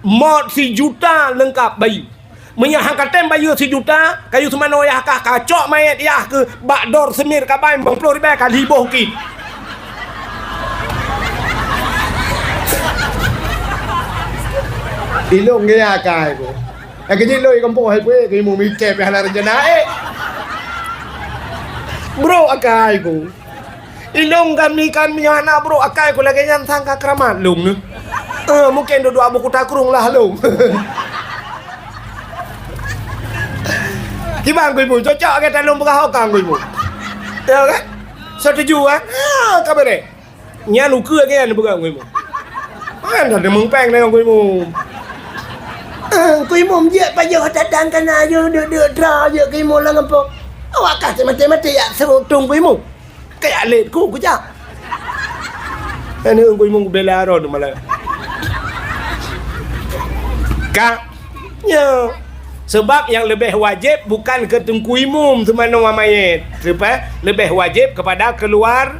mot sijuta leungkab bayeue. Meunyoe han katem bayeue sijuta, kayue seumanoe yah kah, kacok manyét yah keuh bak dor seumir kabai limong ploh ribée ka liboh kit. Ilông gaya kai ku. Eh, keuji lôi kampung hai pue, keuji mumikée pih hana rencana, eh. Bro akai ku. Ilông kami, kami hana bro akai ku lagée nyan sangka keramat lông nyoe. Eh, mungkin dudoe buku takrung lah lông. Kiban ku ibu, cocok ke talông peugah hokang ku ibu. Ya kan? Setuju kan? Ha, ka beureh. Nyan ukeue lagée nyan peugah Teungku Imum. Kan dah deungoe péng deungon Teungku Imum. Eh, Teungku Imum jeuet pajoh datang kana jeuet deuk-deuk tra jeuet keu imum lam gampông. Awak kah maté-maté jak seurutung Teungku Imum. Kajak lét ku kujak. Aneuk Teungku Imum kubela droe malam. Ka Nyoe. Sabab nyang leubeh wajéb bukan keu Teungku Imum seumanoe manyét, tapi leubeh wajéb keupada keuluar-,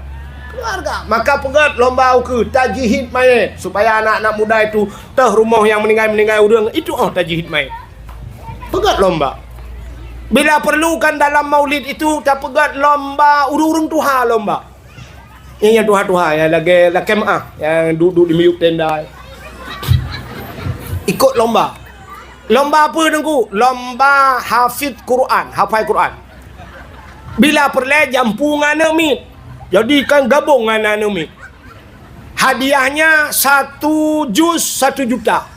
keuluarga. Maka peugét lomba ukeue tajhid manyét, supaya anak-anak muda itu teuh rumoh nyang meuninggai-meuninggai ureuëng itu óh tajhid manyét. Peugét lomba. Bila perlu kan dalam maulid itu tapeugét lomba ureuëng-ureuëng tuha lomba. Nyang, nyang tuha-tuha, nyang lagée lakée meuáh, nyang duek-duek di miyueb tenda. Ikot lomba. Lomba peue Teungku? Lomba hafiz Quran, hafai Quran. Bila peureulée jampu ngon aneuk miet. Jadi kan gabong ngon aneuk miet. Hadiahnya satu juz satu juta.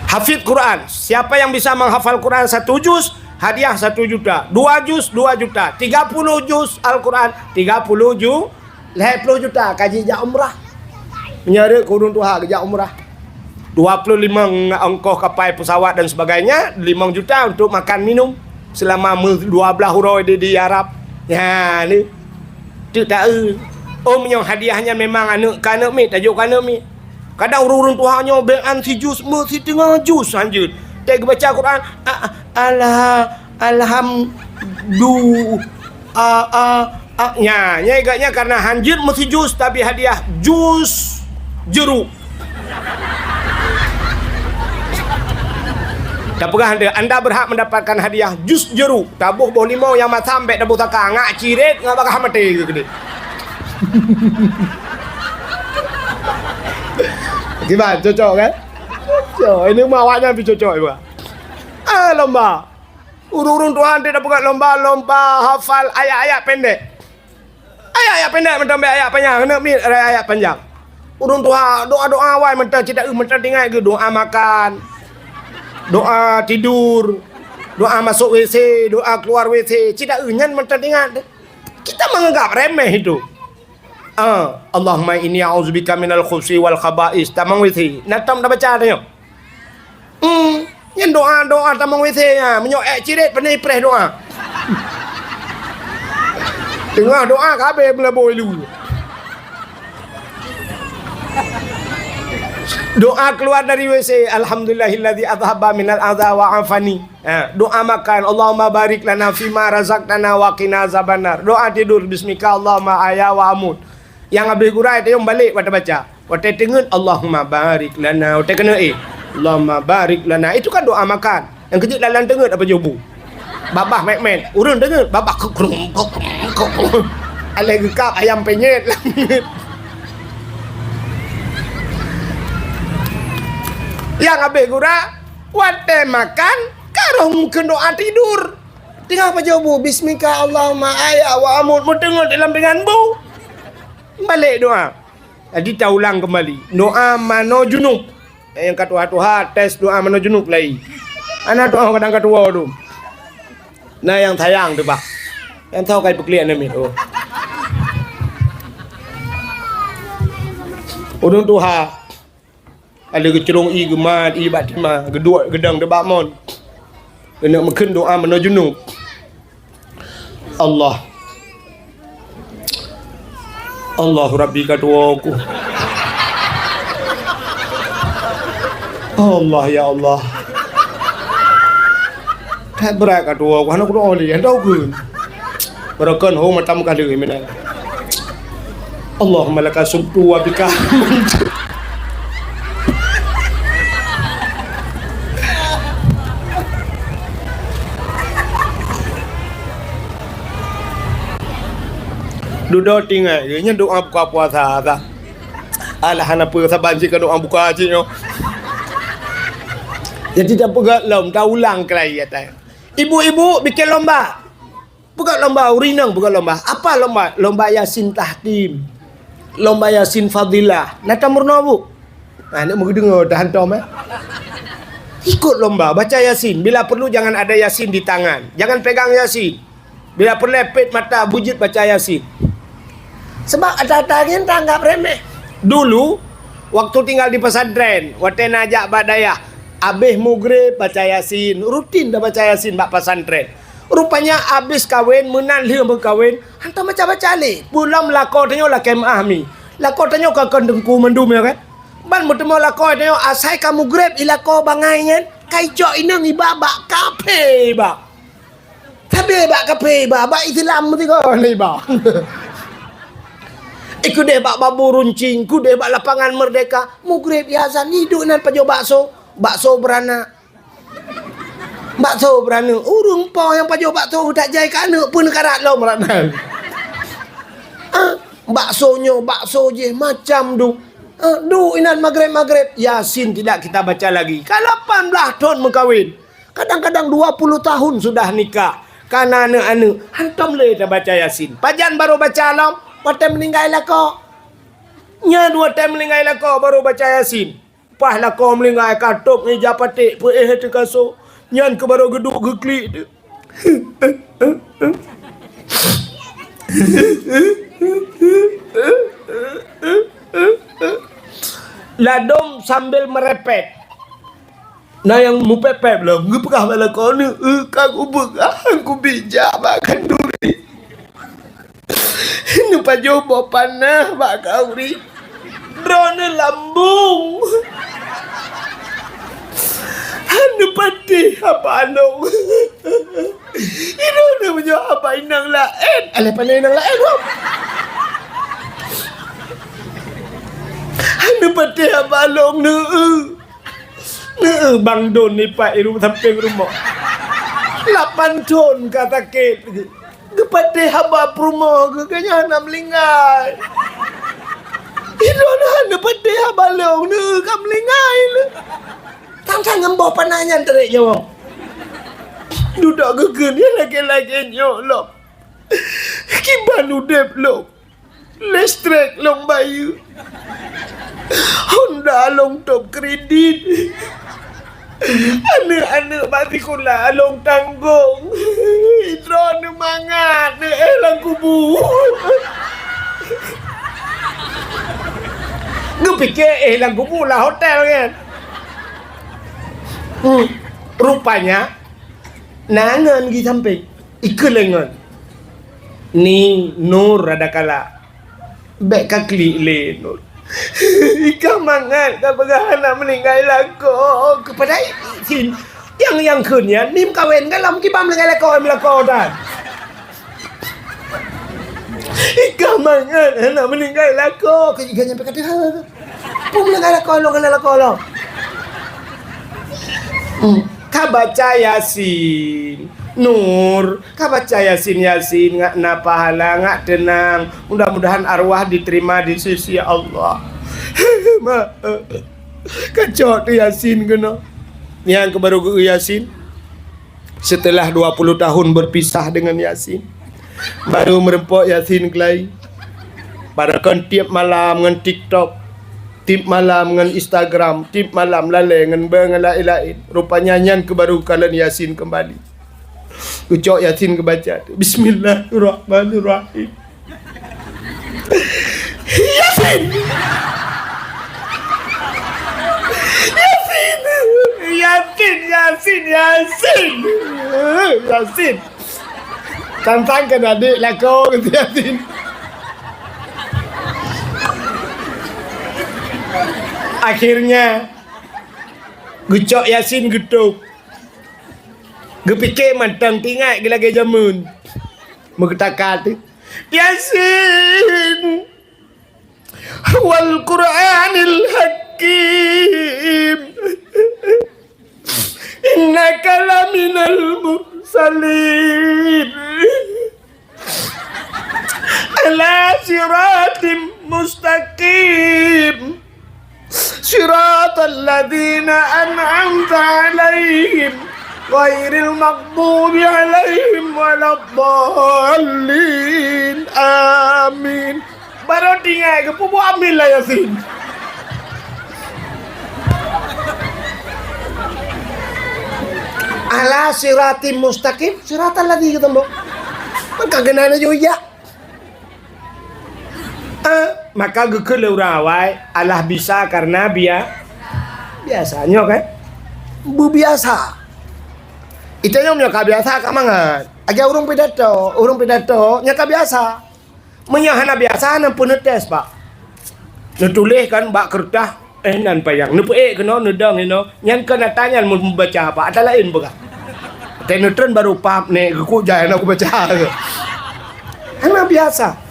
Hafiz Quran. Siapa yang bisa menghafal Quran satu juz, hadiah satu juta. Dua juz, dua juta. Tiga puluh juz Al-Quran, tiga puluh ju-, lhée ploh juta ka jijak umrah. Meunyoe rhot keu ureuëng tuha geujak umrah. Dua puluh lima ongkoh kapai pesawat dan sebagainya, lima juta untuk makan minum selama me-, dua belas uroe di, di Arab. Ya, ni. Tu taeu. Oh, meunyoe hadiahnya memang aneuk ka aneuk miet, tajok ka aneuk miet. Kadang ureuëng-ureuëng tuha nyoe bék an si juz, meu siteungoh juz hanjeuet. Teuh geubaca Quran, a-, a-, alha-, alhamdu-, a-, a-, a-, nya, nya igaknya karena hanjeuet meu si juz, tapi hadiah juz jeruk. Tapeugah anda, anda berhak mendapatkan hadiah juz jeruk. Taboh boh limau nyang masam bék taboh saka, ngak cirét, ngak bagah maté keu keudeh. Kiban, cocok kan? Cocok. Ini mah awaknyan pih cocok juga. Ah, lomba. Ureuëng-ureuëng tuha teuh tapeugah lomba, lomba hafal ayat-ayat pendek. Ayat-ayat pendek mantong bék ayat panjang, aneuk miet ayat-ayat panjang. Ureuëng tuha doa-doa awai mantong cit taeu mantong teuingat geuh doa makan, doa tidur, doa masuk W C, doa keluar W C, cit taeu nyan mantong teuingat. Kita menganggap remeh itu. Ah, Allahumma inni a'udzubika minal khubusi wal khaba'is. Tamong W C. Na tom tabaca tanyoe. Hmm. Nyan doa-doa tamong W C nyan. Meunyoe ék cirét, pane ipreh doa. Teungoh doa ka abéh meulabôi lu. Doa keluar dari W C, "Alhamdulillahilladzi adzhaba minal adza wa afani." Ha, doa makan, "Allahumma barik lana fima razaqtana wa qina azabannar." Doa tidur, "Bismika Allahumma ahya wa amut." Nyang abéh gura, tayong balek watée baca. Watée teungeut, "Allahumma barik lana." Watée keuneuk éh, "Allahumma barik lana." Itu kan doa makan. Nyang keujeuet lalan teungeut apa jobu. Babah mét-mét. Ureuëng teungeut, babah kukrung, kukrung, kukrung. Aléh geukab ayam penyet. Nyang abéh gura, watée makan, ka roh meukeun doa tidur. Teungoh pajobu, "Bismika Allahumma ahya wa amut." Meuteungeut dalam pingan bu. Balek doa. Jadi taulang keumbali. Doa manoe junub. Nyang ka tuha-tuha tes doa manoe junub lai. Hana doa kadang ka tuwoe tu. Na nyang sayang tu bah. Nyang tho kai peukliek namiet tu. Ureuëng tuha. Ada geucurong ié geumat, ié bak tima, geuduek geudong teuh bak mon. Keuneuk meukeun doa manoe junub. Allah. Allahu Rabbi ka tuwoe ku. Allah, ya Allah. That brat ka tuwoe ku, hana kudoa lé, hana tahu keun. Barokon ho mata muka deuh meunan. Allahumma laka sumtu wa bika amantu. Dudoe tinggai, nyan doa buka puasa, sah. Alah, hana peue saban cit ka doa buka cit nyoe. Jadi, tapeugah lom, taulang keulai atai. Ibu-ibu bikin lomba. Peugah lomba, ureueng inong peugah lomba. Apa lomba? Lomba Yasin tahtim. Lomba Yasin fadilah. Na tameurunoe, Bu? Ah, aneuk meudeungoe dah hantom, eh. Ikut lomba baca Yasin. Bila perlu jangan ada Yasin di tangan. Jangan pegang Yasin. Bila perlu pet mata, bujeuet baca Yasin. Sebab ata-ata nyan tanggap remeh. Dulu, waktu tinggal di pesantren, watée na jak bak dayah, abéh mugreb baca Yasin, rutin dah baca Yasin bak pesantren. Rupanya abéh kawen, meunan lheueh meukawen, hantom baca-baca lé. Peue lom lakoe tanyoe lakée meuah mi. Lakoe tanyoe ka kon teungku mandum, ya kan? Ban meuteumé lakoe tanyoe asai ka mugreb i lakoe bangai nyan, ka icok inong iba bak kaphé iba. Sabe bak kaphé iba, bak Islam meusigoe iba. Ikudeh bak Babu Runcing, kudeh bak Lapangan Merdeka, mugreb i azan, iduek nan pajoh bakso, bakso beranak. Bakso beranak, ureueng po nyang pajoh bakso tak jai keu aneuk pun karat lom rat nan. Ah, bakso nyoe, bakso jih, macam du. Ah, du inan magreb-magreb, Yasin tidak kita baca lagi. Ka lapan blaih thon meukawen. Kadang-kadang dua puluh tahun sudah nikah. Ka na aneuk-aneuk, hantom lé tabaca Yasin. Pajan barô baca lom? Watée meuninggai lakoe. Nyan watée meuninggai lakoe barô baca Yasin. Paih lakoe meuninggai ka tôb ngon ija paték, peuéh teuh kasô. Nyan keuh barô geuduek geuklik teuh. Ladôm sambil meurepet. Na nyang meupép-pép lom, geupeugah bak lakoe, "Neu-eu ka kupeugah, kubijak bak khanduri. Neupajoh boh panah bak khanduri. Droeneuh lambông. Neupatéh haba lông." Droeneuh meunyoe haba inong laén, alah pane inong laén, hom. Neupatéh haba lông, neu-eu. Neu-eu bang Don ipat i ru-, sampéng rumoh. Lapan thon ka sakét. Geupatéh haba peurumoh geuh, geuhnyan hana meulinggai. Droeneuh neupatéh haba lông, neu-eu ka meulinggai lé. Sang-sang ngon boh panah nyan tarék nyawöng. Dudoe geukheun, ya lagèe-lagèe nyoe lom. Kiban udép lông. Listrik lông bayeue. Honda lông tôb kredit. Aneuk-aneuk bak sikula lông tanggông. Droeneuh mangat neuéh lam kubu. Geupiké éh lam kubu lam hotel nyan. Hmm. Rupanya, na ngon geuh sampéng. Ikheun lé ngon. Ni Nur rada kalak. Bék ka klik lé Nur. Ikah mangat ka peugah hana meuninggai lakoe. Keupada Yasin. Nyang, nyang kheun nyan, ni meukawen ka lom kiban meuninggai lakoe, meulakoe tan. Ikah mangat hana meuninggai lakoe. Keu ikah nyampe ka teuha. Peue meuninggai lakoe lom, hana lakoe lom. Hmm. Ka baca Yasin. Nur, ka baca Yasin, Yasin, ngat na pahala, ngat teunang. Mudah-mudahan arwah diterima di sisi Allah. Ma, kacok tu Yasin keunoe. Nyang keu baru geu Yasin. Setelah dua puluh tahun berpisah dengan Yasin, baru meureumpok Yasin keulai. Padahai kan tiep malam ngon TikTok, tiep malam ngon Instagram, tiep malam lalée ngon beu ngon laén-laén. Rupanya nyan keu baru kalon Yasin keumbali. Geucok Yasin geubaca. Bismillahirrahmanirrahim. Yasin! Yasin! Yasin, Yasin, Yasin! Yasin! Tantang keu adék lakoe keu Yasin. Akhirnya, geucok Yasin geutôb. Geupike mantong teuingat geu lagée jameun. Meugeutaka teuh. Yasin! Wal Qur'anil Hakim. Innaka laminal mursalin. Ala siratim mustaqim. Siratal ladzina an'amta 'alaihim, ghairil maghdubi 'alaihim waladdallin. Amin. Baru tinggai geupeubuet amin lah Yasin. Ala siratim mustaqim, siratal ladzi geuteumbok. Maka keunan laju ijak. Ah, maka geukheun lé ureuëng awai, alah bisa karena bia-, biasa. Nyoe kan? Beubiasa. Ita nyoe meunyoe ka biasa ka mangat. Agai ureuëng pidato, ureuëng pidato nyoe ka biasa. Meunyoe hana biasa, hana peuneutes, Pak. Neutuléh kan bak keureutah, eh, nan payang. Neupeuék keunoe, neudong inoe. Nyan keu ata nyan meubaca, Pak. Ata laén peugah. Teuh neutreun baru pap nek geukuk jai na kubaca. Hana biasa.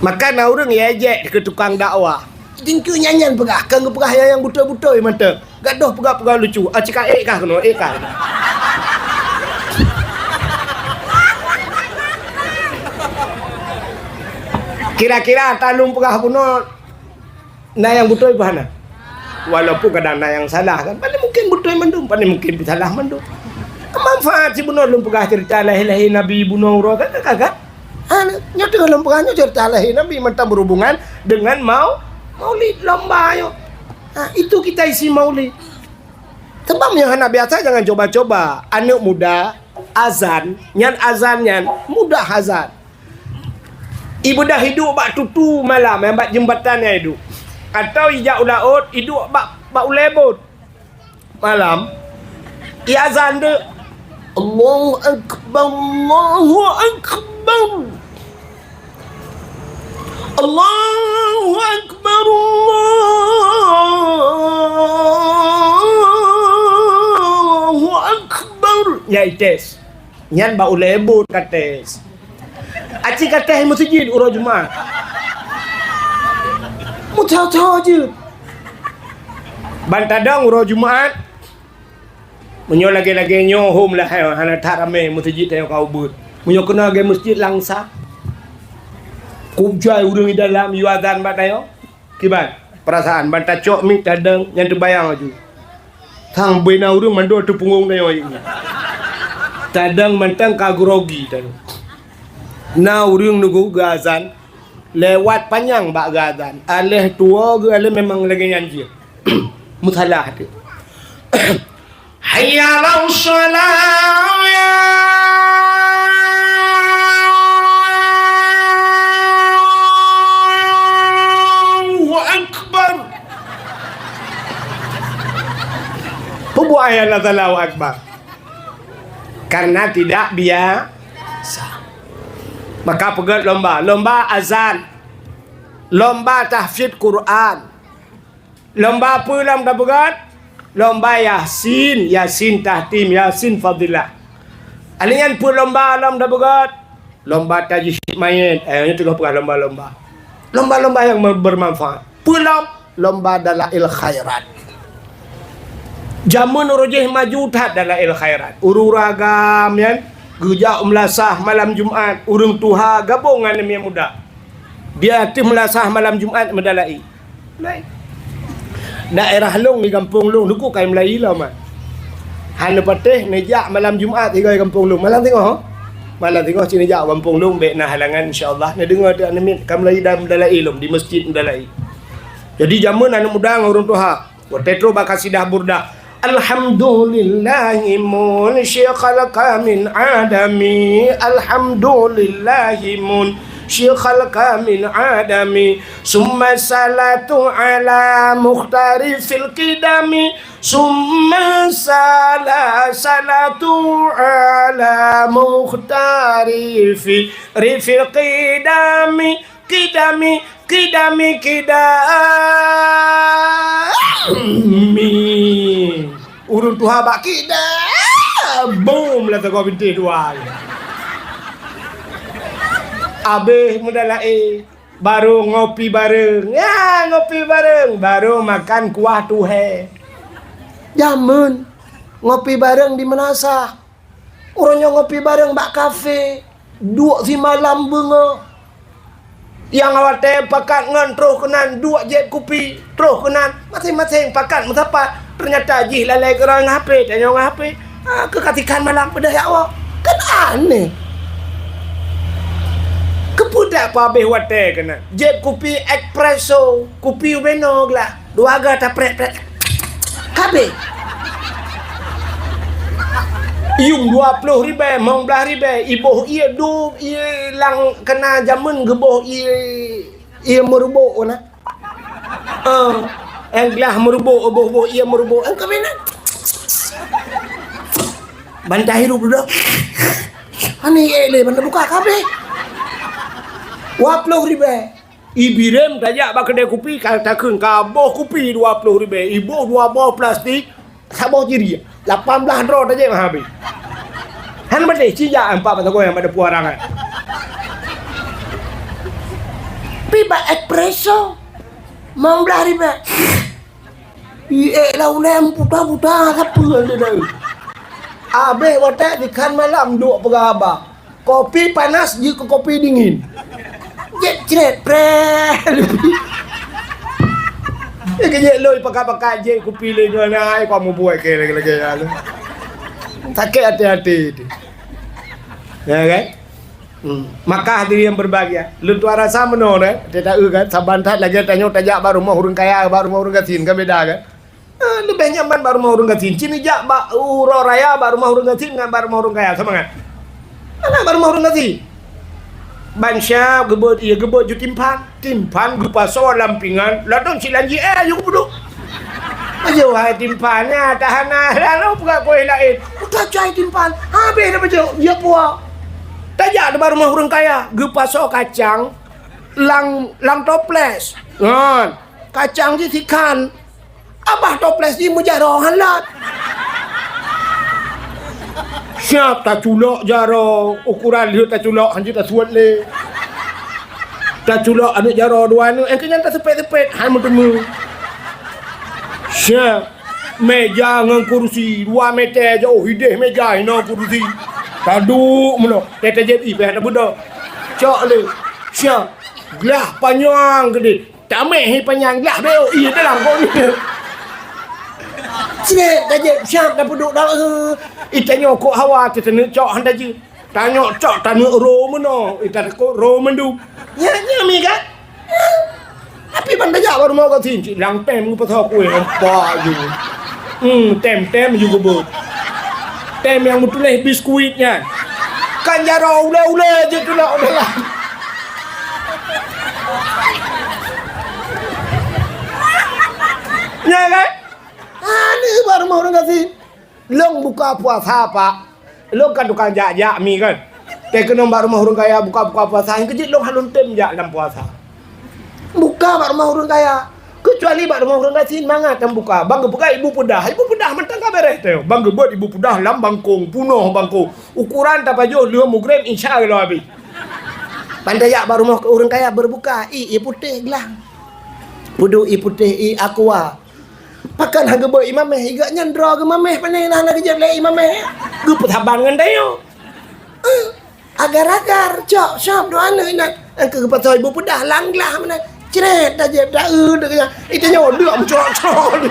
Maka na ureuëng ya ejek keu tukang dakwah. Tingkeu nyan nyan peugah, keu geupeugah nyang, nyang beutôi-beutôi mantong. Gadoh peugah-peugah lucu. Ah, cika ék kah keunoe, ék kah. Kira-kira talung peugah bunoe na nyang beutôi peue hana? Walaupun kadang na nyang salah kan. Paling mungkin beutôi mandum, paling mungkin salah mandum. Manfaat sibunoe lôn peugah cerita lahé-lahé Nabi bunoe uroe kan, kan, kan? Ha, nyoe teungoh lôn peugah nyoe cerita lahé Nabi mantong berhubungan dengan mau-, maulid lomba nyoe. Ha, itu kita isi maulid. Sebab nyang hana biasa jangan coba-coba. Aneuk muda azan, nyan azan nyan mudah azan. Ibadah iduek bak tutu malam, nyang bak jeumbatan nyan iduek. Atau ijak u laôt, iduek bak, bak ulée bot. Malam, iazan deuek. Allahu Akbar, Allahu Akbar. Allahu Akbar, Allahu Akbar. Nyan ites. Nyan bak ulée bot kates. Aci kates meuseujid uroe Jumat. Meucocok jeuet. Ban tadong uroe Jumat. Meunyoe lagée-lagée nyoe hom lah, eh, hana that ramé meuseujid tanyoe ka ubeuet. Meunyoe keunoe lagée meuseujid Langsa. Kujai ureuëng di dalam yue azan bak tanyoe. Kiban, peurasaan ban tacok miet tadong nyan teubayang laju. Sang beu na ureuëng mandum teupeungong tanyoe ayeueng nyan. Tadong mantong ka grogi tadong. Na ureuëng nunggu geuazan, lewat panyang bak geuazan. Aléh tuwoe geualée memang lagée nyan jih. Meusalah teuh. Hayya 'alas shalah. Allahu Akbar. Peubuet Allahu Akbar. Karena tidak biasa. Maka peugét lomba, lomba azan, lomba tahfidz Quran, lomba peue lom tapeugét? Lomba Yasin, Yasin tahtim, Yasin fadilah. Alèh nyan peue lomba lom tapeugét? Lomba tajhid mayét. Eh, nyoe teungoh peugah lomba-lomba. Lomba-lomba nyang ber-, bermanfaat. Peue lom? Lomba dalail khairat. Jameun uroe jéh maju that dalail khairat. Ureueng-ureueng agam nyan geujak meulasah malam Jumat, ureueng tuha gabong ngon nyang muda. Di ateueh meulasah malam Jumat meudalai. Daerah lôn di gampông lôn, duku kai meulayi lom, ah. Hana patéh neujak malam Jumat tiga di gampông lôn. Malam singoh, malam singoh cit neujak gampông lôn, bèk na halangan, insya Allah. Neudeungoe teuh aneuk miet ka meulayi dan meudalai lom di meuseujid meudalai. Jadi jameun aneuk muda ngon ureueng tuha. Watèe troh bak kasidah Burdah. Alhamdulillahi munsyikal kamin adami. Alhamdulillahi munsyikal kamin adami. Summa salatu ala mukhtarifil qidami. Summa sala-, salatu ala mukhtarifi rifil qidami. Qidami, qidami, qidami. Ureueng tuha bak qida. Bom lah teugok bintéh dua. Abéh meudalai, baru ngopi bareng. Ya, ngopi bareng, baru makan kuah tuhé. Jameun ngopi bareng di meunasah. Uroe nyoe ngopi bareng bak kafe, duek simalam beungoh. Nyang watèe pakat ngon troh keunan duek jieb kupi, troh keunan, maséng-maséng pakat meusapat. Teunyata jih lalai keudroe ngon H P, tanyoe ngon H P. Ah, keu ka tikhan malam peudeh jak woe. Kan aneh. Keupeue dak peuhabéh watèe keunan? Jieb kupi espresso, kupi ubé noe glah. Dua ga taprek-prek. Ka abéh. Yuem dua ploh ribèe, limong blah ribèe, iboh ié du, ié lam keuna jameun geuboh ié, ié meurubok na. Eh, nyang glah meurubok, boh-boh ié meurubok. Nyang keubiet na. Ban tahirup dudoe. Ani ék lé, ban tabuka ka abéh. Dua ploh ribèe. Ibi rem tajak bak keudè kupi, ka takheun ka boh kupi dua ploh ribèe, iboh dua boh plastik, saboh jiriek, lapan blah droe tajak meuhabéh. Han meudeh, cijak empat batagong nyang pada puara nyan. Pi bak espresso, limong blah ribèe. Ié lam ulèe buta-buta sapeue lé dai. Abéh watèe dikhan malam duek peugah haba. Kopi panas jeuet keu kopi dingin. Jeuet cret preh. Jeuet lôi pakat-pakat jeuet kupi lé nyoe na ai kau mubuet keu lagèe-lagèe nyan. Sakét até-até teuh. Ya kan? Hmm. Maka hadirin yang berbahagia, lôn tuan rasa meunoe, eh, teuta eu kan, saban that lagèe tanyoe tajak bak rumoh ureueng kaya, bak rumoh ureueng gasien kan beda kan? Eh, leubeh nyaman bak rumoh ureueng gasien. Cit neujak bak uroe raya bak rumoh ureueng gasien ngon bak rumoh ureueng kaya, sama kan? Hana bak rumoh ureueng gasien. Ban siap geubeuet, iya geubeuet ju timphan. Timphan geupasoe lam pingan, ladôm silan jiéh, eh, ayu geupeuduek. Ayo hai timphan, nyan tahana, lalu peugah kueh laén. Udah cai timphan, habéh dah bacut, ya puah. Tajak di bak rumoh ureueng kaya, geupasoe kacang lam, lam toples. Ngon kacang jih sikhan. Abah toples jih meujaroe han lat. Siap taculok jaroe, ukuran lheueh taculok han jeuet tasuet lé. Taculok aneuk jaroe dua aneuk, nyang keu nyan taseupat-seupat han meuteumé. Siap. Meja ngon kurusi dua meter jiôh idéh meja hinoe kurusi. Taduek meunoe, teuh tajép ié payah tabeudôh. Cok lé. Siap. Glah panyang keudéh. Taméh hi panyang glah bék ié dalam kok ni. Siap, tajép siap tapeuduek dah. Ih, tanyoe kok hawa teuh taneuk cok han tajeuet. Tanyoe cok taneuk ro meunoe, ih, tatakot ro mandum. Nyan, nyan mi kan? Tapi ban tajak bak rumoh gasien cit lang tem geupasoe kueh nampak ju. Hmm, tem-tem ju geubeuet. Tem nyang meutuléh biskuit nyan. Kan jaroe ulèe-ulèe jeuet tulak u dalam. Nyan kan? Hana bak rumoh ureueng gasien. Lôn buka puasa, Pak. Lôn kan tukang jak-jak mi kan. Teukeunong bak rumoh ureueng kaya buka-buka puasa, nyang keujeuet lôn hana lôn tem jak lam puasa. Buka bak rumoh ureueng kaya. Keucuali bak rumoh ureueng gasien mangat nyang buka. Ban geupeugah ibu peudah. Ibu peudah mantong ka beres teuh. Ban geubeuet ibu peudah lam bangkong, punoh bangkong. Ukoran tapajoh lheueh mugreb isya lom habéh. Ban tajak bak rumoh ureueng kaya berbuka, i, i putéh glang. Peuduek i putéh, i aqua. Pakon han geubeuet i mamèh, i geuh nyan droe geumamèh, pane na lagèe jeuet lé i mamèh. Geupeusaban ngon tanyoe. Eh, agar-agar, cok, sop, dua aneuk inan. Engkeu geupasoe ibu peudah lam glah meunan. Cret, tajép, ta-eu, deuk nyan. I tanyoe deuk meucrok-crok.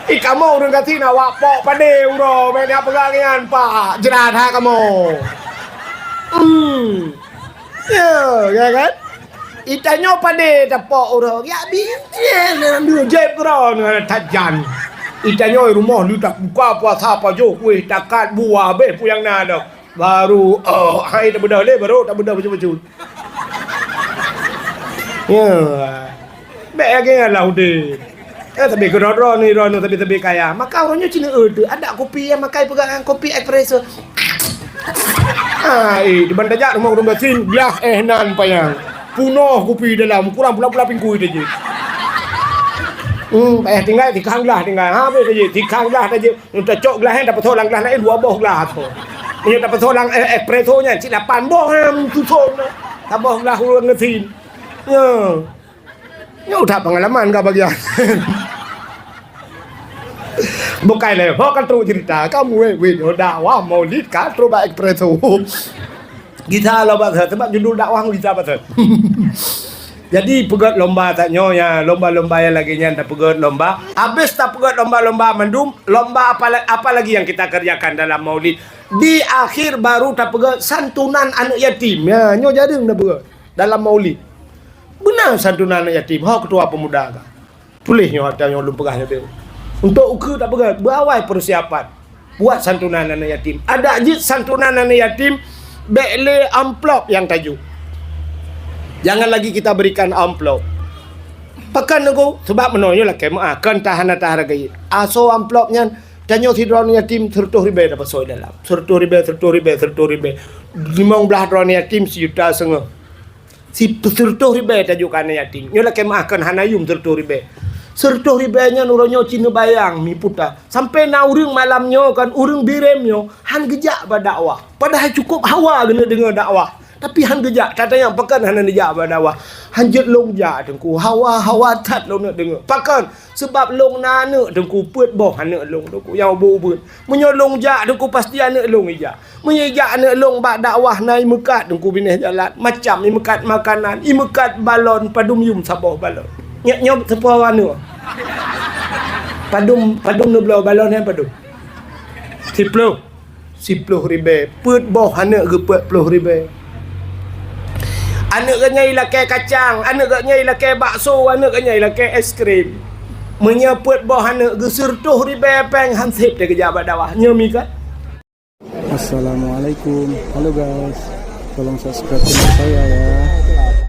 I kamoe ureueng gasien awak pok padé uroe, bèk na peugah nyan, Pak. Jrat ha kamoe. Hmm. Ya, ya kan? I tanyoe padé tapok uroe, yak bintieng nyan, jép keudroe nyan that jan. I tanyoe rumoh lé tabuka puasa pajoh kueh takat buah, habéh peue nyang na dah. Baru, oh, hai tabeudôh lé, baru tabeudôh bacut-bacut. Ya. Bèk lagèe nyan lah udép. Eh, tapi keudroe-droe ni, droe ni, tapi, tapi kaya. Maka uroe nyoe cina eu tu, adak kupi nyang makai peugah ngon kupi espresso. Ah, eh, di ban tajak rumoh ureueng gasien, glah eh nan panyang. Punoh kupi dalam, kurang pula-pula pingkui tajép. Hmm, payah tinggai, tikang glah tinggai. Ha, habéh tajép, tikang glah tajép. Nyoe tacok glah nyan, tapasoe lam glah laén dua boh glah tu. Nyoe tapasoe lam, eh, espresso nyan, cit lapan boh nyan, suson. Saboh glah ureueng gasien. Ya. Nyoe that pengalaman ka bagian. Bukai lé, ho ka trok cerita, kamoe wéh, wéh, dakwah Maulid ka trok bak espresso. Gisa lom bak, sebab judul dakwah gisa bak. Jadi, peugöt lomba tanyoe ya, lomba-lomba nyang lagèe nyan tapeugöt lomba. Habéh tapeugöt lomba-lomba mandum, lomba apa la-, apa lagi yang kita kerjakan dalam Maulid? Di akhir baru tapeugöt santunan aneuk yatim. Ya, nyoe jareueng tapeugöt dalam Maulid. Beuna santunan aneuk yatim, ho keutua pemuda ka. Tuléh nyoe ata nyoe lôn peugah nyoe. Untuk ukeue tapeugah, beuawai peusiapan buat santunan aneuk yatim. Adak jeuet santunan aneuk yatim, bèk lé amplop nyang tajok. Jangan lagi kita berikan amplop. Pakon Teungku? Sebab meunoe nyoe lakèe meu'ah, kon tahan ata hareuga. Asoe amplop nyan, tanyoe sidroe aneuk yatim seureutôh ribèe tapasoe dalam. Seureutôh ribèe, seureutôh ribèe, seureutôh ribèe. Limong blah droe aneuk yatim sijuta seungoh. Si-, seureutôh ribèe tajok keu aneuk yatim. Nyoe lakèe meu'ah kon hana yum seureutôh ribèe. Seureutôh ribèe nyan uroe nyoe cit neubayang miputa. Sampoe na ureueng malam nyoe kan, ureueng Bireuen nyoe han geujak bak dakwah. Padahai cukôp hawa geuneuk deungoe dakwah. Tapi han geujak, tatanyong pakon hana neujak bak dakwah. Han jeuet lôn jak Teungku, hawa-hawa that lôn neuk deungoe. Pakon? Sabab lôn na aneuk Teungku, peuet boh aneuk lôn Teungku, nyang ubit-ubit. Meunyoe lôn jak Teungku, pasti aneuk lôn ijak. Meunyoe ijak aneuk lôn bak dakwah na imeukat Teungku binéh jalan, macam imeukat makanan, imeukat balon, padum yum saboh balon. Nyoe, nyoe saboh aneuk. Padum, padum neubloe balon nyan padum? Siploh. Siploh ribèe. Peuet boh aneuk geupeuet ploh ribèe. Aneuk geuh nyan ilakèe kacang, aneuk geuh nyan ilakèe bakso, aneuk geuh nyan ilakèe es krim. Meunyoe peuet boh aneuk geuseureutôh ribèe pèng, han sép teuh geujak bak dakwah. Nyoe mi ka. Assalamualaikum. Halo guys. Tolong subscribe channel saya ya.